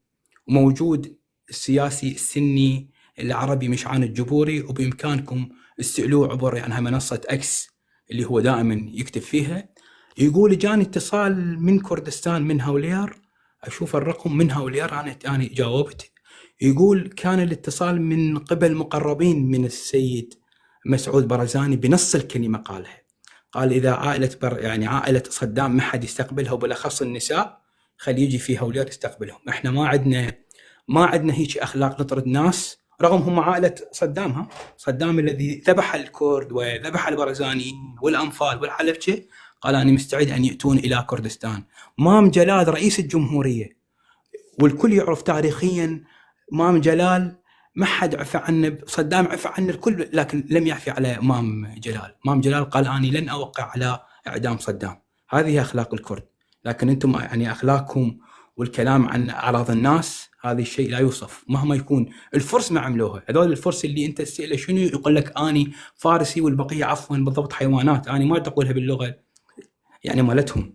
وموجود السياسي السني العربي مشعان الجبوري، وبإمكانكم تسألوه عبر يعني منصة أكس اللي هو دائما يكتب فيها. يقول: "جاني اتصال من كردستان، من هولير". أشوف الرقم من هولير، أنا أنا جاوبت. يقول: "كان الاتصال من قبل مقربين من السيد مسعود برزاني"، بنص الكلمة قالها. قال: "إذا عائلة بر يعني عائلة صدام ما حد يستقبلها، وبالأخص النساء، خلي يجي في هولير يستقبلهم". إحنا ما عندنا ما عندنا هيك أخلاق نطرد ناس، رغم هم عائلة صدام، ها؟ صدام الذي ذبح الكرد وذبح البرزانيين والأنفال والحلبشة، قال: "أنا مستعد أن يأتون إلى كردستان". مام جلال رئيس الجمهورية، والكل يعرف تاريخيا مام جلال ما حد عفى عنه، صدام عفى عنه الكل، لكن لم يعفي على مام جلال. مام جلال قال: "أنا لن أوقع على إعدام صدام". هذه أخلاق الكرد. لكن أنتم يعني أخلاقكم والكلام عن أعراض الناس، هذا الشيء لا يوصف مهما يكون. الفرس ما عملوها. هذول الفرس اللي أنت تسأله شنو، يقول لك: "أني فارسي"، والبقية عفوا بالضبط حيوانات. أنا ما تقولها باللغة يعني مالتهم.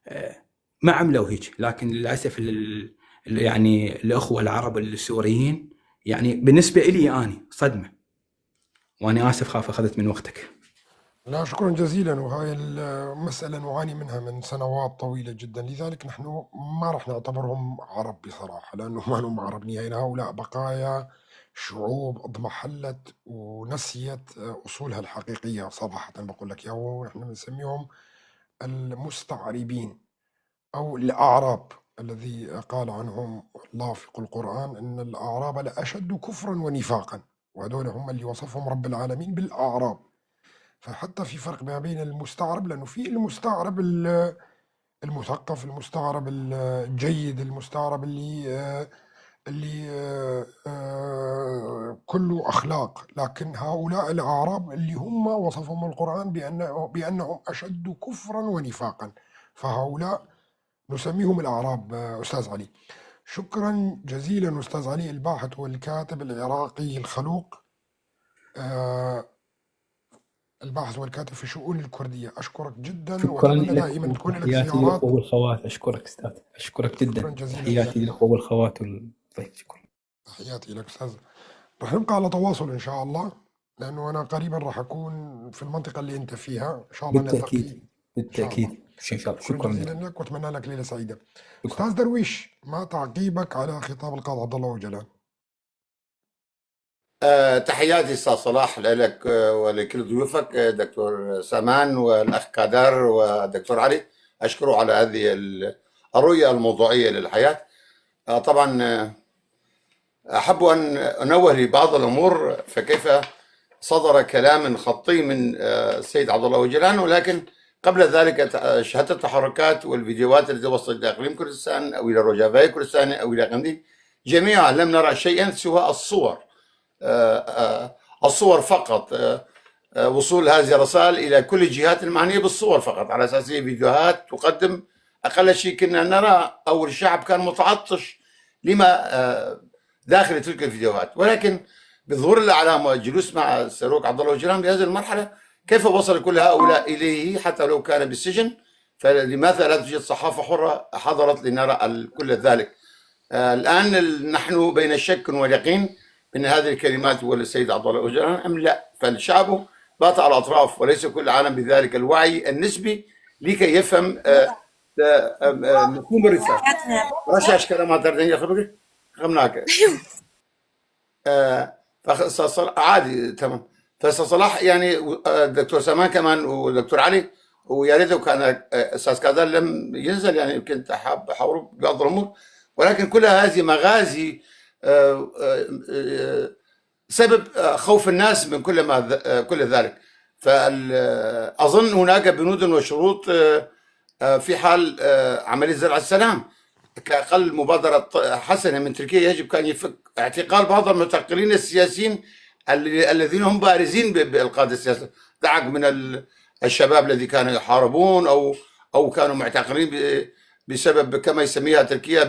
آه، ما عملوا هيك. لكن للأسف ال- ال- يعني الأخوة العرب السوريين، يعني بالنسبة إلي أني صدمة. وأنا آسف خاف أخذت من وقتك. لا، شكرا جزيلا. وهاي المسألة نعاني منها من سنوات طويلة جدا، لذلك نحن ما رح نعتبرهم عرب بصراحة، لأنه ما هم عرب نهائيا. هؤلاء بقايا شعوب اضمحلت ونسيت أصولها الحقيقية، صراحة بقول لك يا، ونحن بنسميهم المستعربين أو الأعراب، الذي قال عنهم الله في القرآن: "إن الأعراب لأشد كفرا ونفاقا". وهذول هم اللي وصفهم رب العالمين بالأعراب. فحتى في فرق ما بين المستعرب، لأنه في المستعرب ال- المثقف، المستعرب ال- الجيد، المستعرب اللي، آه، اللي، آه، آه، كله أخلاق، لكن هؤلاء الأعراب اللي هم وصفهم القرآن بأن-، بأنهم أشد كفرا ونفاقا، فهؤلاء نسميهم الأعراب، آه، أستاذ علي. شكرا جزيلا أستاذ علي، الباحث والكاتب العراقي الخلوق، آه، الباحث والكاتب في الشؤون الكردية. أشكرك جدا، شكرا وأتمنى لك، دائما تكون لك وتحياتي زيارات. للأخوة والأخوات. أشكرك أستاذ، أشكرك جدا. شكرا جزيلا. تحياتي للأخوة والأخوات والضيف. شكرا. تحياتي لك أستاذ. رح نبقى على تواصل إن شاء الله، لأنه أنا قريبا رح أكون في المنطقة اللي أنت فيها، إن شاء الله نلتقي. بالتأكيد، إن شاء بالتأكيد. الله. إن شاء الله. شكرا شكرا جزيلا لك. لك، وأتمنى لك ليلة سعيدة. شكرا. أستاذ درويش، ما تعقيبك على خطاب القاضي عبد الله أوجلان؟ آه، تحياتي أستاذ صلاح لك، آه، ولكل ضيوفك، آه، دكتور سامان والأخ كادر والدكتور علي. أشكره على هذه ال-، الرؤية الموضوعية للحياة. آه، طبعا، آه، أحب أن أنوه لبعض الأمور، فكيف صدر كلام خطي من، آه، السيد عبد الله أوجلان، ولكن قبل ذلك ت-، شاهدت التحركات والفيديوهات التي وصلت إلى إقليم كردستان أو إلى روجافاي كردستان أو إلى قنديل، جميعا لم نرى شيئا سوى الصور، آه، آه، الصور فقط، آه، آه، وصول هذه الرسائل إلى كل الجهات المعنية بالصور فقط، على أساس هي فيديوهات تقدم. أقل شيء كنا نرى، أو الشعب كان متعطش لما، آه، داخل تلك الفيديوهات، ولكن بظهور الأعلام والجلوس مع السيروك عبد الله أوجلان بهذه المرحلة، كيف وصل كل هؤلاء إليه حتى لو كان بالسجن؟ فلماذا لا توجد صحافة حرة حضرت لنرى ال-، كل ذلك؟ آه، الآن ال-، نحن بين شك واليقين بأن هذه الكلمات هو للسيد عبد الله أوجلان أم لا، فالشعب بات على الأطراف، وليس كل العالم بذلك الوعي النسبي لكي يفهم، آه، آه، آه، آه، مفهوم الرسالة. رشاش كلمات دردن يا خبري. خمناك. آه، فخ-، ص-، ص-، عادي، تمام. فص-، صلاح، يعني، و-، آه، دكتور سامان كمان ودكتور علي، ويا ريت لو كان، آه، أستاذ كادر لم ينزل، يعني، يمكن تحب حاوروا بعض الأمور، ولكن كل هذه مغازي، آه، آه، آه، سبب، آه، خوف الناس من كل ما ذ-، آه، كل ذلك. فال-، آه، أظن هناك بنود وشروط، آه، آه، في حال، آه، عملية زرع السلام، كأقل مبادرة ط-، حسنة من تركيا، يجب كان يفك اعتقال بعض المعتقلين السياسيين ال-، الذين هم بارزين ب-، بالقادة السياسية. دعك من ال-، الشباب الذي كانوا يحاربون أو، أو كانوا معتقلين ب-، بسبب، كما يسميها تركيا،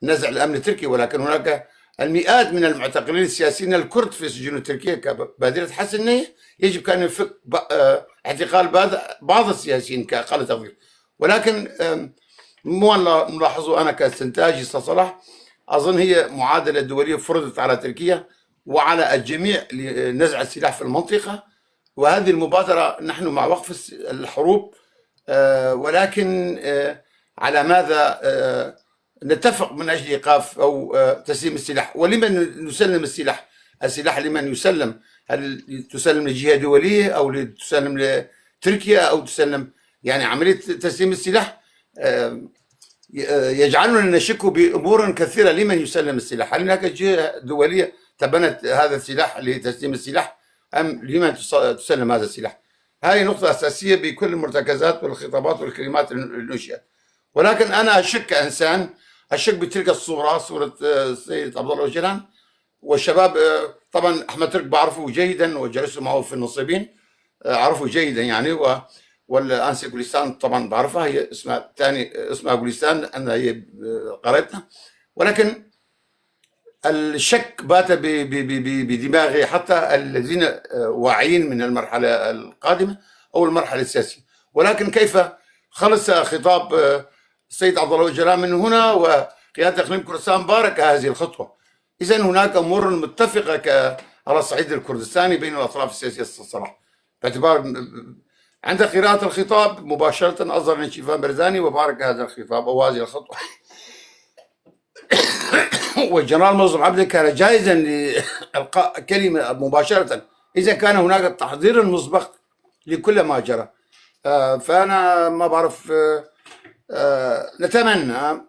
بنزع الأمن التركي، ولكن هناك المئات من المعتقلين السياسيين الكرد في سجون تركيا كبادرة حسن نية. يجب كان يفك ب-، آه، اعتقال بعض، بعض السياسيين كأقل تقدير. ولكن، آم، مو أنا ملاحظه أنا كاستنتاج، أستاذ صلاح، أظن هي معادلة دولية فرضت على تركيا وعلى الجميع لنزع السلاح في المنطقة، وهذه المبادرة نحن مع وقف الس-، الحروب، آه، ولكن، آه، على ماذا، آه، نتفق من أجل إيقاف أو، آه، تسليم السلاح؟ ولمن نسلم السلاح؟ السلاح لمن يسلم؟ هل تسلم لجهة دولية أو تسلم لتركيا أو تسلم، يعني، عملية تسليم السلاح، آه، ي-، آه، يجعلنا نشك بأمور كثيرة. لمن يسلم السلاح؟ هل هناك جهة دولية تبنت هذا السلاح لتسليم السلاح؟ أم لمن تص-، تسلم هذا السلاح؟ هاي نقطة أساسية بكل المرتكزات والخطابات والكلمات اللي نشأت. ولكن أنا أشك كإنسان، أشك بتلك الصورة، صورة، آه، السيد عبد الله أوجلان والشباب. آه، طبعًا أحمد ترك بعرفه جيدًا وجلست معه في النصيبين، آه، أعرفه جيدًا يعني، و-، والأنسة غوليستان طبعًا بعرفها، هي اسمها تاني، اسمها غوليستان لأنها هي، آه، قريبتنا. ولكن الشك بات ب-، ب-، ب-، ب-، بدماغ حتى الذين، آه، واعيين من المرحلة القادمة أو المرحلة السياسية. ولكن كيف خلص خطاب، آه، السيد عبد الله أوجلان من هنا، وقيادة إقليم كردستان بارك هذه الخطوة؟ إذن هناك أمور متفقة ك-، على الصعيد الكردستاني بين الأطراف السياسية، أستاذ صلاح، باعتبار عند قراءة الخطاب مباشرة أصدر نيشيفان برزاني وبارك هذا الخطاب أو هذه الخطوة. والجنرال منظم عبده كان جاهزا لإلقاء كلمة مباشرة إذا كان هناك تحضير مسبق لكل ما جرى. آه، فأنا ما بعرف، آه، آه، نتمنى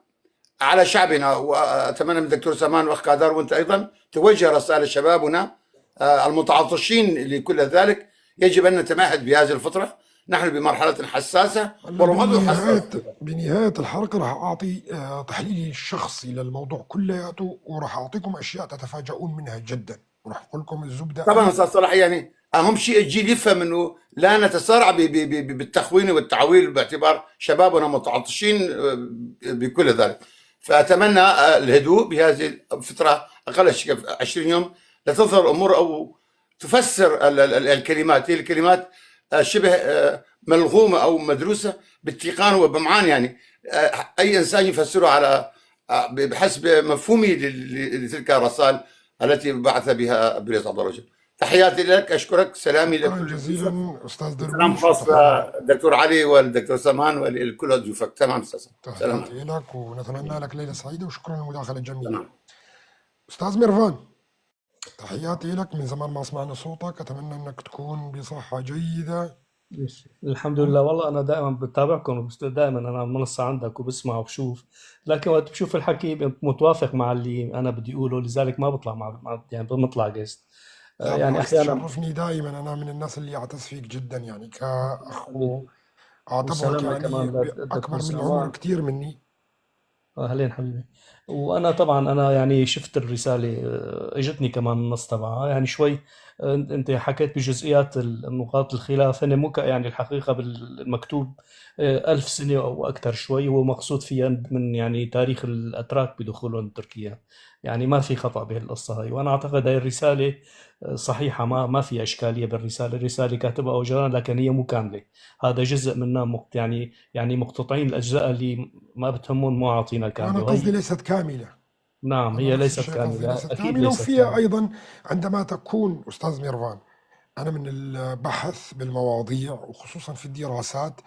على شعبنا، وأتمنى من الدكتور سامان وأخ كادر وأنت أيضًا توجه رسالة لشبابنا، آه، المتعطشين لكل ذلك. يجب أن نتمهد بهذه الفترة نحن بمرحلة حساسة، هلا والله ما بده حساسة. بنهاية بنهاية الحلقة راح أعطي آه، تحليلي الشخصي للموضوع كلياته، وراح أعطيكم أشياء تتفاجؤون منها جدا، وراح أقول لكم الزبدة. طبعا، استاذ صلاح، يعني اهم شيء الجيل يفهم انه لا نتسارع ب- ب- ب- بالتخوين والتعويل، باعتبار شبابنا متعطشين، آه، بكل ذلك. فاتمنى، آه، الهدوء بهذه الفتره، اقل شيء عشرين يوم، لتظهر الامور او تفسر ال- ال- ال- الكلمات. هي الكلمات، آه، شبه، آه، ملغومه او مدروسه باتقان وبمعان، يعني، آه، اي انسان يفسره على، آه، ب- بحسب مفهومه لل- ل- لتلك الرسائل التي بعث بها بريس عبد الرجل. تحياتي لك، اشكرك، سلامي شكرا لكل ضيوفك. جزيلا أستاذ سلام درويش، خاص وتحياتي للدكتور علي والدكتور سلمان ولكل ضيوفك. تمام استاذ. سلام. تحياتي لك، ونتمنى لك ليلة سعيدة، وشكرا للمداخلة الجميلة. تمام. أستاذ ميرفان، تحياتي لك، من زمان ما سمعنا صوتك، أتمنى أنك تكون بصحة جيدة. الحمد لله، والله أنا دائما بتابعكم، وبست- دائما أنا على المنصة عندك وبسمع وبشوف، لكن وقت بشوف الحكي متوافق مع اللي أنا بدي أقوله، لذلك ما بطلع مع مع- يعني بطلع جيست. لا يعني بالعكس، أحيانا تشرفني دائما، أنا من الناس اللي أعتز فيك جدا، يعني كأخ، حبيبي. وأعتبرك والسلام يعني كمان ب- للدكتور أكبر مني عمر سلمان. كتير مني. أهلين حبيبي. وأنا طبعا أنا يعني شفت الرسالة، آه، إجتني كمان النص تبعها، يعني شوي، آه، أنت حكيت بجزئيات ال- نقاط الخلاف، هن مو ك- يعني الحقيقة بالمكتوب، آه، ألف سنة أو أكثر شوي، هو مقصود فيها من يعني تاريخ الأتراك بدخولهم تركيا، يعني ما في خطأ بهالقصة هاي. وأنا أعتقد هاي الرسالة، آه، صحيحة، ما ما في إشكالية بالرسالة، الرسالة كاتبها أوجلان لكن هي مو كاملة، هذا جزء منها مقت يعني يعني مقتطعين الأجزاء اللي ما بتهمهم، مو عاطينا وأنا كاملة، قصدي وهي ليست كاملة. نعم أنا هي نفس ليست الشيء قصدي كاملة، ليست أكيد كاملة، ليست وفيها كاملة. أيضا عندما تكون، أستاذ ميرفان، أنا من البحث بالمواضيع وخصوصا في الدراسات،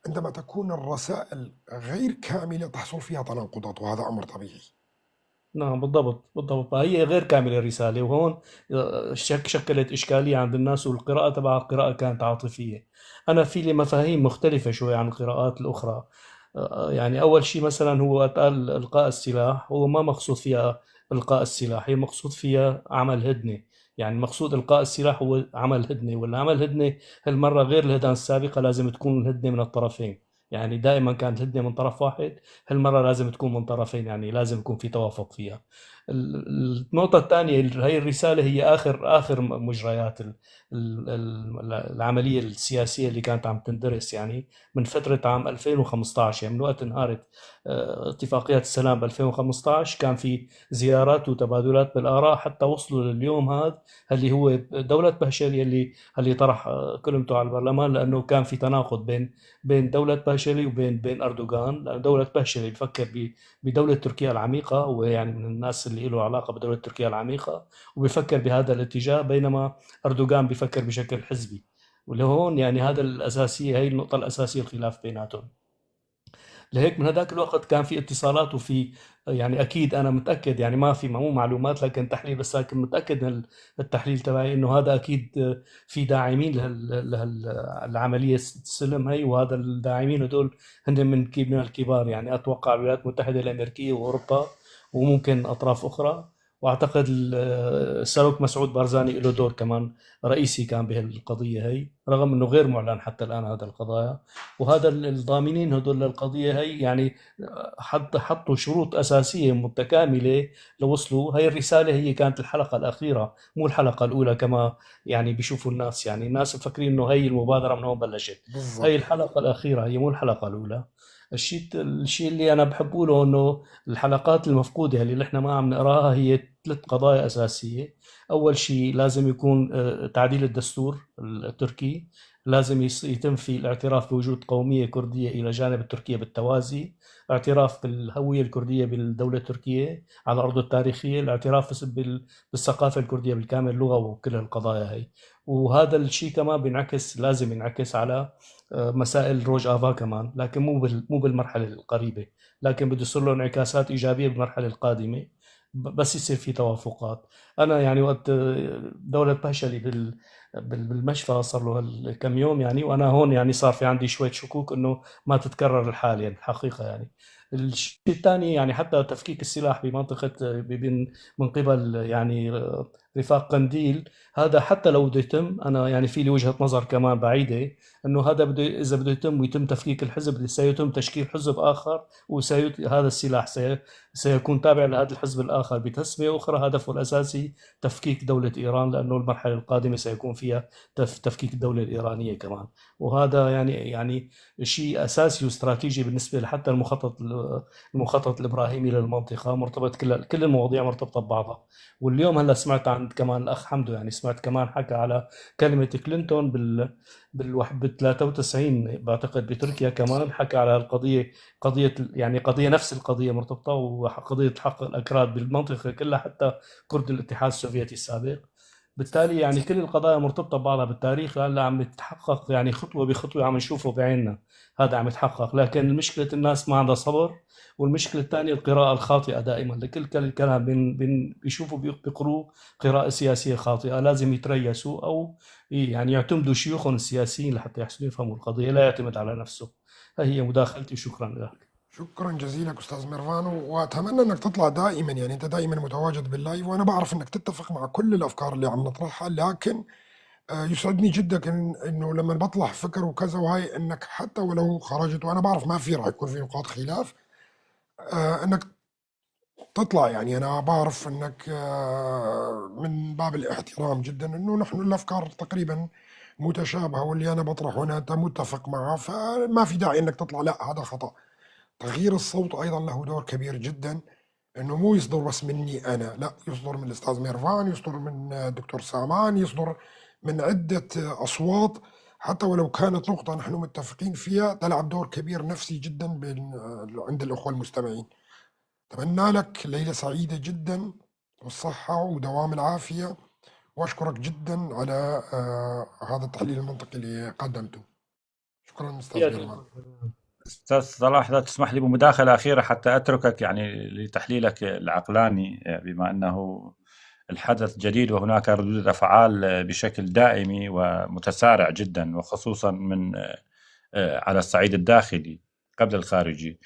عندما تكون الرسائل غير كاملة تحصل فيها تناقضات، وهذا أمر طبيعي. نعم بالضبط بالضبط، فهي غير كاملة الرسالة. وهون، آه، شك شكلت إشكالية عند الناس، والقراءة تبعها قراءة كانت عاطفية. أنا في لي مفاهيم مختلفة شوي عن القراءات الأخرى. آه، يعني أول شيء مثلا هو وقت قال إلقاء السلاح، هو ما مقصود فيها إلقاء السلاح، هي مقصود فيها عمل هدنة. يعني مقصود إلقاء السلاح هو عمل هدنة، والعمل هدنة هالمرة غير الهدن السابقة، لازم تكون الهدنة من الطرفين. يعني دائما كانت الهدنة من طرف واحد، هالمرة لازم تكون من طرفين، يعني لازم يكون في توافق فيها. ال- النقطة الثانية، ال- هاي الرسالة هي آخر آخر م- مجريات ال- ال- ال- العملية السياسية اللي كانت عم تندرس، يعني من فترة عام ألفين وخمستعش، يعني من وقت انهارت، آه، اتفاقية السلام ب ألفين وخمستعش، كان في زيارات وتبادلات بالآراء حتى وصلوا لليوم هذا اللي هو دولة بهشلي اللي اللي طرح، آه، كلمته على البرلمان، لأنه كان في تناقض بين بين دولة بهشلي وبين بين أردوغان، لأن دولة بهشلي بفكر ب- بدولة تركيا العميقة، هو يعني من الناس اللي له علاقة بدولة تركيا العميقة، وبفكر بهذا الاتجاه، بينما أردوغان بفكر بشكل حزبي. ولهون يعني هذا الأساسية، هي النقطة الأساسية الخلاف بيناتهم. لهيك من هداك الوقت كان في اتصالات وفي، يعني أكيد أنا متأكد، يعني ما في مو معلومات لكن تحليل، بس لكن متأكد من التحليل تبعي إنه هذا أكيد في داعمين لهال لهال العملية السلم هي، وهذا الداعمين هدول هن من كي من الكبار، يعني أتوقع الولايات المتحدة الأمريكية وأوروبا وممكن أطراف أخرى. وأعتقد ال- السلوك مسعود بارزاني له دور كمان رئيسي كان بهالقضية هي، رغم إنه غير معلن حتى الآن هذا القضايا. وهذا ال- الضامنين هدول للقضية هي يعني حط حطوا شروط أساسية متكاملة لوصلوا. هي الرسالة هي كانت الحلقة الأخيرة، مو الحلقة الأولى كما يعني بيشوفوا الناس. يعني الناس مفكرين إنه هي المبادرة من هون بلشت. هي بالضبط. الحلقة الأخيرة، هي مو الحلقة الأولى. الشيء الشيء اللي أنا بحب أقوله إنه الحلقات المفقودة اللي نحن ما عم نقراها هي ثلاث قضايا أساسية. أول شيء لازم يكون، آه، تعديل الدستور التركي، لازم يص- يتم فيه الاعتراف بوجود قومية كردية إلى جانب التركية بالتوازي، اعتراف بالهوية الكردية بالدولة التركية على أرضه التاريخية، الاعتراف بس- بال- بالثقافة الكردية بالكامل، اللغة وكل هالقضايا هي. وهذا الشيء كمان بينعكس، لازم ينعكس على، آه، مسائل روجافا كمان، لكن مو بال- مو بالمرحلة القريبة، لكن بده يصير له انعكاسات إيجابية بالمرحلة القادمة، ب- بس يصير في توافقات. أنا يعني وقت، آه، دولة بهشلي بال- بال-، بالمشفى صار له هال-، كم يوم يعني، وأنا هون يعني صار في عندي شوية شكوك إنه ما تتكرر الحال يعني الحقيقة يعني. الشيء الثاني يعني حتى تفكيك السلاح بمنطقة ب-، بين، من قبل يعني رفاق قنديل، هذا حتى لو بده يتم، أنا يعني في لي وجهة نظر كمان بعيدة، إنه هذا بده، إذا بده يتم ويتم تفكيك الحزب، سيتم تشكيل حزب آخر، وسيت-، هذا السلاح سي-، سيكون تابع لهذا الحزب الآخر بتسمية أخرى. هدفه الأساسي تفكيك دولة إيران، لأنه المرحلة القادمة سيكون فيها تف-، تفكيك الدولة الإيرانية كمان. وهذا يعني، يعني شيء أساسي واستراتيجي بالنسبة لحتى المخطط ال-، المخطط الإبراهيمي للمنطقة، مرتبط كل، كل المواضيع مرتبطة ببعضها. واليوم هلا سمعت عند كمان الأخ حمدو، يعني سمعت كمان حكى على كلمة كلينتون بال-، بالوح-، بال تلاتة وتسعين بعتقد بتركيا، كمان حكى على القضية، قضية ال-، يعني قضية، نفس القضية مرتبطة وقضية حق الأكراد بالمنطقة كلها، حتى كرد الاتحاد السوفيتي السابق. بالتالي يعني كل القضايا مرتبطة ببعضها بالتاريخ، لهلا عم يتحقق يعني خطوة بخطوة، عم نشوفه بعيننا، هذا عم يتحقق. لكن المشكلة الناس ما عندها صبر، والمشكلة الثانية القراءة الخاطئة دائمًا لكل كل كلام بين-، بين-، بيشوفوا بيق-، بيقروه قراءة سياسية خاطئة، لازم يتريثوا أو ي-، يعني يعتمدوا شيوخهم السياسيين لحتى يحسنوا يفهموا القضية، لا يعتمد على نفسه. هاي هي مداخلتي، وشكرًا لك. شكرا جزيلا أستاذ ميرفان، وأتمنى أنك تطلع دائما، يعني أنت دائما متواجد باللايف، وأنا بعرف أنك تتفق مع كل الأفكار اللي عم نطرحها، لكن آه، يسعدني جدا إن إنه لما بطلع فكر وكذا وهاي، إنك حتى ولو خرجت، وأنا بعرف ما في، راح يكون في نقاط خلاف، آه، إنك تطلع. يعني أنا بعرف إنك، آه، من باب الاحترام جدا، إنه نحن الأفكار تقريبا متشابهة، واللي أنا بطرحه هنا أنت متفق معه، فما في داعي إنك تطلع، لا، هذا خطأ. تغيير الصوت أيضا له دور كبير جدا، إنه مو يصدر بس مني أنا، لا، يصدر من الأستاذ ميرفان، يصدر من الدكتور سامان، يصدر من عدة أصوات، حتى ولو كانت نقطة نحن متفقين فيها، تلعب دور كبير نفسي جدا بين، عند الأخوة المستمعين. أتمنى لك ليلة سعيدة جدا والصحة ودوام العافية، وأشكرك جدا على، آه، هذا التحليل المنطقي اللي قدمته. شكرا أستاذ حياك ميرفان. الله. أستاذ صلاح، إذا تسمح لي بمداخلة أخيرة حتى أتركك يعني لتحليلك العقلاني، بما أنه الحدث جديد وهناك ردود أفعال بشكل دائمي ومتسارع جدا، وخصوصا من، على الصعيد الداخلي قبل الخارجي.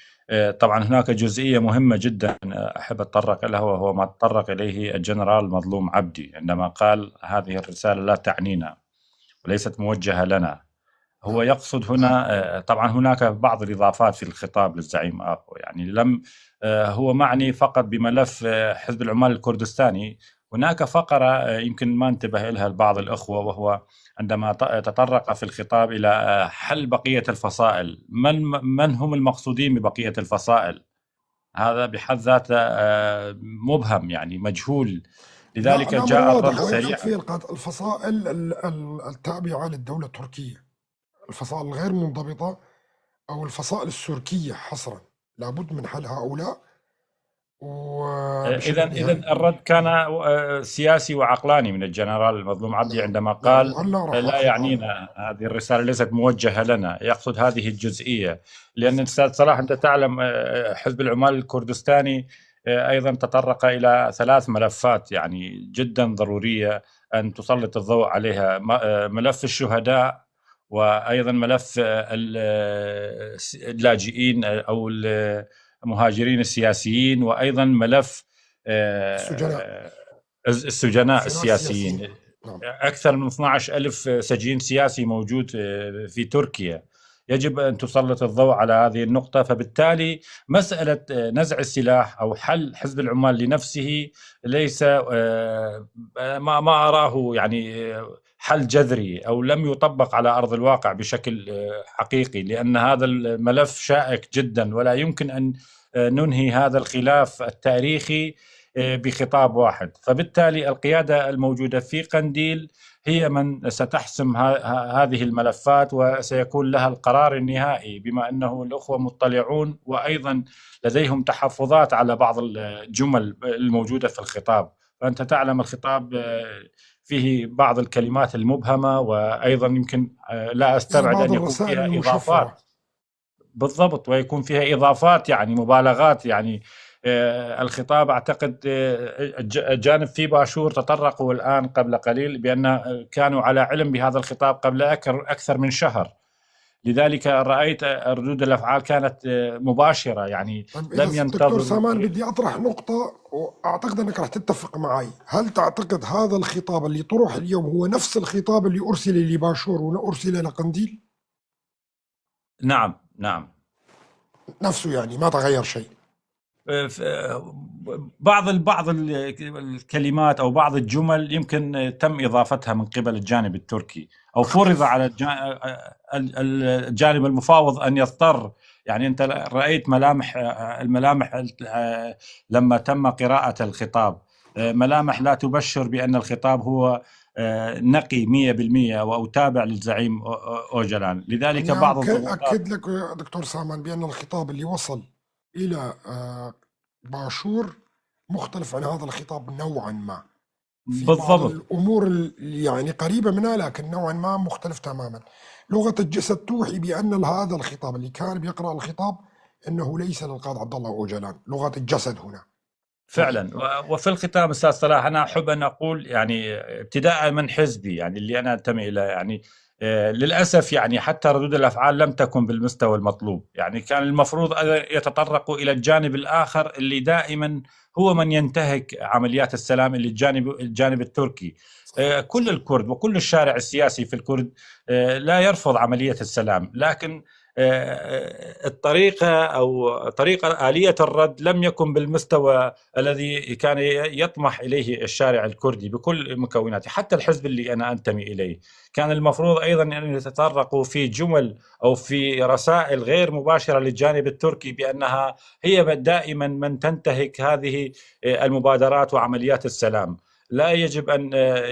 طبعا هناك جزئية مهمة جدا أحب أتطرق لها، وهو ما تطرق إليه الجنرال مظلوم عبدي عندما قال: "هذه الرسالة لا تعنينا وليست موجهة لنا". هو يقصد هنا، آه، طبعا هناك بعض الإضافات في الخطاب للزعيم آبو، يعني لم، آه، هو معني فقط بملف، آه، حزب العمال الكردستاني. هناك فقرة، آه، يمكن ما انتبه لها البعض الأخوة، وهو عندما ت-، تطرق في الخطاب إلى، آه، حل بقية الفصائل. من، من هم المقصودين ببقية الفصائل؟ هذا بحد ذاته، آه، مبهم، يعني مجهول. لا، لذلك الأمر جاء واضح، الرد ويقصد سريعا. فيه القض-، الفصائل ال-، ال-، التابعة للدولة التركية، الفصائل الغير منضبطة أو الفصائل السوركية حصرا، لابد من حل هؤلاء. آه، وبشكل إذا، نهائي. إذا الرد كان، آه، سياسي وعقلاني من الجنرال المظلوم عبدي عندما قال: وهلا راح "لا أخذ يعنينا، هذه الرسالة ليست موجهة لنا"، يقصد هذه الجزئية. لأن أستاذ صلاح، أنت تعلم، آه، حزب العمال الكردستاني، آه، أيضا تطرق إلى ثلاث ملفات يعني جدا ضرورية أن تسلط الضوء عليها، م-، آه، ملف الشهداء، وأيضا ملف، آه، ال-، آه، اللاجئين، آه، أو المهاجرين السياسيين، وأيضا ملف، آه، السجناء. السجناء السجناء السياسيين. السياسيين. نعم. أكثر من اثنعش ألف سجين سياسي موجود، آه، في تركيا. يجب أن تسلط الضوء على هذه النقطة. فبالتالي مسألة، آه، نزع السلاح أو حل حزب العمال لنفسه ليس، آه، ما، ما أراه يعني، آه، حل جذري أو لم يطبق على أرض الواقع بشكل، آه، حقيقي، لأن هذا الملف شائك جدا، ولا يمكن أن، آه، ننهي هذا الخلاف التاريخي، آه، بخطاب واحد. فبالتالي القيادة الموجودة في قنديل هي من ستحسم ه-، ه-، هذه الملفات، وسيكون لها القرار النهائي، بما أنه الأخوة مطلعون وأيضا لديهم تحفظات على بعض الجمل الموجودة في الخطاب. فأنت تعلم الخطاب، آه، فيه بعض الكلمات المبهمة، وأيضا يمكن، آه، لا أستبعد بعض أن يكون الرسائل فيها المشفرة. إضافات. بالضبط، ويكون فيها إضافات، يعني مبالغات، يعني، آه، الخطاب، أعتقد، آه، الج-، الجانب في باشور تطرقوا الآن قبل قليل بأن كانوا على علم بهذا الخطاب قبل أكر-، أكثر من شهر. لذلك رأيت ردود الأفعال كانت، آه، مباشرة، يعني، طيب، إذا لم دكتور ينتظروا. سامان، بدي أطرح نقطة وأعتقد أنك رح تتفق معي. هل تعتقد هذا الخطاب اللي طرح اليوم هو نفس الخطاب اللي أرسل لباشور وأرسل لقنديل؟ نعم، نعم. نفسه، يعني، ما تغير شيء. آه، ف-، آه، بعض ال-، بعض ال-، الكلمات أو بعض الجمل يمكن، آه، تم إضافتها من قبل الجانب التركي، أو فرض على الجا-، آه، آه، ال-، ال-، الجانب المفاوض أن يضطر. يعني، أنت ل-، رأيت ملامح، آه، الملامح ال-، آه، لما تم قراءة الخطاب، آه، ملامح لا تبشر بأن الخطاب هو، آه، نقي مية بالمية أو، أو تابع للزعيم أو-، أو-، أوجلان. لذلك يعني، بعض أكد-، الضغوطات أكد لك يا دكتور سامان بأن الخطاب اللي وصل إلى، آه، باشور مختلف عن هذا الخطاب نوعًا ما. في بعض بالضبط. الأمور ال-، يعني، قريبة منها، لكن نوعًا ما مختلف تمامًا. لغة الجسد توحي بأن هذا الخطاب اللي كان بيقرأ الخطاب إنه ليس للقائد عبد الله أوجلان. لغة الجسد هنا. فعلًا. و-، وفي الختام، أستاذ صلاح، أنا أحب أن أقول، يعني، ابتداء من حزبي، يعني، اللي أنا أنتمي إليه، يعني، آه، للأسف، يعني، حتى ردود الأفعال لم تكن بالمستوى المطلوب. يعني، كان المفروض أن يتطرقوا إلى الجانب الآخر اللي دائمًا هو من ينتهك عمليات السلام، اللي الجانب، الجانب التركي. آه، كل الكرد وكل الشارع السياسي في الكرد، آه، لا يرفض عملية السلام، لكن، آه، الطريقة أو طريقة، آلية الرد لم يكن بالمستوى الذي كان ي-، يطمح إليه الشارع الكردي بكل مكوناته، حتى الحزب اللي أنا أنتمي إليه. كان المفروض أيضًا أن يتطرقوا في جمل أو في رسائل غير مباشرة للجانب التركي بأنها هي دائمًا من تنتهك هذه، آه، المبادرات وعمليات السلام. لا يجب أن، آه،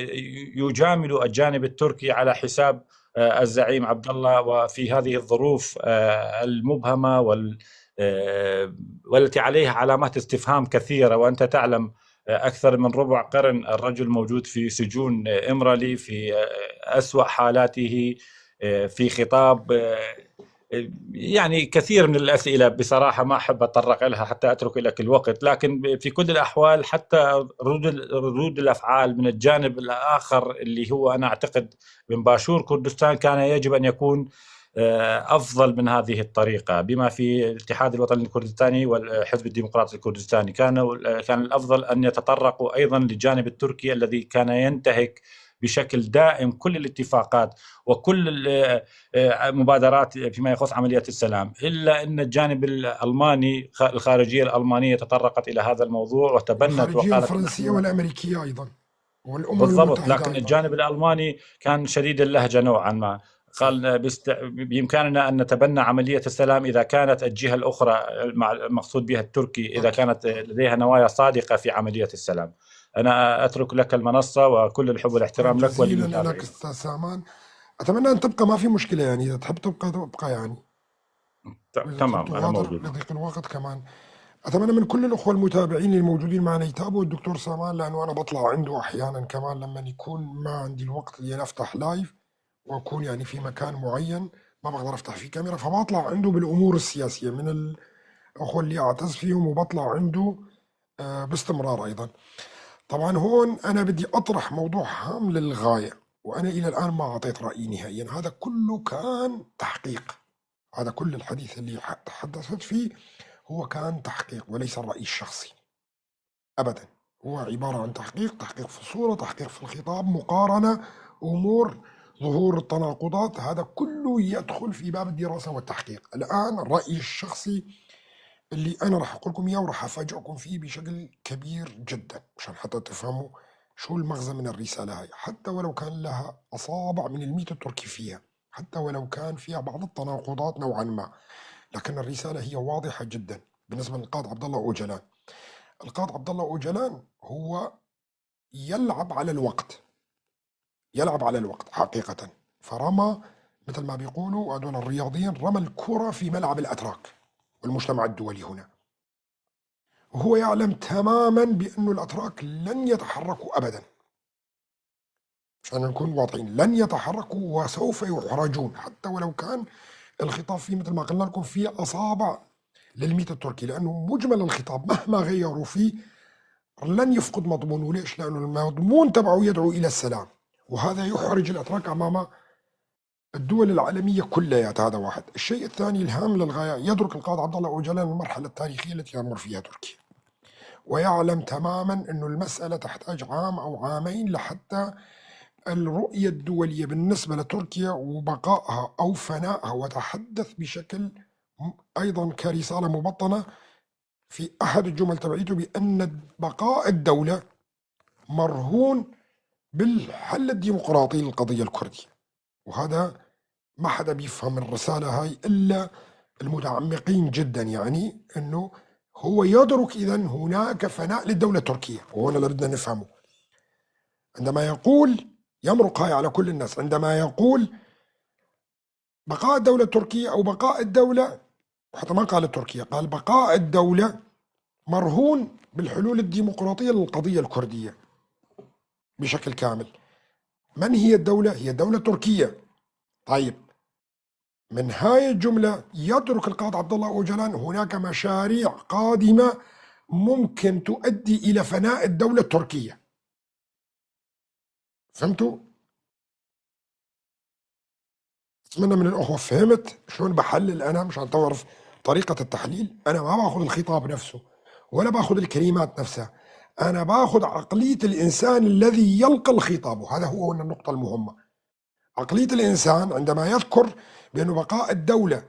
يجاملوا الجانب التركي على حساب، آه، الزعيم عبد الله، وفي هذه الظروف، آه، المبهمة وال-، آه، والتي عليها علامات استفهام كثيرة. وأنت تعلم، آه، أكثر من ربع قرن الرجل موجود في سجون، آه، إمرالي، في، آه، أسوأ حالاته، آه، في خطاب، آه، يعني، كثير من الأسئلة بصراحة ما أحب أتطرق لها حتى أترك لك الوقت، لكن ب-، في كل الأحوال، حتى ردود ال-، ردود الأفعال من الجانب الآخر اللي هو، أنا أعتقد، من باشور كردستان، كان يجب أن يكون، آه، أفضل من هذه الطريقة، بما في الاتحاد الوطني الكردستاني والحزب الديمقراطي الكردستاني. كان، كان الأفضل أن يتطرقوا أيضًا للجانب التركي الذي كان ينتهك بشكل دائم كل الاتفاقات وكل ال-، آه، مبادرات فيما يخص عملية السلام، إلا أن الجانب الألماني، خ-، الخارجية الألمانية تطرقت إلى هذا الموضوع وتبنت الخارجية وقالت: الفرنسية "نحن"، والأمريكية أيضًا، والأمم بالضبط، المتحدة لكن أيضًا. الجانب الألماني كان شديد اللهجة نوعًا ما. قال: "بست-، بإمكاننا أن نتبنى عملية السلام إذا كانت الجهة الأخرى"، المع-، المقصود بها التركي، "إذا كانت لديها نوايا صادقة في عملية السلام". أنا أترك لك المنصة، وكل الحب والاحترام لك جزيلًا وللمتابعين. لك أستاذ سامان. أتمنى أن تبقى، ما في مشكلة، يعني، إذا تحب تبقى، تبقى، يعني. ت-، وإذا تحب تمام، أنا تغادر موجود. لضيق الوقت كمان. أتمنى من كل الأخوة المتابعين الموجودين معنا يتابعوا الدكتور سامان، لأنه أنا بطلع عنده أحيانًا كمان لما يكون ما عندي الوقت لأفتح لايف وأكون، يعني، في مكان معين ما بقدر أفتح فيه كاميرا، فبطلع عنده بالأمور السياسية من الأخوة اللي أعتز فيهم، وبطلع عنده، آه، باستمرار أيضًا. طبعًا هون أنا بدي أطرح موضوع هام للغاية، وأنا إلى الآن ما أعطيت رأيي نهائيًا. هذا كله كان تحقيق، هذا كل الحديث اللي ح-، تحدثت فيه هو كان تحقيق وليس الرأي الشخصي أبدًا. هو عبارة عن تحقيق، تحقيق في الصورة، تحقيق في الخطاب، مقارنة، أمور، ظهور التناقضات، هذا كله يدخل في باب الدراسة والتحقيق. الآن الرأي الشخصي اللي أنا رح أقول لكم إياه ورح أفاجئكم فيه بشكل كبير جدًا، مشان حتى تفهموا شو المغزى من الرسالة هاي، حتى ولو كان لها أصابع من الميت التركي فيها، حتى ولو كان فيها بعض التناقضات نوعًا ما، لكن الرسالة هي واضحة جدًا بالنسبة للقائد عبد الله أوجلان. القائد عبد الله أوجلان هو يلعب على الوقت، يلعب على الوقت حقيقة. فرمى، مثل ما بيقولوا هدول الرياضيين، رمى الكرة في ملعب الأتراك والمجتمع الدولي هنا. وهو يعلم تمامًا بأنه الأتراك لن يتحركوا أبدًا. عشان نكون واضحين، لن يتحركوا وسوف يحرجون، حتى ولو كان الخطاب فيه، مثل ما قلنا لكم، فيه أصابع للميت التركي، لأنه مجمل الخطاب مهما غيروا فيه لن يفقد مضمونه. ليش؟ لأنه المضمون تبعه يدعو إلى السلام، وهذا يحرج الأتراك أمام الدول العالمية كلياتها. هذا واحد. الشيء الثاني الهام للغاية، يدرك القائد عبد الله أوجلان المرحلة التاريخية التي تمر فيها تركيا، ويعلم تماما أن المسألة تحتاج عام أو عامين لحتى الرؤية الدولية بالنسبة لتركيا وبقائها أو فنائها، وتحدث بشكل أيضا كرسالة مبطنة في أحد الجمل تبعيته بأن بقاء الدولة مرهون بالحل الديمقراطي للقضية الكردية. وهذا ما حدا بيفهم الرسالة هاي إلا المتعمقين جدا، يعني إنه هو يدرك إذن هناك فناء للدولة التركية، وهنا اللي بدنا نفهمه. عندما يقول، يمرق هاي على كل الناس، عندما يقول بقاء الدولة التركية أو بقاء الدولة، حتى ما قال تركيا، قال بقاء الدولة مرهون بالحلول الديمقراطية للقضية الكردية بشكل كامل. من هي الدولة؟ هي دولة تركية. طيب، من هاي الجملة يدرك القائد عبد الله أوجلان هناك مشاريع قادمة ممكن تؤدي إلى فناء الدولة التركية. فهمتوا؟ أتمنى من الأخوة فهمت شلون بحلل أنا، مشان تعرف طريقة التحليل. أنا ما باخذ الخطاب نفسه ولا باخذ الكلمات نفسها، أنا باخذ عقلية الإنسان الذي يلقى الخطاب، وهذا هو هنا النقطة المهمة. عقلية الإنسان عندما يذكر بأن بقاء الدولة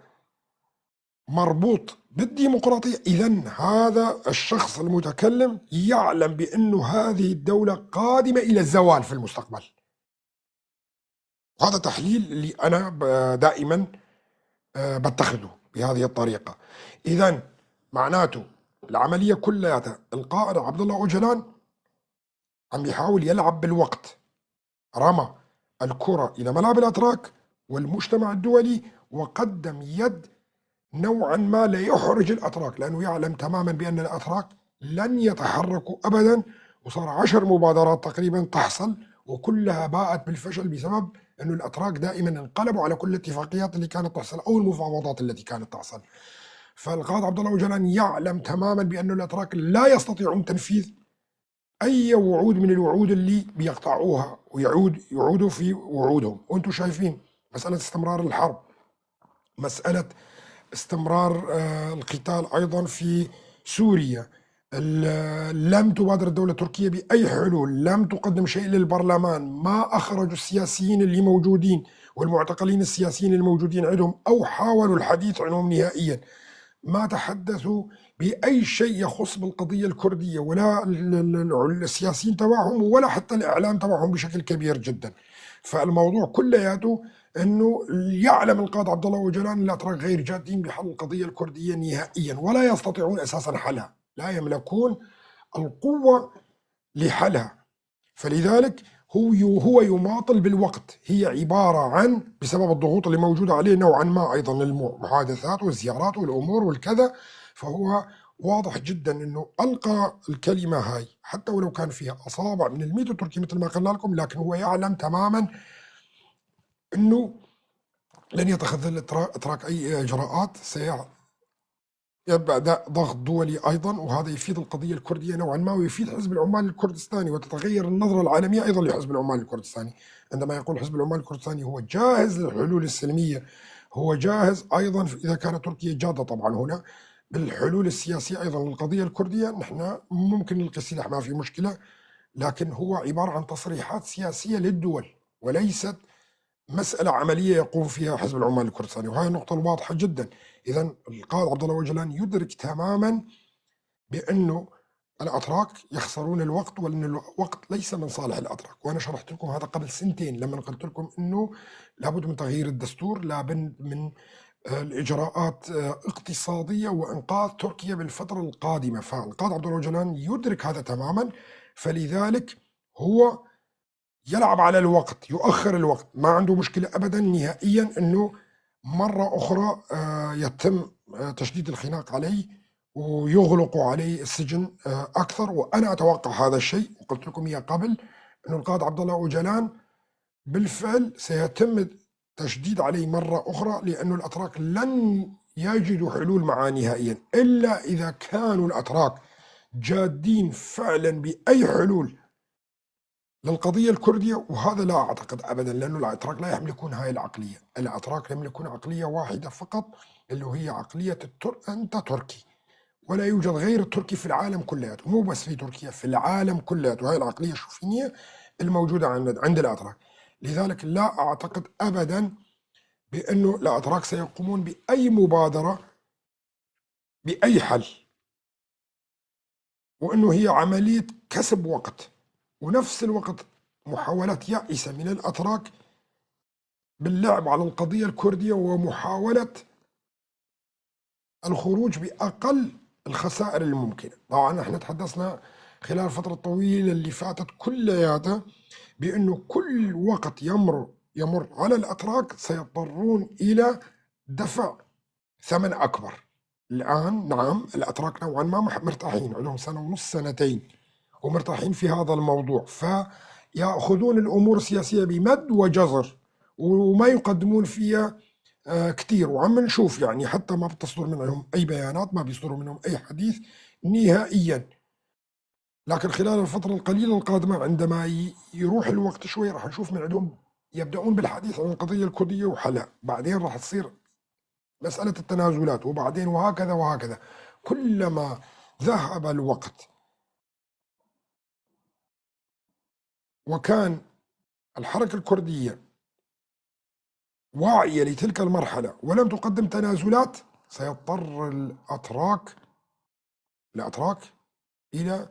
مربوط بالديمقراطية، إذن هذا الشخص المتكلم يعلم بأنه هذه الدولة قادمة إلى الزوال في المستقبل. وهذا تحليل اللي أنا ب-، دائما، آه، بتخذه بهذه الطريقة. إذن معناته العملية كلياتها القائد عبد الله أوجلان عم يحاول يلعب بالوقت، رمى الكرة إلى ملعب الأتراك والمجتمع الدولي، وقدم يد نوعا ما ليحرج الأتراك، لأنه يعلم تماما بأن الأتراك لن يتحركوا أبدا، وصار عشر مبادرات تقريبا تحصل وكلها باءت بالفشل، بسبب أنه الأتراك دائما انقلبوا على كل الاتفاقيات اللي كانت تحصل أو المفاوضات التي كانت تحصل. فالقائد عبد الله أوجلان يعلم تماما بأن الأتراك لا يستطيعون تنفيذ أي وعود من الوعود اللي بيقطعوها ويعود، يعودوا في وعودهم. وأنتم شايفين مسألة استمرار الحرب، مسألة استمرار، آه، القتال أيضا في سوريا. ال-، لم تبادر الدولة التركية بأي حلول، لم تقدم شيء للبرلمان، ما أخرجوا السياسيين اللي موجودين والمعتقلين السياسيين الموجودين عندهم أو حاولوا الحديث عنهم نهائيا. ما تحدثوا بأي شيء يخص بالقضية الكردية، ولا ال-، ال-، ال-، السياسيين تبعهم ولا حتى الإعلام تبعهم بشكل كبير جدا. فالموضوع كلياته أنه يعلم القائد عبد الله أوجلان الأتراك غير جادين بحل القضية الكردية نهائيا، ولا يستطيعون أساسا حلها، لا يملكون القوة لحلها. فلذلك هو ي-، هو يماطل بالوقت، هي عبارة عن، بسبب الضغوط اللي موجودة عليه نوعا ما أيضا، المحادثات والزيارات والأمور والكذا، فهو واضح جدا أنه ألقى الكلمة هاي حتى ولو كان فيها أصابع من الميت التركي مثل ما قلنا لكم، لكن هو يعلم تماما أنه لن يتخذ الإترا-، الأتراك أي إجراءات، سيع-، يبدأ ضغط دولي أيضا، وهذا يفيد القضية الكردية نوعا ما ويفيد حزب العمال الكردستاني، وتتغير النظرة العالمية أيضا لحزب العمال الكردستاني. عندما يقول حزب العمال الكردستاني هو جاهز للحلول السلمية، هو جاهز أيضا إذا كانت تركيا جادة طبعا هنا بالحلول السياسية أيضا للقضية الكردية، نحن ممكن نلقي السلاح ما في مشكلة، لكن هو عبارة عن تصريحات سياسية للدول وليست مسألة عملية يقوم فيها حزب العمال الكردستاني، وهاي النقطة الواضحة جدا. إذن القائد عبد الله أوجلان يدرك تماما بأنه الأتراك يخسرون الوقت، وأن الوقت ليس من صالح الأتراك. وأنا شرحت لكم هذا قبل سنتين لما قلت لكم أنه لابد من تغيير الدستور، لابد من، آه، الإجراءات، آه، اقتصادية وإنقاذ تركيا بالفترة القادمة. فالقائد عبد الله أوجلان يدرك هذا تماما، فلذلك هو يلعب على الوقت، يؤخر الوقت، ما عنده مشكلة أبدا نهائيا أنه مرة أخرى، آه، يتم، آه، تشديد الخناق عليه ويغلقوا عليه السجن، آه، أكثر. وأنا أتوقع هذا الشيء، وقلت لكم إياه قبل، أنه القائد عبد الله أوجلان بالفعل سيتم التشديد عليه مرة أخرى، لأنه الأتراك لن يجدوا حلول معاه نهائيًا، إلا إذا كانوا الأتراك جادين فعلًا بأي حلول للقضية الكردية، وهذا لا أعتقد أبدًا، لأنه الأتراك لا يملكون هاي العقلية. الأتراك يملكون عقلية واحدة فقط، اللي هي عقلية التر-، أنت تركي، ولا يوجد غير التركي في العالم كلياته، مو بس في تركيا، في العالم كلياته. هاي العقلية الشوفينية الموجودة عند، عند الأتراك. لذلك لا أعتقد أبدًا بأنه الأتراك سيقومون بأي مبادرة، بأي حل، وأنه هي عملية كسب وقت، ونفس الوقت محاولات يائسة من الأتراك باللعب على القضية الكردية ومحاولة الخروج بأقل الخسائر الممكنة. طبعًا احنا تحدثنا خلال الفترة الطويلة اللي فاتت كلياتها بأنه كل وقت يمر، يمر على الأتراك سيضطرون إلى دفع ثمن أكبر. الآن نعم، الأتراك نوعًا ما مح-، مرتاحين، عندهم سنة ونص، سنتين، ومرتاحين في هذا الموضوع، فيأخذون الأمور السياسية بمد وجزر، وما يقدمون فيها، آه، كتير. وعم نشوف، يعني، حتى ما بتصدر منهم أي بيانات، ما بيصدر منهم أي حديث نهائيًا. لكن خلال الفترة القليلة القادمة، عندما ي-، يروح الوقت شوي، رح نشوف من عندهم يبدأون بالحديث عن القضية الكردية وحلها، بعدين رح تصير مسألة التنازلات، وبعدين وهكذا وهكذا. كلما ذهب الوقت وكان الحركة الكردية واعية لتلك المرحلة ولم تقدم تنازلات، سيضطر الأتراك، الأتراك إلى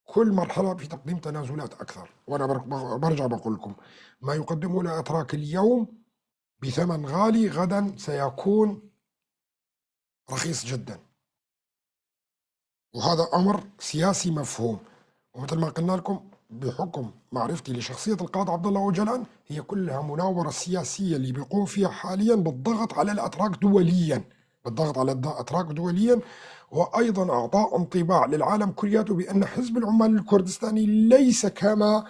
كل مرحلة في تقديم تنازلات أكثر. وأنا بر-، بر-، برجع بقول لكم، ما يقدمه الأتراك اليوم بثمن غالي غدًا سيكون رخيص جدًا. وهذا أمر سياسي مفهوم. ومثل ما قلنا لكم، بحكم معرفتي لشخصية القائد عبد الله أوجلان، هي كلها مناورة سياسية اللي بيقوم فيها حاليًا بالضغط على الأتراك دوليًا، بالضغط على الد-، الأتراك دوليًا، وأيضًا إعطاء انطباع للعالم كلياته بأن حزب العمال الكردستاني ليس كما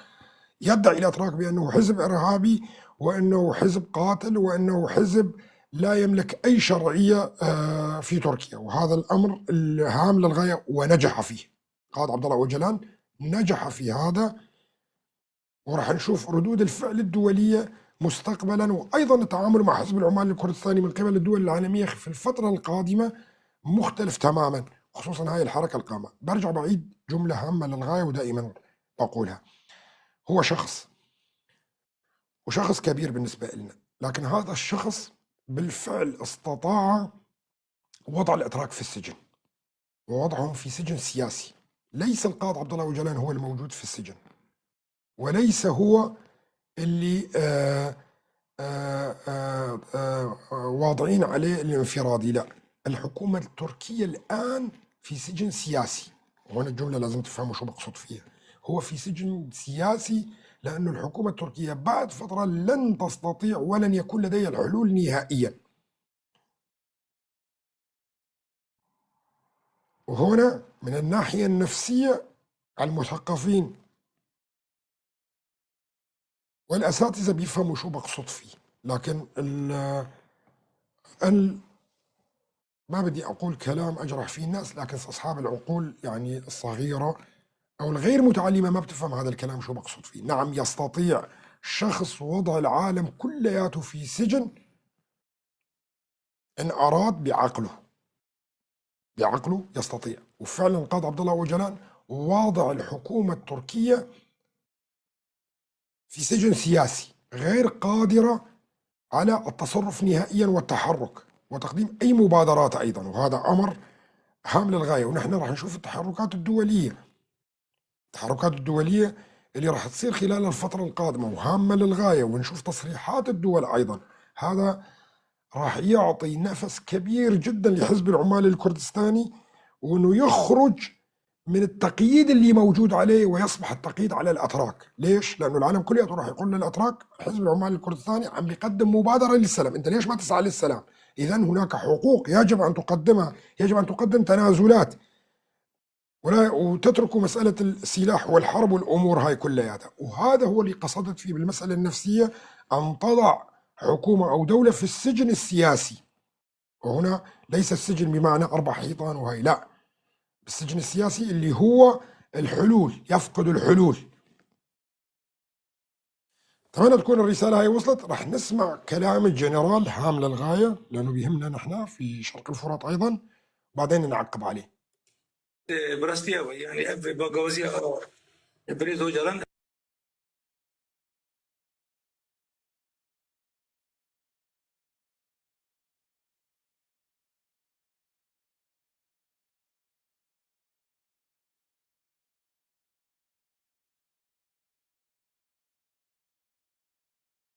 يدعي الأتراك بأنه حزب إرهابي، وأنه حزب قاتل، وأنه حزب لا يملك أي شرعية، آه، في تركيا. وهذا الأمر الهام للغاية ونجح فيه. قائد عبد الله أوجلان نجح في هذا، ورح نشوف ردود الفعل الدولية مستقبلًا، وأيضًا التعامل مع حزب العمال الكردستاني من قبل الدول العالمية في الفترة القادمة مختلف تمامًا، خصوصًا هاي الحركة القامة. برجع بعيد جملة هامة للغاية ودائمًا بقولها. هو شخص، وشخص كبير بالنسبة إلنا، لكن هذا الشخص بالفعل استطاع وضع الأتراك في السجن، ووضعهم في سجن سياسي. ليس القائد عبد الله أوجلان هو الموجود في السجن، وليس هو اللي، آه، آه، آه، آه، آه، واضعين عليه الانفرادي، لا. الحكومة التركية الآن في سجن سياسي. وهنا الجملة لازم تفهموا شو بقصد فيها. هو في سجن سياسي لأنه الحكومة التركية بعد فترة لن تستطيع ولن يكون لديها الحلول نهائيًا. وهنا من الناحية النفسية المثقفين والأساتذة بيفهموا شو بقصد فيه، لكن ال-، ال-، ما بدي أقول كلام أجرح فيه الناس، لكن أصحاب العقول، يعني، الصغيرة أو الغير متعلمة ما بتفهم هذا الكلام شو بقصد فيه. نعم، يستطيع شخص وضع العالم كلياته في سجن إن أراد بعقله، بعقله يستطيع. وفعلًا القائد عبد الله أوجلان واضع الحكومة التركية في سجن سياسي، غير قادرة على التصرف نهائيًا والتحرك وتقديم أي مبادرات أيضًا، وهذا أمر هام للغاية. ونحن راح نشوف التحركات الدولية، التحركات الدولية اللي راح تصير خلال الفترة القادمة وهامة للغاية، ونشوف تصريحات الدول أيضًا. هذا راح يعطي نفس كبير جدًا لحزب العمال الكردستاني، وإنه يخرج من التقييد اللي موجود عليه ويصبح التقييد على الأتراك. ليش؟ لأنه العالم كلياته راح يقول للأتراك: حزب العمال الكردستاني عم بيقدم مبادرة للسلام، أنت ليش ما تسعى للسلام؟ إذن هناك حقوق يجب أن تقدمها، يجب أن تقدم تنازلات، ولا، وتتركوا مسألة السلاح والحرب والأمور هاي كلياتها. وهذا هو اللي قصدت فيه بالمسألة النفسية، أن تضع حكومة أو دولة في السجن السياسي. وهنا ليس السجن بمعنى أربع حيطان وهي، لا. السجن السياسي اللي هو الحلول، يفقد الحلول. أتمنى تكون الرسالة هاي وصلت. رح نسمع كلام الجنرال هام للغاية، لأنه بيهمنا نحن في شرق الفرات أيضًا، بعدين نعقب عليه. Ee, bi rastî ew e. Yanî ev bagawaziya Birêz Ocalan.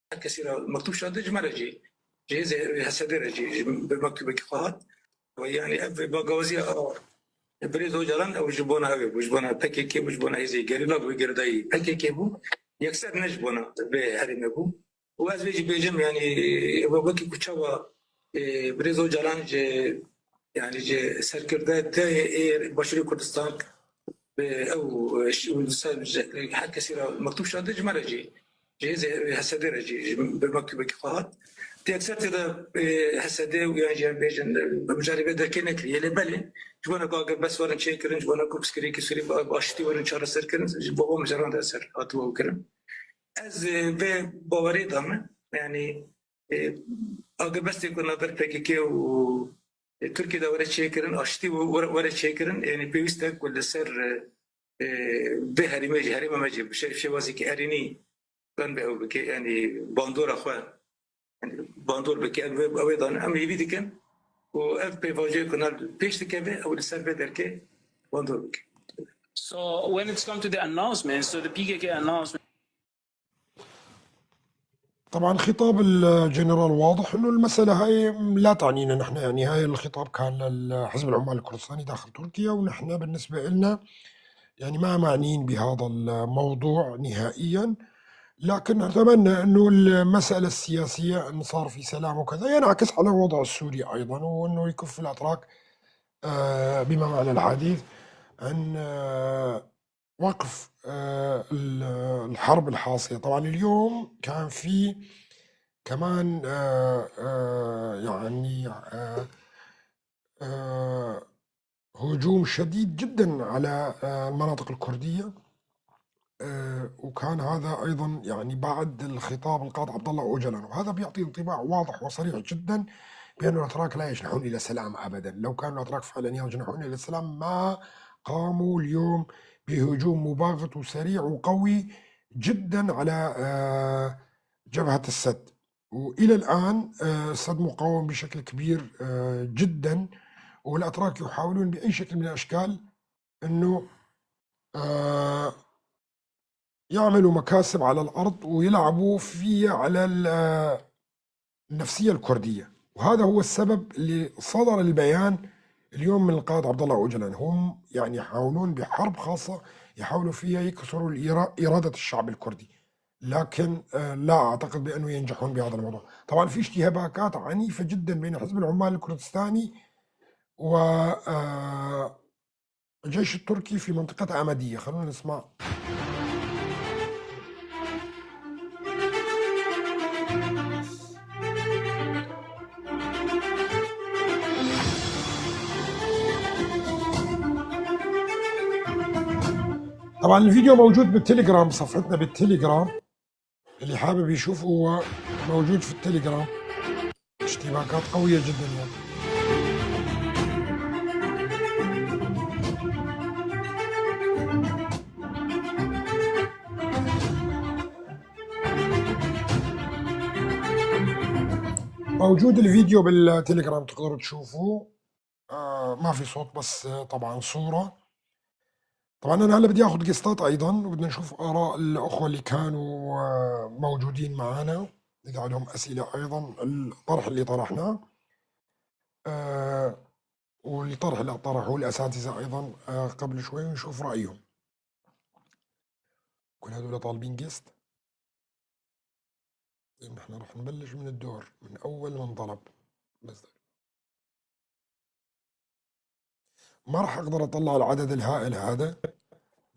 Her kesî re mektûb şande, ji me re jî, ji hêzê H S D re jî, ji, bi mektûbekî xwe hat. Ve yanî ev bagawaziya Birêz Ocalan ew ji bona ew ê bû, ji bona P K K bû, ji bona hêzê gerîla bû, gerîlayî P K K bû. Yekser ne ji bona vê herêmê bû. Û ez vê jî bêjim, yanî, wekî ku çawa, e, Birêz Ocalan ji, yanî ji serkirdeyê ê Başûrê Kurdistan bi ew, e, ş-, ser, her kesî re mektûb şande, ji me re jî, ji hêzê H S D re jî, ji, bi mektûbekî xwe hat. Tê yekser tê de, e, H S D û yan jî em bêjin, e, mijarê vê derkê nekiriye. Lê belê, ji bona ku agirbest werin çêkirin, ji bona ku pirsgirêkî Sûrî bi, bi aştî werin çareserkirin, ji bo van mijaran de ser hatiye ew kirin. Ez, e, vê bawerê de me, yanî, e, agirbestê ku navber P K K û, e, Tirkiyê de were çêkirin, aştî û were, were çêkirin, yanî pêwîst e ku li ser, e, e, vê herêmê jî, herêma me jî bi şe-, şêwazekî erênî ben bi ew bike, yanî bandora xwe, yanî bandor bike, ev, ew ê dan em hêvî dikin û ev pêvajoyê ku nav pêş dikeve, ew li ser vê derkê bandor bike. So when it's come to the announcement, so the P K K announcement. طبعًا خطاب الجنرال واضح إنه المسألة هاي لا تعنينا نحن، يعني هاي الخطاب كان للحزب العمال الكردستاني داخل تركيا، ونحن بالنسبة إلنا يعني ما معنيين بهذا الموضوع نهائيًا، لكن نتمنى إنه المسألة السياسية إن صار في سلام وكذا ينعكس على الوضع السوري أيضًا، وإنه يكف الأتراك، آه، بما معنى الحديث عن، آه، وقف، آه، ال-، الحرب الحاصلة. طبعًا اليوم كان في كمان، آه، آه، يعني، آه، آه، هجوم شديد جدًا على، آه، المناطق الكردية. آه، وكان هذا أيضًا يعني بعد الخطاب القائد عبد الله أوجلان، وهذا بيعطي انطباع واضح وصريح جدًا بأن الأتراك لا يجنحون إلى السلام أبدًا. لو كانوا الأتراك فعلًا يجنحون إلى السلام ما قاموا اليوم بهجوم مباغت وسريع وقوي جدًا على، آه، جبهة السد. وإلى الآن، آه، السد مقاوم بشكل كبير، آه، جدًا، والأتراك يحاولون بأي شكل من الأشكال إنه، آه، يعملوا مكاسب على الأرض ويلعبوا فيها على ال-، آه، النفسية الكردية. وهذا هو السبب اللي صدر البيان اليوم من القائد عبد الله أوجلان. هم يعني يحاولون بحرب خاصة يحاولوا فيها يكسروا الإرا-، إرادة الشعب الكردي. لكن، آه، لا أعتقد بأنه ينجحون بهذا الموضوع. طبعًا في اشتباكات عنيفة جدًا بين حزب العمال الكردستاني و، آه، الجيش التركي في منطقة أمدية. خلونا نسمع. طبعًا الفيديو موجود بالتليجرام، بصفحتنا بالتليجرام. اللي حابب يشوف هو موجود في التليجرام. اشتباكات قوية جدًا يعني. موجود الفيديو بالتليجرام، تقدروا تشوفوه. آه، ما في صوت، بس، آه، طبعًا صورة. طبعًا أنا هلأ بدي آخد قسطات أيضًا، وبدنا نشوف آراء الأخوة اللي كانوا، آه، موجودين معنا، إذا عندهم أسئلة أيضًا، الطرح اللي طرحناه، آه، والطرح اللي طرحوه الأساتذة أيضًا، آه، قبل شوي، ونشوف رأيهم. كل هدول طالبين قسط. طيب، نحن رح نبلش من الدور، من أول ما انطلب. بس ما رح أقدر أطلع العدد الهائل هذا،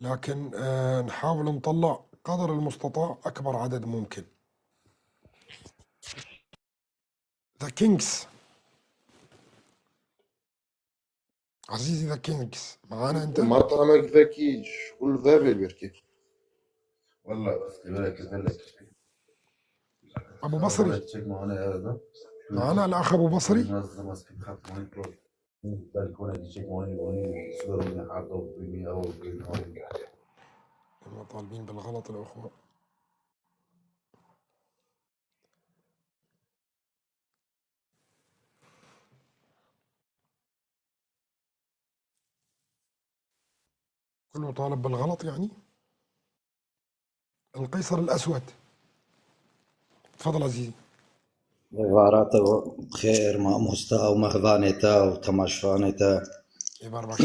لكن، آه، نحاول نطلع قدر المستطاع أكبر عدد ممكن. The Kings. Azîzî de kênkiz. Mana ente. Marta me gidekî şkul ve bê belkî. Walla, belki, belki. Ebu Basrî. Çek mana ya da. Mana el-ax Ebu Basrî. Nasıl nasıl bir katmanı pro. Belki ona gidecek mani mani. Sularını harda bini ya o bini. كنا طالبين بالغلط الأخوة. كله طالب بالغلط يعني. القيصر الأسود. تفضل عزيزي. Êvara te bi xêr, mamosta û mehvanê te û temaşvanê te. Êvar baş.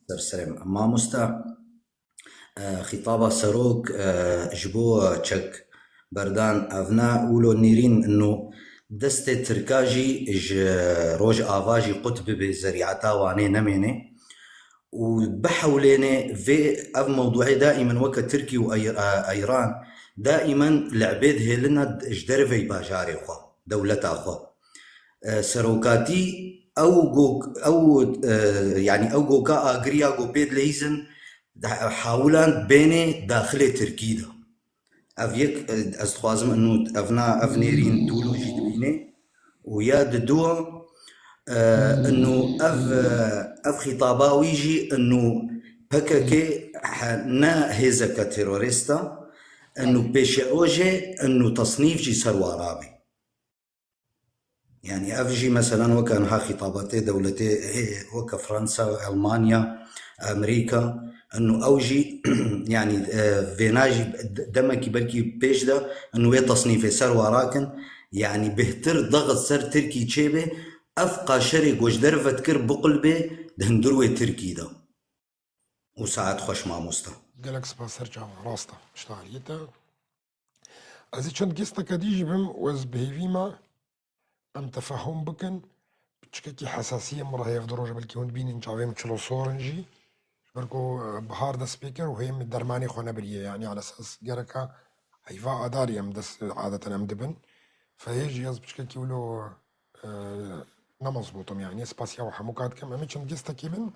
Ser serê me. Mamosta, e, xîtaba serok, e, ji bo çek berdan evna wilo nêrîn ino destê Tirka jî ji Rojava jî qut bibe zerîeta Wanê nemêne û bihewlêne vê ev mewduê daîmen weke Tirkî û Ey-, e, Eyran daîmen le'bê dihêline ji dervey bajarê xwe, dewleta xwe. E, serokatî ew go-, ew, e, yanî ew goka agiriya ku pê dileyîzin, de-, hawilan bênê daxilê Tirkî de. Ev yek, e, ez dixwazim inu evna, ev nêrîn dûlo jî dibînê. Û ya diduwa, e, inu ev, e, ev xîtaba wî jî inu P K K he-, ne hêzeke terorîst e, inu pêşerojê, inu tesnîf jî ser wa rabe. Yani ev jî meselan weke niha xîtabatê dewletê hê weke Fransa, Elmanya, Amerîka, inu ew jî yani, e, vêna jî de-, demekî belkî pêş de inu wê tesnîfê ser wa rakin, yani bêhtir daxit ser Tirkî çêbe, ev qaşerê ku ji derve dikir biqulbe di hundir wê Tirkî de. Û saet xweş mamosta. Gelek spas ser çavan, rast e, ji tariyê te. Ez ê çend gesteke dî jî bim û ez bi hêvî me em tefehûm bikin. Çikekî hesasiyê min re heye ev du roj e, belkî hûn dibînin çavê min çilo sor in jî. Ji ber ku, e, bihar dest pê kir û hê min dermanê xwe nebiriye, yanî alesas gereka heyva adarî em dest adeten em dibin. Fehê jî ez piçkekî wilo, e, ne mezbût im, yanî spasiya we hemû kat dikim. Em ê çend gestekî bin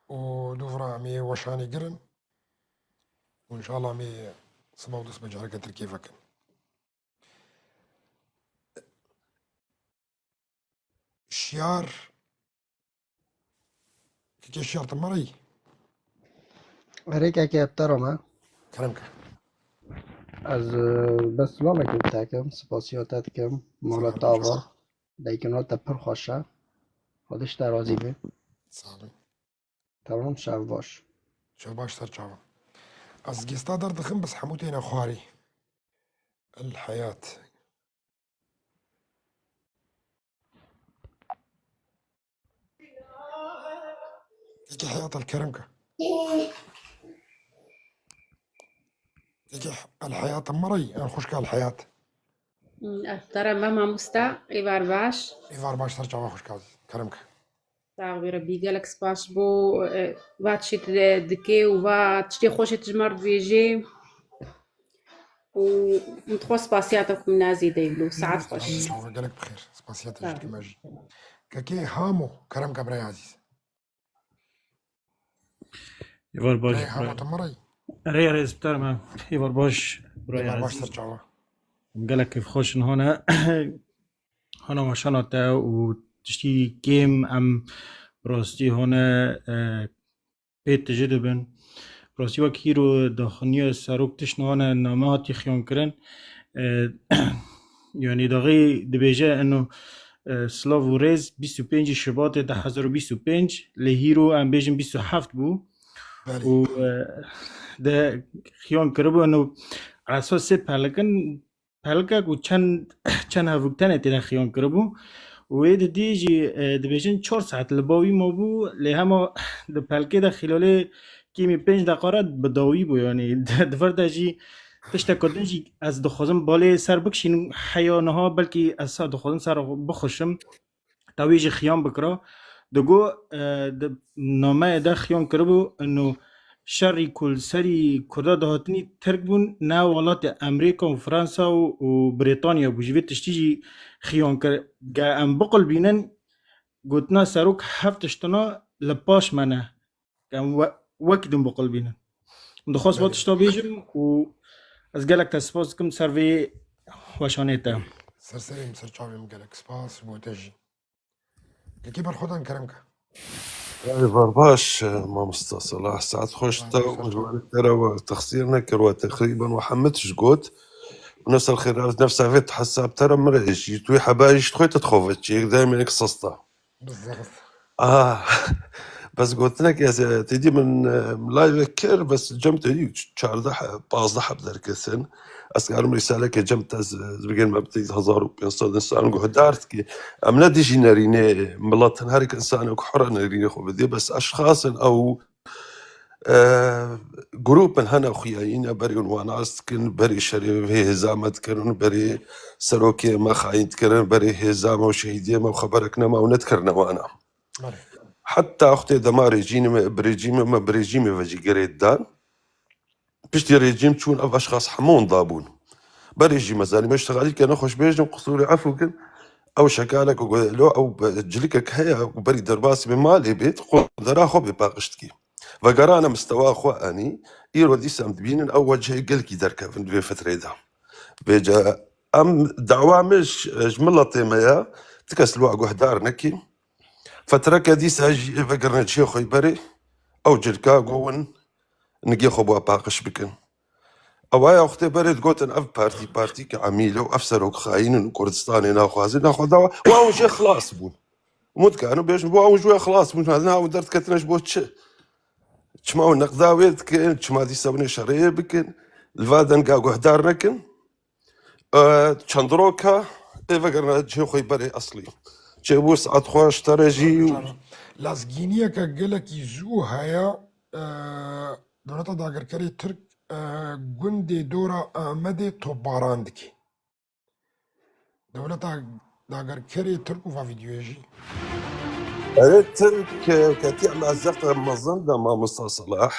û dûvra em ê weşanê girin. Û înşallah em ê siba û dest bi careke tirkê vekin. Şiyar. Kekê Şiyar, te merî? Erê kekê, heptera me. Kerem ke. Ez, e, bes silamekê bi te kim, spasiya te dikim. Mola te ava. Dayikino te pir xweş e. Xwedê ji te razî be. Sağ olun. Tamam, şev baş. Şev baş ser çavan. Ez gesta derdixim, bes hemû têne xwarî. El Heyat. Peki Heyat, el kerem ke. Peki El Heyat, merî, en xweş ke El Heyat. Ehtera me mamosta, êvar baş. Êvar baş ser çavan, xweş ke azîz. Kerem ke. Sax bî Rebî, gelek spas bo, e, va tiştê tu dikê û va tiştê xweşê tu ji me re dibêjê. Û min dixwest spasiya te ku min nazî dey lo. Saet xweş. Sax ol, gelek bi xêr. Spasiya te jî dikim ez jî. Kekê Hamo, kerem ke birayê ezîz. Êvar baş. Birayê Hamo, te merî? Erê, erê, sptar me. Êvar baş. Birayê Êvar baş ezîz. Ser çavan. Gelek kêfxweş in hane. Hana weşana te û tiştî kêm em rastî hane, e, pê tije dibin. Rastî wek hîro daxuyanî serok tişt hane name hatî xiyankirin. E, yanî daxî dibêje eno, e, silav û rêz bîst û pêncî Şubatê du hezar û bîst û pênc, lê hîro em bêjin bîst û heft bû. Belê. Û, e, de xiyan kiribû eno esas sê pelikin, pelikek û çend, çend hevûk tenê têne xiyan kiribû. Û wê di dî jî, e, dibêjin çar saet li ba wî mabû, lê hema di pelkê de xîlalê kêmî pênc deqa re bi dawî bû. Yanî di, di vir de jî tişteke din jî ez dixwazim balê ser bikişînim heya niha, belkî ez ser dixwazim ser bixweşim. Te wî jî xiyan bikira. Digo, e, di nameyê de xiyan kiribû, ino şerî ku li serî Kurda dihatinî Tirk bûn, ne welatê Amerîka û Fransa û, û Brîtanya bû. Ji vê tiştî jî xiyan kir. Ge em biqulbînin, gotina serok hev tiştana li paş me ne. Em we-, wek din biqilbînin. Min dixwest va Belê. tişta bêjim û ez gelek te spas dikim ser vê weşanê te. Ser serê min, ser çavê min, gelek spas ji bo te jî. Kekê Berxwedan, kerem ke. Êvar baş, mamosta Salah, saet xweş te û ji warê te re we texsîr nekir, we teqrîben we hemit ji got. Û nefsa xêra, nefsa vê hesab te re min re jî, tu wî heba jî ji xwe te dixwe ve çi, yek dayê min yek sesta. Bizarre. Ah, bes gotinek ez, e, te dî min, e, live kir, bes cem te dî çardeh, pazdeh heb derketin. Ez karim rîsaleke cem te ez, ez bigên me bi te hezar û pênc sed insan guhdar dikî. Em ne dijî nerînê miletin, her yek insanek hur e nerînê xwe bidê, bes eşxas in ew, e, grûp in hene xuyayîne berê wan nas dikin, berê şerê vê hêza me dikirin, berê serokê me xayîn dikirin, berê hêza me û şehîdiyê me û xeberek nema û nedikirine wana. Belê. Heta wextê dema rejîmê me, bi rejîmê me, bi rejîmê ve jî girê dan. Piştî rejîm çûn ev eşxas hemûn dabûn. Berê jî me zanî me ştexalî ke nexweş bêjin, qusûrê efû kin. Ew şekalek ku lo ew be-, cilikek heye ku berî derbasî bi malê bêt, qudera xwe bê paqij dikî. Vegerane mistewa xwe anî, îro dîsa em dibînin ew wecihê gelkî derkevin di vê fitrê de. Vêce em dawa me ji, ji miletê me ye, ti kes li wa guhdar nekî. Fetreke dîsa jî ê vegirine cihê xwe yî berê, ew cilka go win nigê xwe bo paqij bikin. Ewaya wextê berê digotin ev partî, partî ke emîl e û ev serok xayîn in û Kurdistanê naxwazin, naxwe dawa, wa hûn jê xilas bûn. Hûn dikarin bêjin, wa hûn ji wê xilas bûn, na hûn derdiketine ji bo çi? Çima hûn neqda wê dikin? Çima dîsa binê şerê bikin? Li va denga guhdar nekin. E, çend roka ê vegerine cihê xwe yî berê eslî. Çêbû saet xweş te re jî. Lazgîniyeke gelekî zû heye, e, dewleta dagirkerê Tirk, e, gundê dora Amedê topbaran dike. Dewleta dagirkerê Tirk û va vîdyoyê jî. Erê Tirk, e, ketiye mezreqe mezin de mamosta Salah.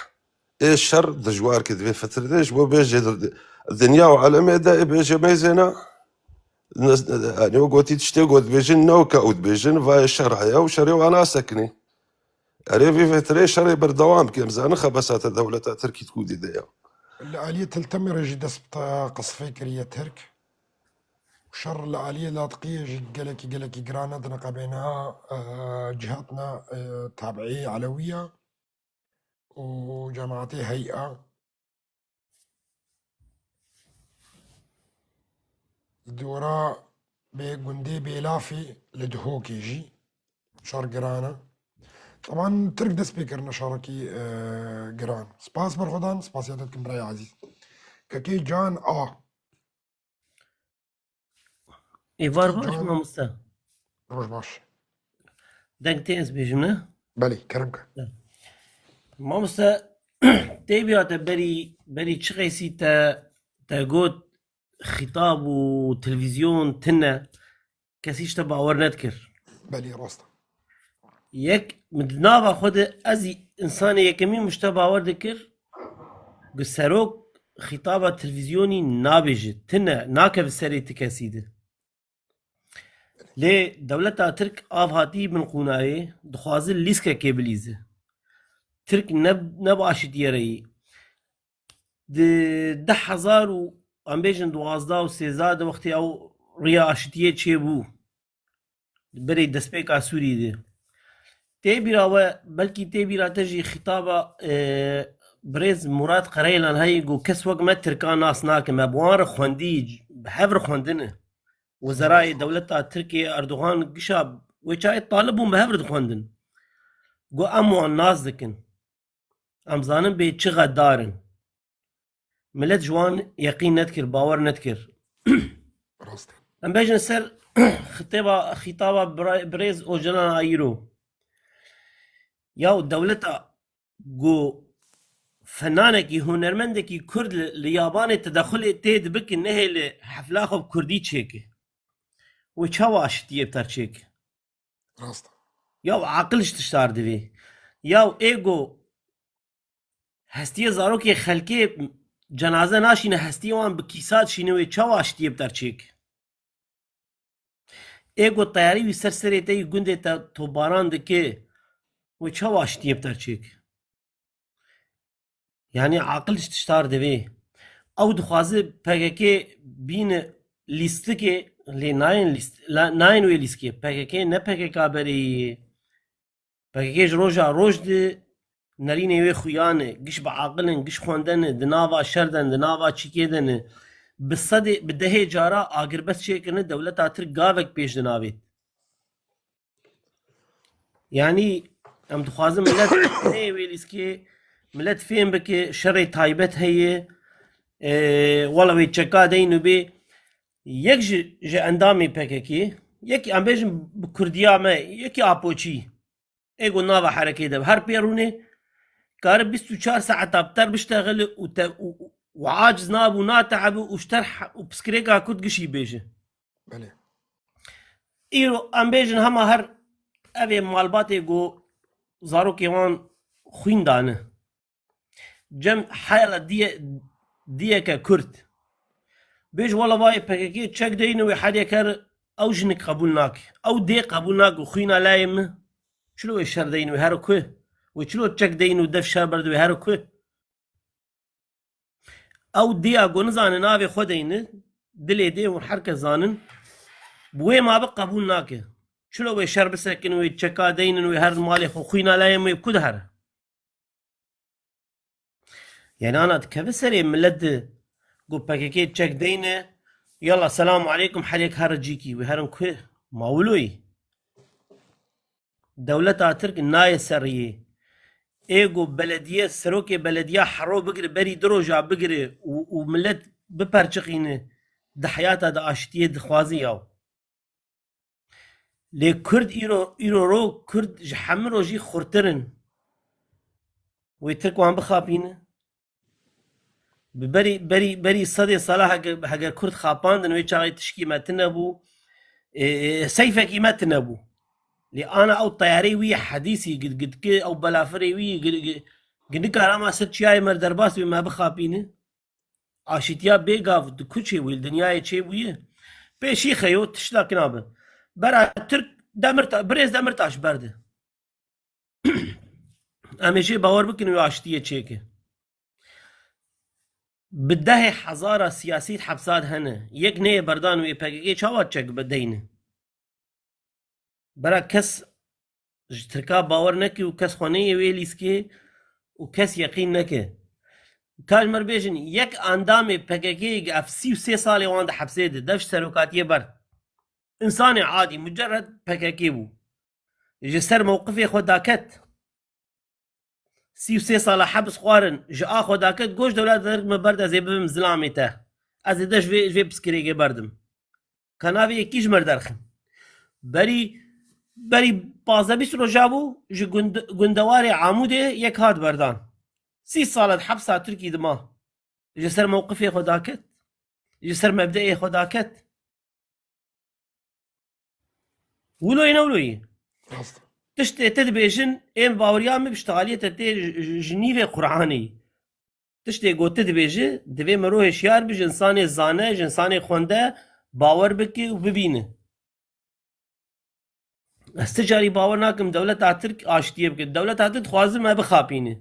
Ê şer dijwar kir di vê fitrê de, ji bo bêjê di-, dinya û alemê de ê bêjê mêzêna, ne-, yani o gotî tiştê got dibêjin newke û dibêjin vayê şer heye û şerê wan nasekinê. Erê vê fitrê şerê berdewam ke, em zanin xebesata dewleta Tirkî di kûdî de ye. Li aliyê Til Temê re jî dest bi te qisfê kiriye Tirk. Şer li aliyê Ladiqiyê jî gelekî, gelekî giran e, di neqebê niha, e, cihatna, e, tabiî Elewî ye. û cemaetê hey'a. Dora bê gundê Bêlafî li Dihokê jî şer giran e. Teban Tirk dest pê kirine şerekî, e, giran. Spas berxwedan, spasiya te dikim birayê ezîz. Kekê Can A. Êvar baş, Can, mamoste. Roj baş. Deng tê ez bêjim, ne? Belê, kerem ke. Mamoste, tê bîra te berî, berî çi qeysî te, te got, xîtab û televîzyon tune, kesî ji te bawer nedikir. Belê, rast e. Yek, min di nava xwe de ez insanê yekemîn min ji te bawer dikir, ku serok xîtaba televîzyonî nabêje, tune, nakeve serê ti kesî de. Lê dewleta Tirk av hatî bin qûnayê, dixwaze lîskekê bilîze. Tirk ne, ne bi aşitiyê re yî. Di du hezar û, em bêjin, duwazdeh û sêzdeh de wextê ew riya aşitiyê çêbû, berê destpêka Sûrî de. Tê bîra we, belkî tê bîra te jî xîtaba, e, birêz Murat Qereylan heye, got, kes wek me Tirkan nas nake, me bi wan re xwendî, bi hev re xwendine. Wezerayê dewleta Tirkiyê Erdogan gişa wê çayê talib bûn, bi hev re dixwendin. Got, em wan nas dikin. Em zanin bê çi xedar in. Milet ji wan yeqîn nedikir, bawer nedikir. Rast e. Em bêjin ser xitêba, xîtaba bira-, birêz Ocalan Ayîro. Yaw dewleta ku fenanekî, hunermendekî Kurd li, li yabanê tedexulê tê dibikin, nehêle hefla xwe bi Kurdî çêke. Wê çawa aşitiyê bi ter çêke? Rast. Yaw aqil ji tiştar divê. Yaw ê ku hestiyê zarokê xelkê cenaze naşîne, hestiyê wan bi kîsa dişîne, wê çawa aşitiyê bi ter çêke? Ê ku teyarî wî ser serê te yî gundê te tobaran dike, wê çawa aştiyê bi te çêk? Yanî aqil ji tiştar divê. Ew dixwaze P K K bîne lîstikê, lê nayên lîst-, la-, nayên wê lîstikê. P K K ne P K K berê ye. P K K ji roja roj di nerînê wê xuya ne, giş bi aqil in, giş xwende ne, di nava şer de ne, di nava çîkê de ne. Bi sedê, bi dehê cara agirbest çêkirine, dewleta Tirk gavek pêş di navê. Yanî em dixwazin milet neyê wê lîskê, milet fêm bike, şerê taybet heye. Ee, wela wê çeka deyn û bê. Yek ji, ji endamê P K K, yek em bêjin bi kurdiya me, yekî Apoçî, ê ku nava herekê de her pê rûnê, kare bîst û çar saeta bi ter biştexile û te, û, û, û aciz nabû, natehebû û ji ter he-, û piskirêka Kurd gişî bêje. Belê. Îro em bêjin hema her evê malbatê ku zarokê wan xwîn dane. Cem heyala diye-, diyeke Kurd. Bêj wela vayê P K K çek deyne wê herê ker, ew jinik qebûl nake. Ew dê qebûl nake û xwîna layê min. Çilo wê şer deyne wê her ku? Wê çilo çek deyne û dev şer berde wê her ku? Ew diya ku nizane navê xwe deyne, dilê dê û her kes zanin, bi wê ma bi qebûl nake. Çilo wê şer bisekin, wê çeka deynin, wê her malê xwe xwîna layê min wê ku dihere? Yani ana dikeve serê millet di ku P K K çek deyne, yala selamu aleykum, her yek her cîkî, wê herin ku? Ma wilo yî. Dewleta Tirk nayê ser riyê. Ê ku belediye, serokê belediya hero bigire, berî du roja bigire û, û millet biperçiqîne, di heyata de aştiyê dixwaze yaw. Lê Kurd îro, îro ro Kurd ji hemî rojî xurtir in. Wê Tirk wan bixapîne. Bi berî, berî, berî sedê sala hege-, heger Kurd xapandin, wê çaxê tişkî me tune bû, e, e, seyfekî me tune bû. Lê ana ew teyarê wî hedîsî gidgidki, ew belafirê wî gi-, gi-, gi nikare ma ser çiyayê me derbas bê, me bixapîne. Aşîtiya bêgav di ku çêbûyî, li dinyayê çêbûyî. Pêşî xeyo tiştak nabe. Bera Tirk Demirta-, birêz Demirtaş berde. Em ê jê bawer bikin wê aştiyê çêke. Bi dehê hezara siyasî hepsad hene. Yek neyê berdan wê P K K çawa çek bideyne? Bera kes ji Tirka bawer neke û kes xwe neyê wê lîskê û kes yeqîn neke. Ka ji me re bêjin, yek endamê P K K ev sî û sê salê wan di hepsê de, dev ji serokatiyê ber. Însanê adî, mucerred P K K bû. Ji ser mewqifê xwe daket. Sî û sê sala hebs xwarin, ji a xwe daket, goş dewleta Tirk me berde ez ê bibim zilamê te. Ez ê de ji vê, ji vê piskirêkê berdim. Ka navê yekî ji me re derxin. Berî, berî pazdeh bîst roja bû, ji gund-, gundewarê Amûdê yek hat berdan. Sî sala di hepsa Tirkî dima. Ji ser mewqifê xwe daket. Ji ser mebdeê xwe daket. Wilo yê ne wilo yê. Rast. Tiştê te dibêjin, ên baweriya min bi şixaliyê te tê ji, ji, ji nîvê Qur'anê. Tiştê ku tu dibêji, divê mirov hişyar bi, ji însanê zane, ji însanê xwende bawer bike û bibîne. Ez ti carî bawer nakim dewleta Tirk aştiyê bike. Dewleta Tirk dixwaze me bixapîne.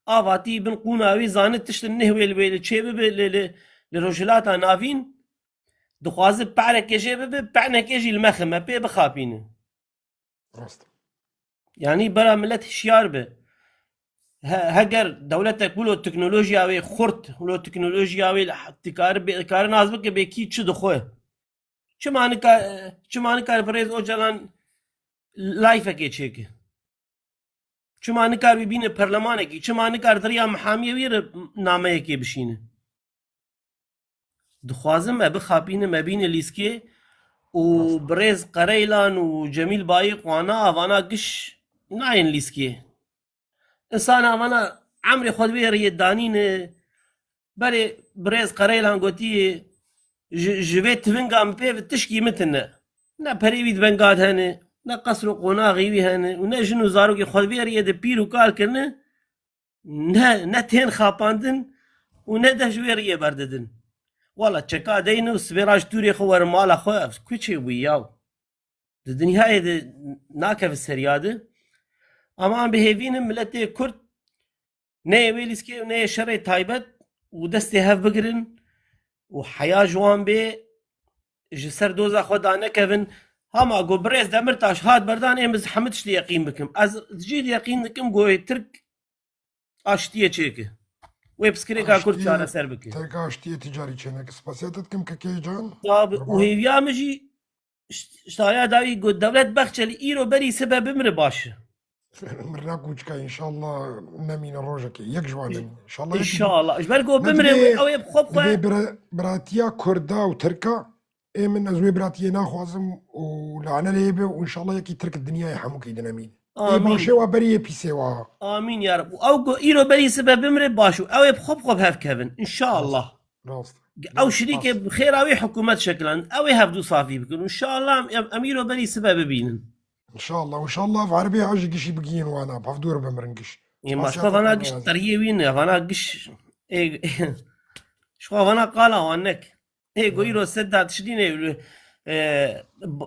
Avatî bin qûna wî zanî tiştin neh wê li wê li çê bibe li, li, li Rojhilata Navîn. Dixwaze pe'nekê jê bibe, pe'nekê jî li me xe, me pê bixapîne. Rast. Yanî bera millet hişyar be. He-, heger dewletek wilo teknolojiya wê xurt, wilo teknolojiya wê li he-, dikare bê-, dikare nas bike bê kî çi dixwe. Çima nikar, çima nikar birêz Ocalan lifekê çêke? Çima nikar wî bîne perlemanekî? Çima nikar di riya mihamiyê wî re nameyekê bişîne? Dixwazin me bixapînin, me bîne lîskê û birêz Qereylan û Cemîl Bayik wana, vana giş nayên lîskê. Însan vana emrê xwe di vê riyê danîne, berê birêz Qereylan gotiye, ji, ji vê tivinga min pê ve tişkî min tune. Ne perê wî di venga de hene, ne qesr û qonaxê wî hene û ne jin û zarokê xwe di vê riyê de pîr û kal kirine, ne, ne tên xapandin û ne de ji wê riyê berdidin. Wala çeka deyne û sibê re ji tûrê xwe werin mala xwe, ev ku çêbûyî yaw? Di dinyayê de nakeve seriya de. Ama em bi hêvî ne miletê Kurd neyê wê lîskê û neyê şerê taybet û destê hev bigirin û heya ji wan bê ji ser doza xwe danekevin. Hema ku birêz Demirtaş hat berdan ê min hemû tiştî yeqîn bikim. Ez jî yeqîn dikim ku ê Tirk aştiyê çêke. Wê piskirêka Kurd çareser bike. Tirk aştiyê ticarî çêneke. Spasiya te dikim Kekê can. Tabi û hêviya min jî ştaya dawî got Dewlet Bahçeli îro berî sibe bimire baş e. Mirina kûçika înşallah nemîne rojekê. Yek ji wan nemîne. İnşallah yek. İnşallah. Ji ber ku bimire ew ê bi xwe bi xwe. Divê bira-, biratiya Kurda û Tirka ê min ez wê biratiyê naxwazim û lane lê be û înşallah yekî Tirk dinyayê hemûkî dinemîne. Ê başê wa berî yê pîsê wa. Amîn ya Reb. Û ew ku îro berî sibe bimire baş û ew ê bi xwe bi xwe bi hev kevin. İnşallah. Rast. Ew şirîkê bi xêra wî hikûmet şekilan. Ew ê hevdû safî bikin. Û înşallah em, em îro berî sibe bibînin. İnşallah. Û înşallah ev erebê ha jî gişî bigihîn wana. Hevdû re bimirin giş. Ê, ma ji xwe vana giş teriyê wî ne. Vana giş, ê, ji xwe vana qala wan nek. Ê, ku îro sed da tiştî ne, e, b-,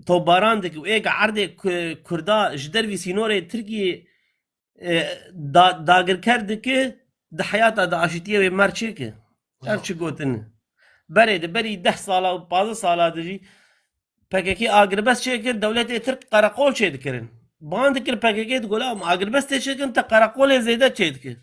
topbaran dike û ê ku erdê ku-, Kurda ji dervî sînorê Tirkiyê, e, da-, dagirker dike, di heyata de aşitiyê wê mer çêke. Ev çi gotin? Berê de berî deh sala û pazdeh sala de jî P K K agirbest çêkir, dewletê Tirk qereqol çêdikirin. Ban dikir P K K digot, "La em agirbestê çêkin, te qereqolê zêde çêdikir."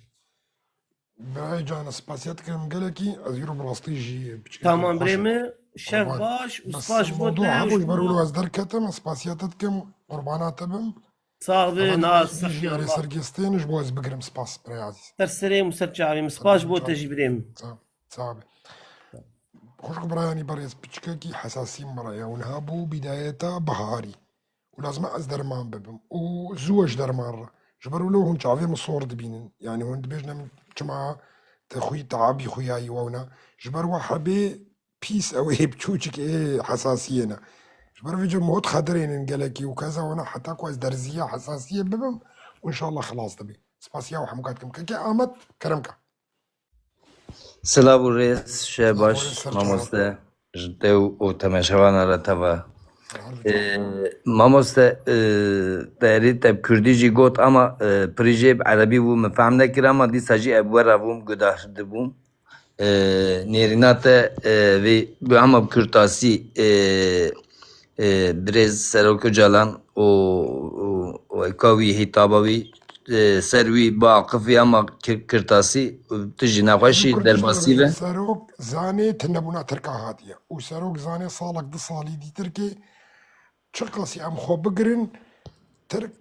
Birayê can, ez spasiya dikim gelekî, ez îro bi rastî jî piçekî Tamam birê min, şev baş û spas ji bo te. Hebû ji ber wilo ez derketim, ez spasiya te dikim, qurbana te bim. Sax be, na sax be. Jî erê sergê stêne ji bo ez bigirim, spas birayê ezîz. Ser serê min, ser çavê min, spas ji bo te jî birê min. Sax, sax be. Xwişk birayanî berêz piçkekî hesasî min re ye û niha bû bîdayeta biharî. Û lazim e ez derman bibim. Û zû e ji derman re. Ji ber wilo hûn çavê min sor dibînin. Yanî hûn dibêjine min çima te xwî teabî xwiyayî wewna. Ji ber we hebê pîs ew ê biçûçik ê hesasiyê ne. Ji ber vê cem hot xedirênin gelekî û keza wena heta ku ez derziya hesasiyê bibim û înşallah xilas dibî. Spasiya we hemûka dikim. Kekê Amed, kerem ke. Silav û rêz, şev baş, mamoste, ji te û, û temaşevana re teva. Ee, mamoste, e, te erê te bi kurdî jî got ama, e, pirî jê bi erebî bû, min fehm nekir ama dîsa jî ev we re bûm, guhdar dibûm. E, nêrîna te, e, vê bi ama bi kurtasî, e, e, birêz Serok Ocalan û, û, û eka wî, hîtaba wî, e, ser wî biaqifî ama kir-, kirtasî, tu jî nexweşî derbasî ve. Serok zanê tunebûna Tirka hatiye. Û Serok zanê salek du salî dî Tirkê çiqasî em xwe bigirin, Tirk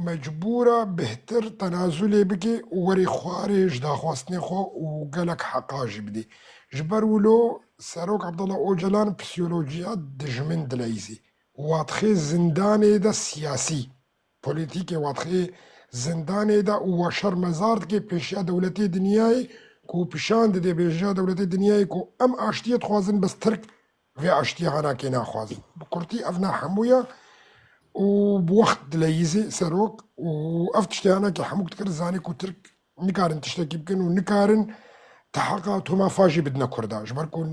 mecbûr e bêhtir tenazulê bike û werê xwarê ji daxwastinê xwe û gelek heqa jî bidê. Ji ber wilo Serok Abdullah Ocalan psîkolojiya dijmin dileyîzî. Watxê zindanê de siyasî, polîtîkê watxê zindanê de û wa şer mezar dike pêşiya dewletê dinyayê ku pişan dide bêjiya dewletê dinyayê ku em aştiyê dixwazin, bes Tirk vê aştiyê hanakê naxwazin. Bi kurtî ev ne hemû ye û bi wext dileyîzê serok û ev tiştê hanakê hemûk dikir zanê ku Tirk nikarin tiştekî bikin û nikarin teheqa toma fa jî bidine Kurda. Ji ber ku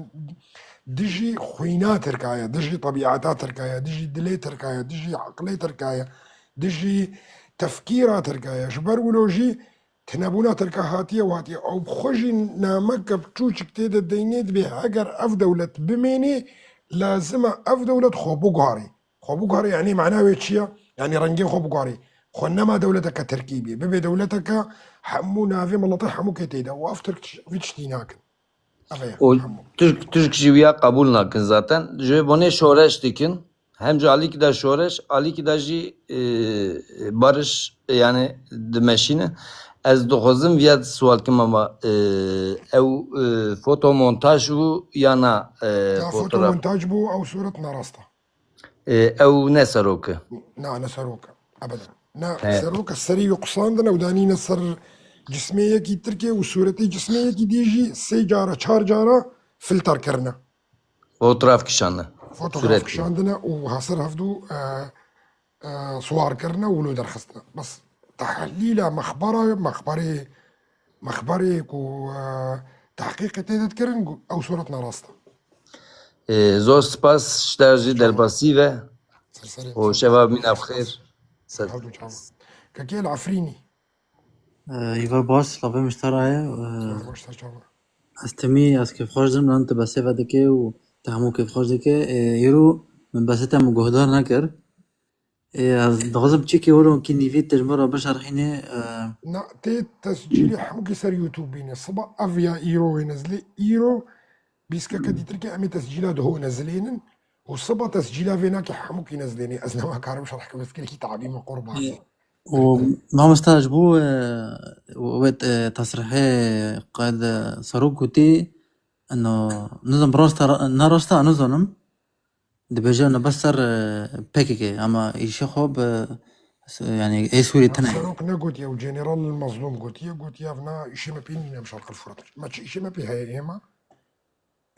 dijî xwîna Tirka ye, dijî tebîeta Tirka ye, dijî dilê Tirka ye, dijî eqilê Tirka ye, dijî tefkîra Tirka ye. Ji ber wilo jî tunebûna Tirka hatiye û hatiye. Ew bi xwe jî nameke biçûçik tê de deynê dibê heger ev dewlet bimênê, lazim e ev dewlet xwe biguherê. Xwe biguherê, yanî mana wê çi ye? Yanî rengê xwe biguherê. Xwe nema dewleteke Tirkî bê. Bibe dewleteke hemû navê miletê hemûkê tê de. Û ev Tirk vî tiştî nakin. Ev e. Û hemû. Tirk, Tirk jî wiya qebûl nakin zaten. Ji vê bonê şoreş dikin. Hem ji alîkî de şoreş, alîkî de jî, e, barış, yani dimeşîne. Ez dixwazim viya sual kim ama, e, ew, e, fotomontaj bû ya na, e, ya fotoğraf? Fotomontaj bû, ew sûret ne rast e. E, ew ne serok e? Na, ne serok e. Ebeden. Ne, he. Serok e, serî wî qusandine û danîne ser cismê yekî Tirkê û sûretê cismê yekî dî jî sê cara, çar cara filter kirine. Fotoğraf kişandine. Fotoğraf kişandine û hasir hevdû, e, e, suwar kirine û wilo derxistine. Bes tehlîla mexbera, mexberê, mexberê ku, e, tehqîqê tê de dikirin, ew sûret ne rast e. E, zor spas, ji te jî derbasî ve. Serê û şeva mîna bi xêr. Ser. Her du çavan. Kekê li Efrînî. Îva baş, lavê min ji te re ye. Baş ser çavan. Ez timî, ez kêfxweş im, lan tu besê ve dike û te hemû kêfxweş dike. Ê, îro min besê te min guhdar nekir. Ê, ez dixwazim çikê wilo kî nîvî te ji min re bişerxînê, e. Na, tê tescîlê hemûkî ser YouTube bîne. Siba ev ya îro wê nezilê. Îro bîskeke dîtirkê em ê tescîla duhone zilênin û siba tescîla vênakê hemûkî nezilênê. Ez nema karim şerh kim, ez gelekî tabî me qurban. Ê, û mamosta ji bo, e, wê, e, tesrihê qed, e, serok gotî, eno, nizam rasta, ne rasta, nizanim. Dibêje eno bes ser, e, P K K, ama îşê xwe bi, yani, ê Sûrî tune. Serok negotiye û General Mazlûm gotiye, gotiye ev na îşê me pê nîne em şerqil Furat. Me çi îşê me pê heye êma?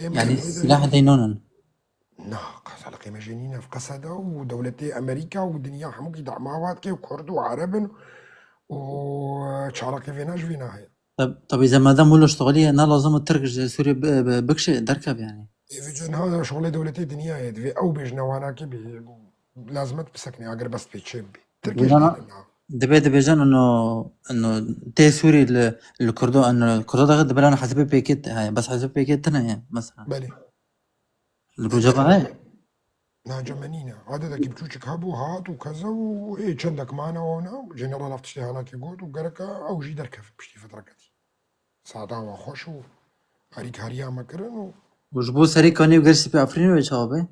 Êma Yani, heye de silah deynonin. Na, qas eleqê me jê nîne, ev qeseda û dewletê Amerîka û dinya hemûkî dema vat ke Kurd û Ereb in û, e, çi eleqê vêna ji vêna heye. Tab-, tabî zemedem wilo ştixilî ne lazim e Tirk ji Sûriyê bi-, bi-, bikişe derkeve yani. Ê vê cihê niha şixulê dewletê dinyayê, divê ew bêjne wanakê bê, lazim e bisekine, agir bes pê çê bibê. Tirkê Wina jî na-, dibê dibêjin ino, ino tê Sûrî li, li Kurdo, ino Kurdo daxil dibê lan hesibê P K K heye, bes hesibê P K K tune ye, mesela. Belê. Li Rojava heye? Na, cem me nîne. Adedekî biçûçik hebû, hat û keze û ê çendek mane ona, General ev tiştê hanakê got û gereka ew jî derkeve piştî fetreketî. Saeta wa xweş û harîkariya me kirin û Û ji bo serê kanê û ger sipê Efrînê wê çawa be?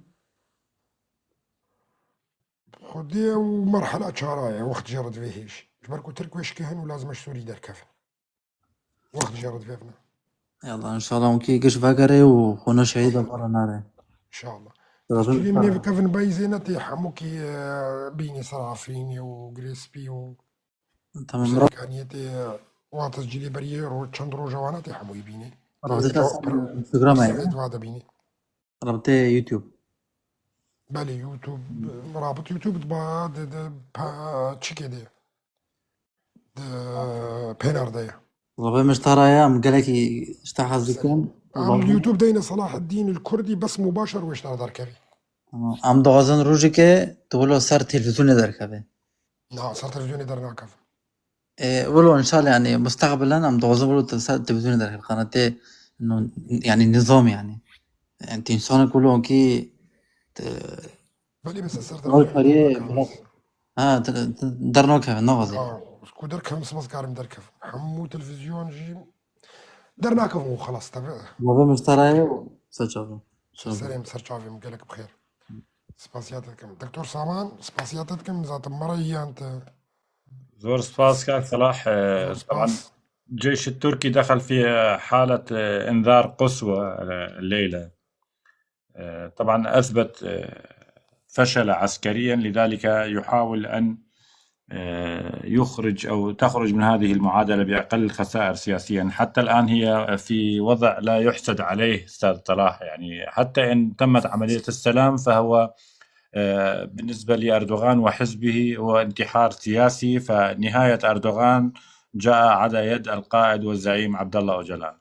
Xwedê ew merhela çara ye, wext jê re divê hêj. Ji ber ku Tirk wê şikê hin û lazim e ji Sûrî derkevin. Wext jê re divê vina. Ey Allah, înşallah hûn kî giş vegere û xwe ne şehîda bala nare. Înşallah. Lazim Cîlî min ê bikevin beyzê ne tê hemûkî, e, bînê ser Efrînê û Girê Spî û Tamam, Serkaniyetê, e, wa tescîlê beriyê ro-, çend roja wana tê hemûyî bînê. Rexdê te ser Instagram e, Serê ne? Dwa de bînê. Rabitê YouTube. Belê, YouTube, e, rabit YouTube ba de, de, pa, çikê de. De, pênar de ye. Rabê min ji te re ye, em gelekî ji te hez dikin. Em YouTube deyne Salaheddin el Kurdi bes mubaşer wê ji te re derkevî. Tamam. Em dixwazin rojekê tu wilo ser televîzyonê derkeve. Na, ser televîzyonê dernakev. E, wilo înşallah, yani, mustaqbilen em dixwazin wilo te ser televîzyonê derkeve. Qanatê, no, yani, nizam, yani. Yani, tu însanek wilo kî, te, Belê, mesela ser rol televîzyonê pariyê dernakev. Ha, te, te dernakeve, naxwaze. Ha, ku derkevim, spas karim derkevim. Hemû televîzyon jî dernakevim û xelas, tabii. Bavê min ji te re ye û ser çavê. Ser serê min, ser çavê min, gelek bi xêr. Spasiya te dikim. Doktor Saman, spasiya te dikim, zaten me re yiyan te. Zor spas, kak Salah. Zor spas. طبعًا الجيش التركي دخل في حالة إنذار قصوى الليلة. طبعًا أثبت فشل عسكريًا، لذلك يحاول أن يخرج أو تخرج من هذه المعادلة بأقل خسائر سياسيًا. حتى الآن هي في وضع لا يحسد عليه، أستاذ طلال. يعني، حتى إن تمت عملية السلام، فهو، آه، بالنسبة لأردوغان وحزبه هو انتحار سياسي، فنهاية أردوغان جاء على يد القائد والزعيم عبد الله أوجلان.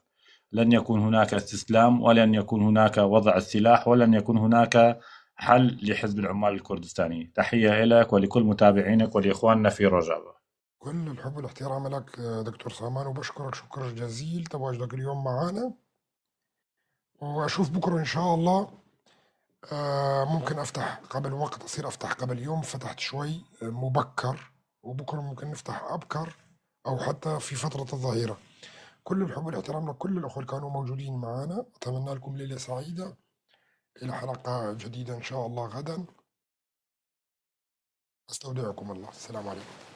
لن يكون هناك استسلام، ولن يكون هناك وضع السلاح، ولن يكون هناك حل لحزب العمال الكردستاني. تحية إلك ولكل متابعينك ولإخواننا في روجافا. كل الحب والاحترام لك، آه، دكتور سامان، وبشكرك شكر جزيل تواجدك اليوم معنا، وأشوف بكرة إن شاء الله. آه، ممكن أفتح قبل وقت، أصير أفتح قبل يوم، فتحت شوي، آه، مبكر، وبكرة ممكن نفتح أبكر أو حتى في فترة الظهيرة. كل الحب والاحترام لكل الأخوة اللي كانوا موجودين معنا، أتمنى لكم ليلة سعيدة، إلى حلقة جديدة إن شاء الله غدا. أستودعكم الله، السلام عليكم.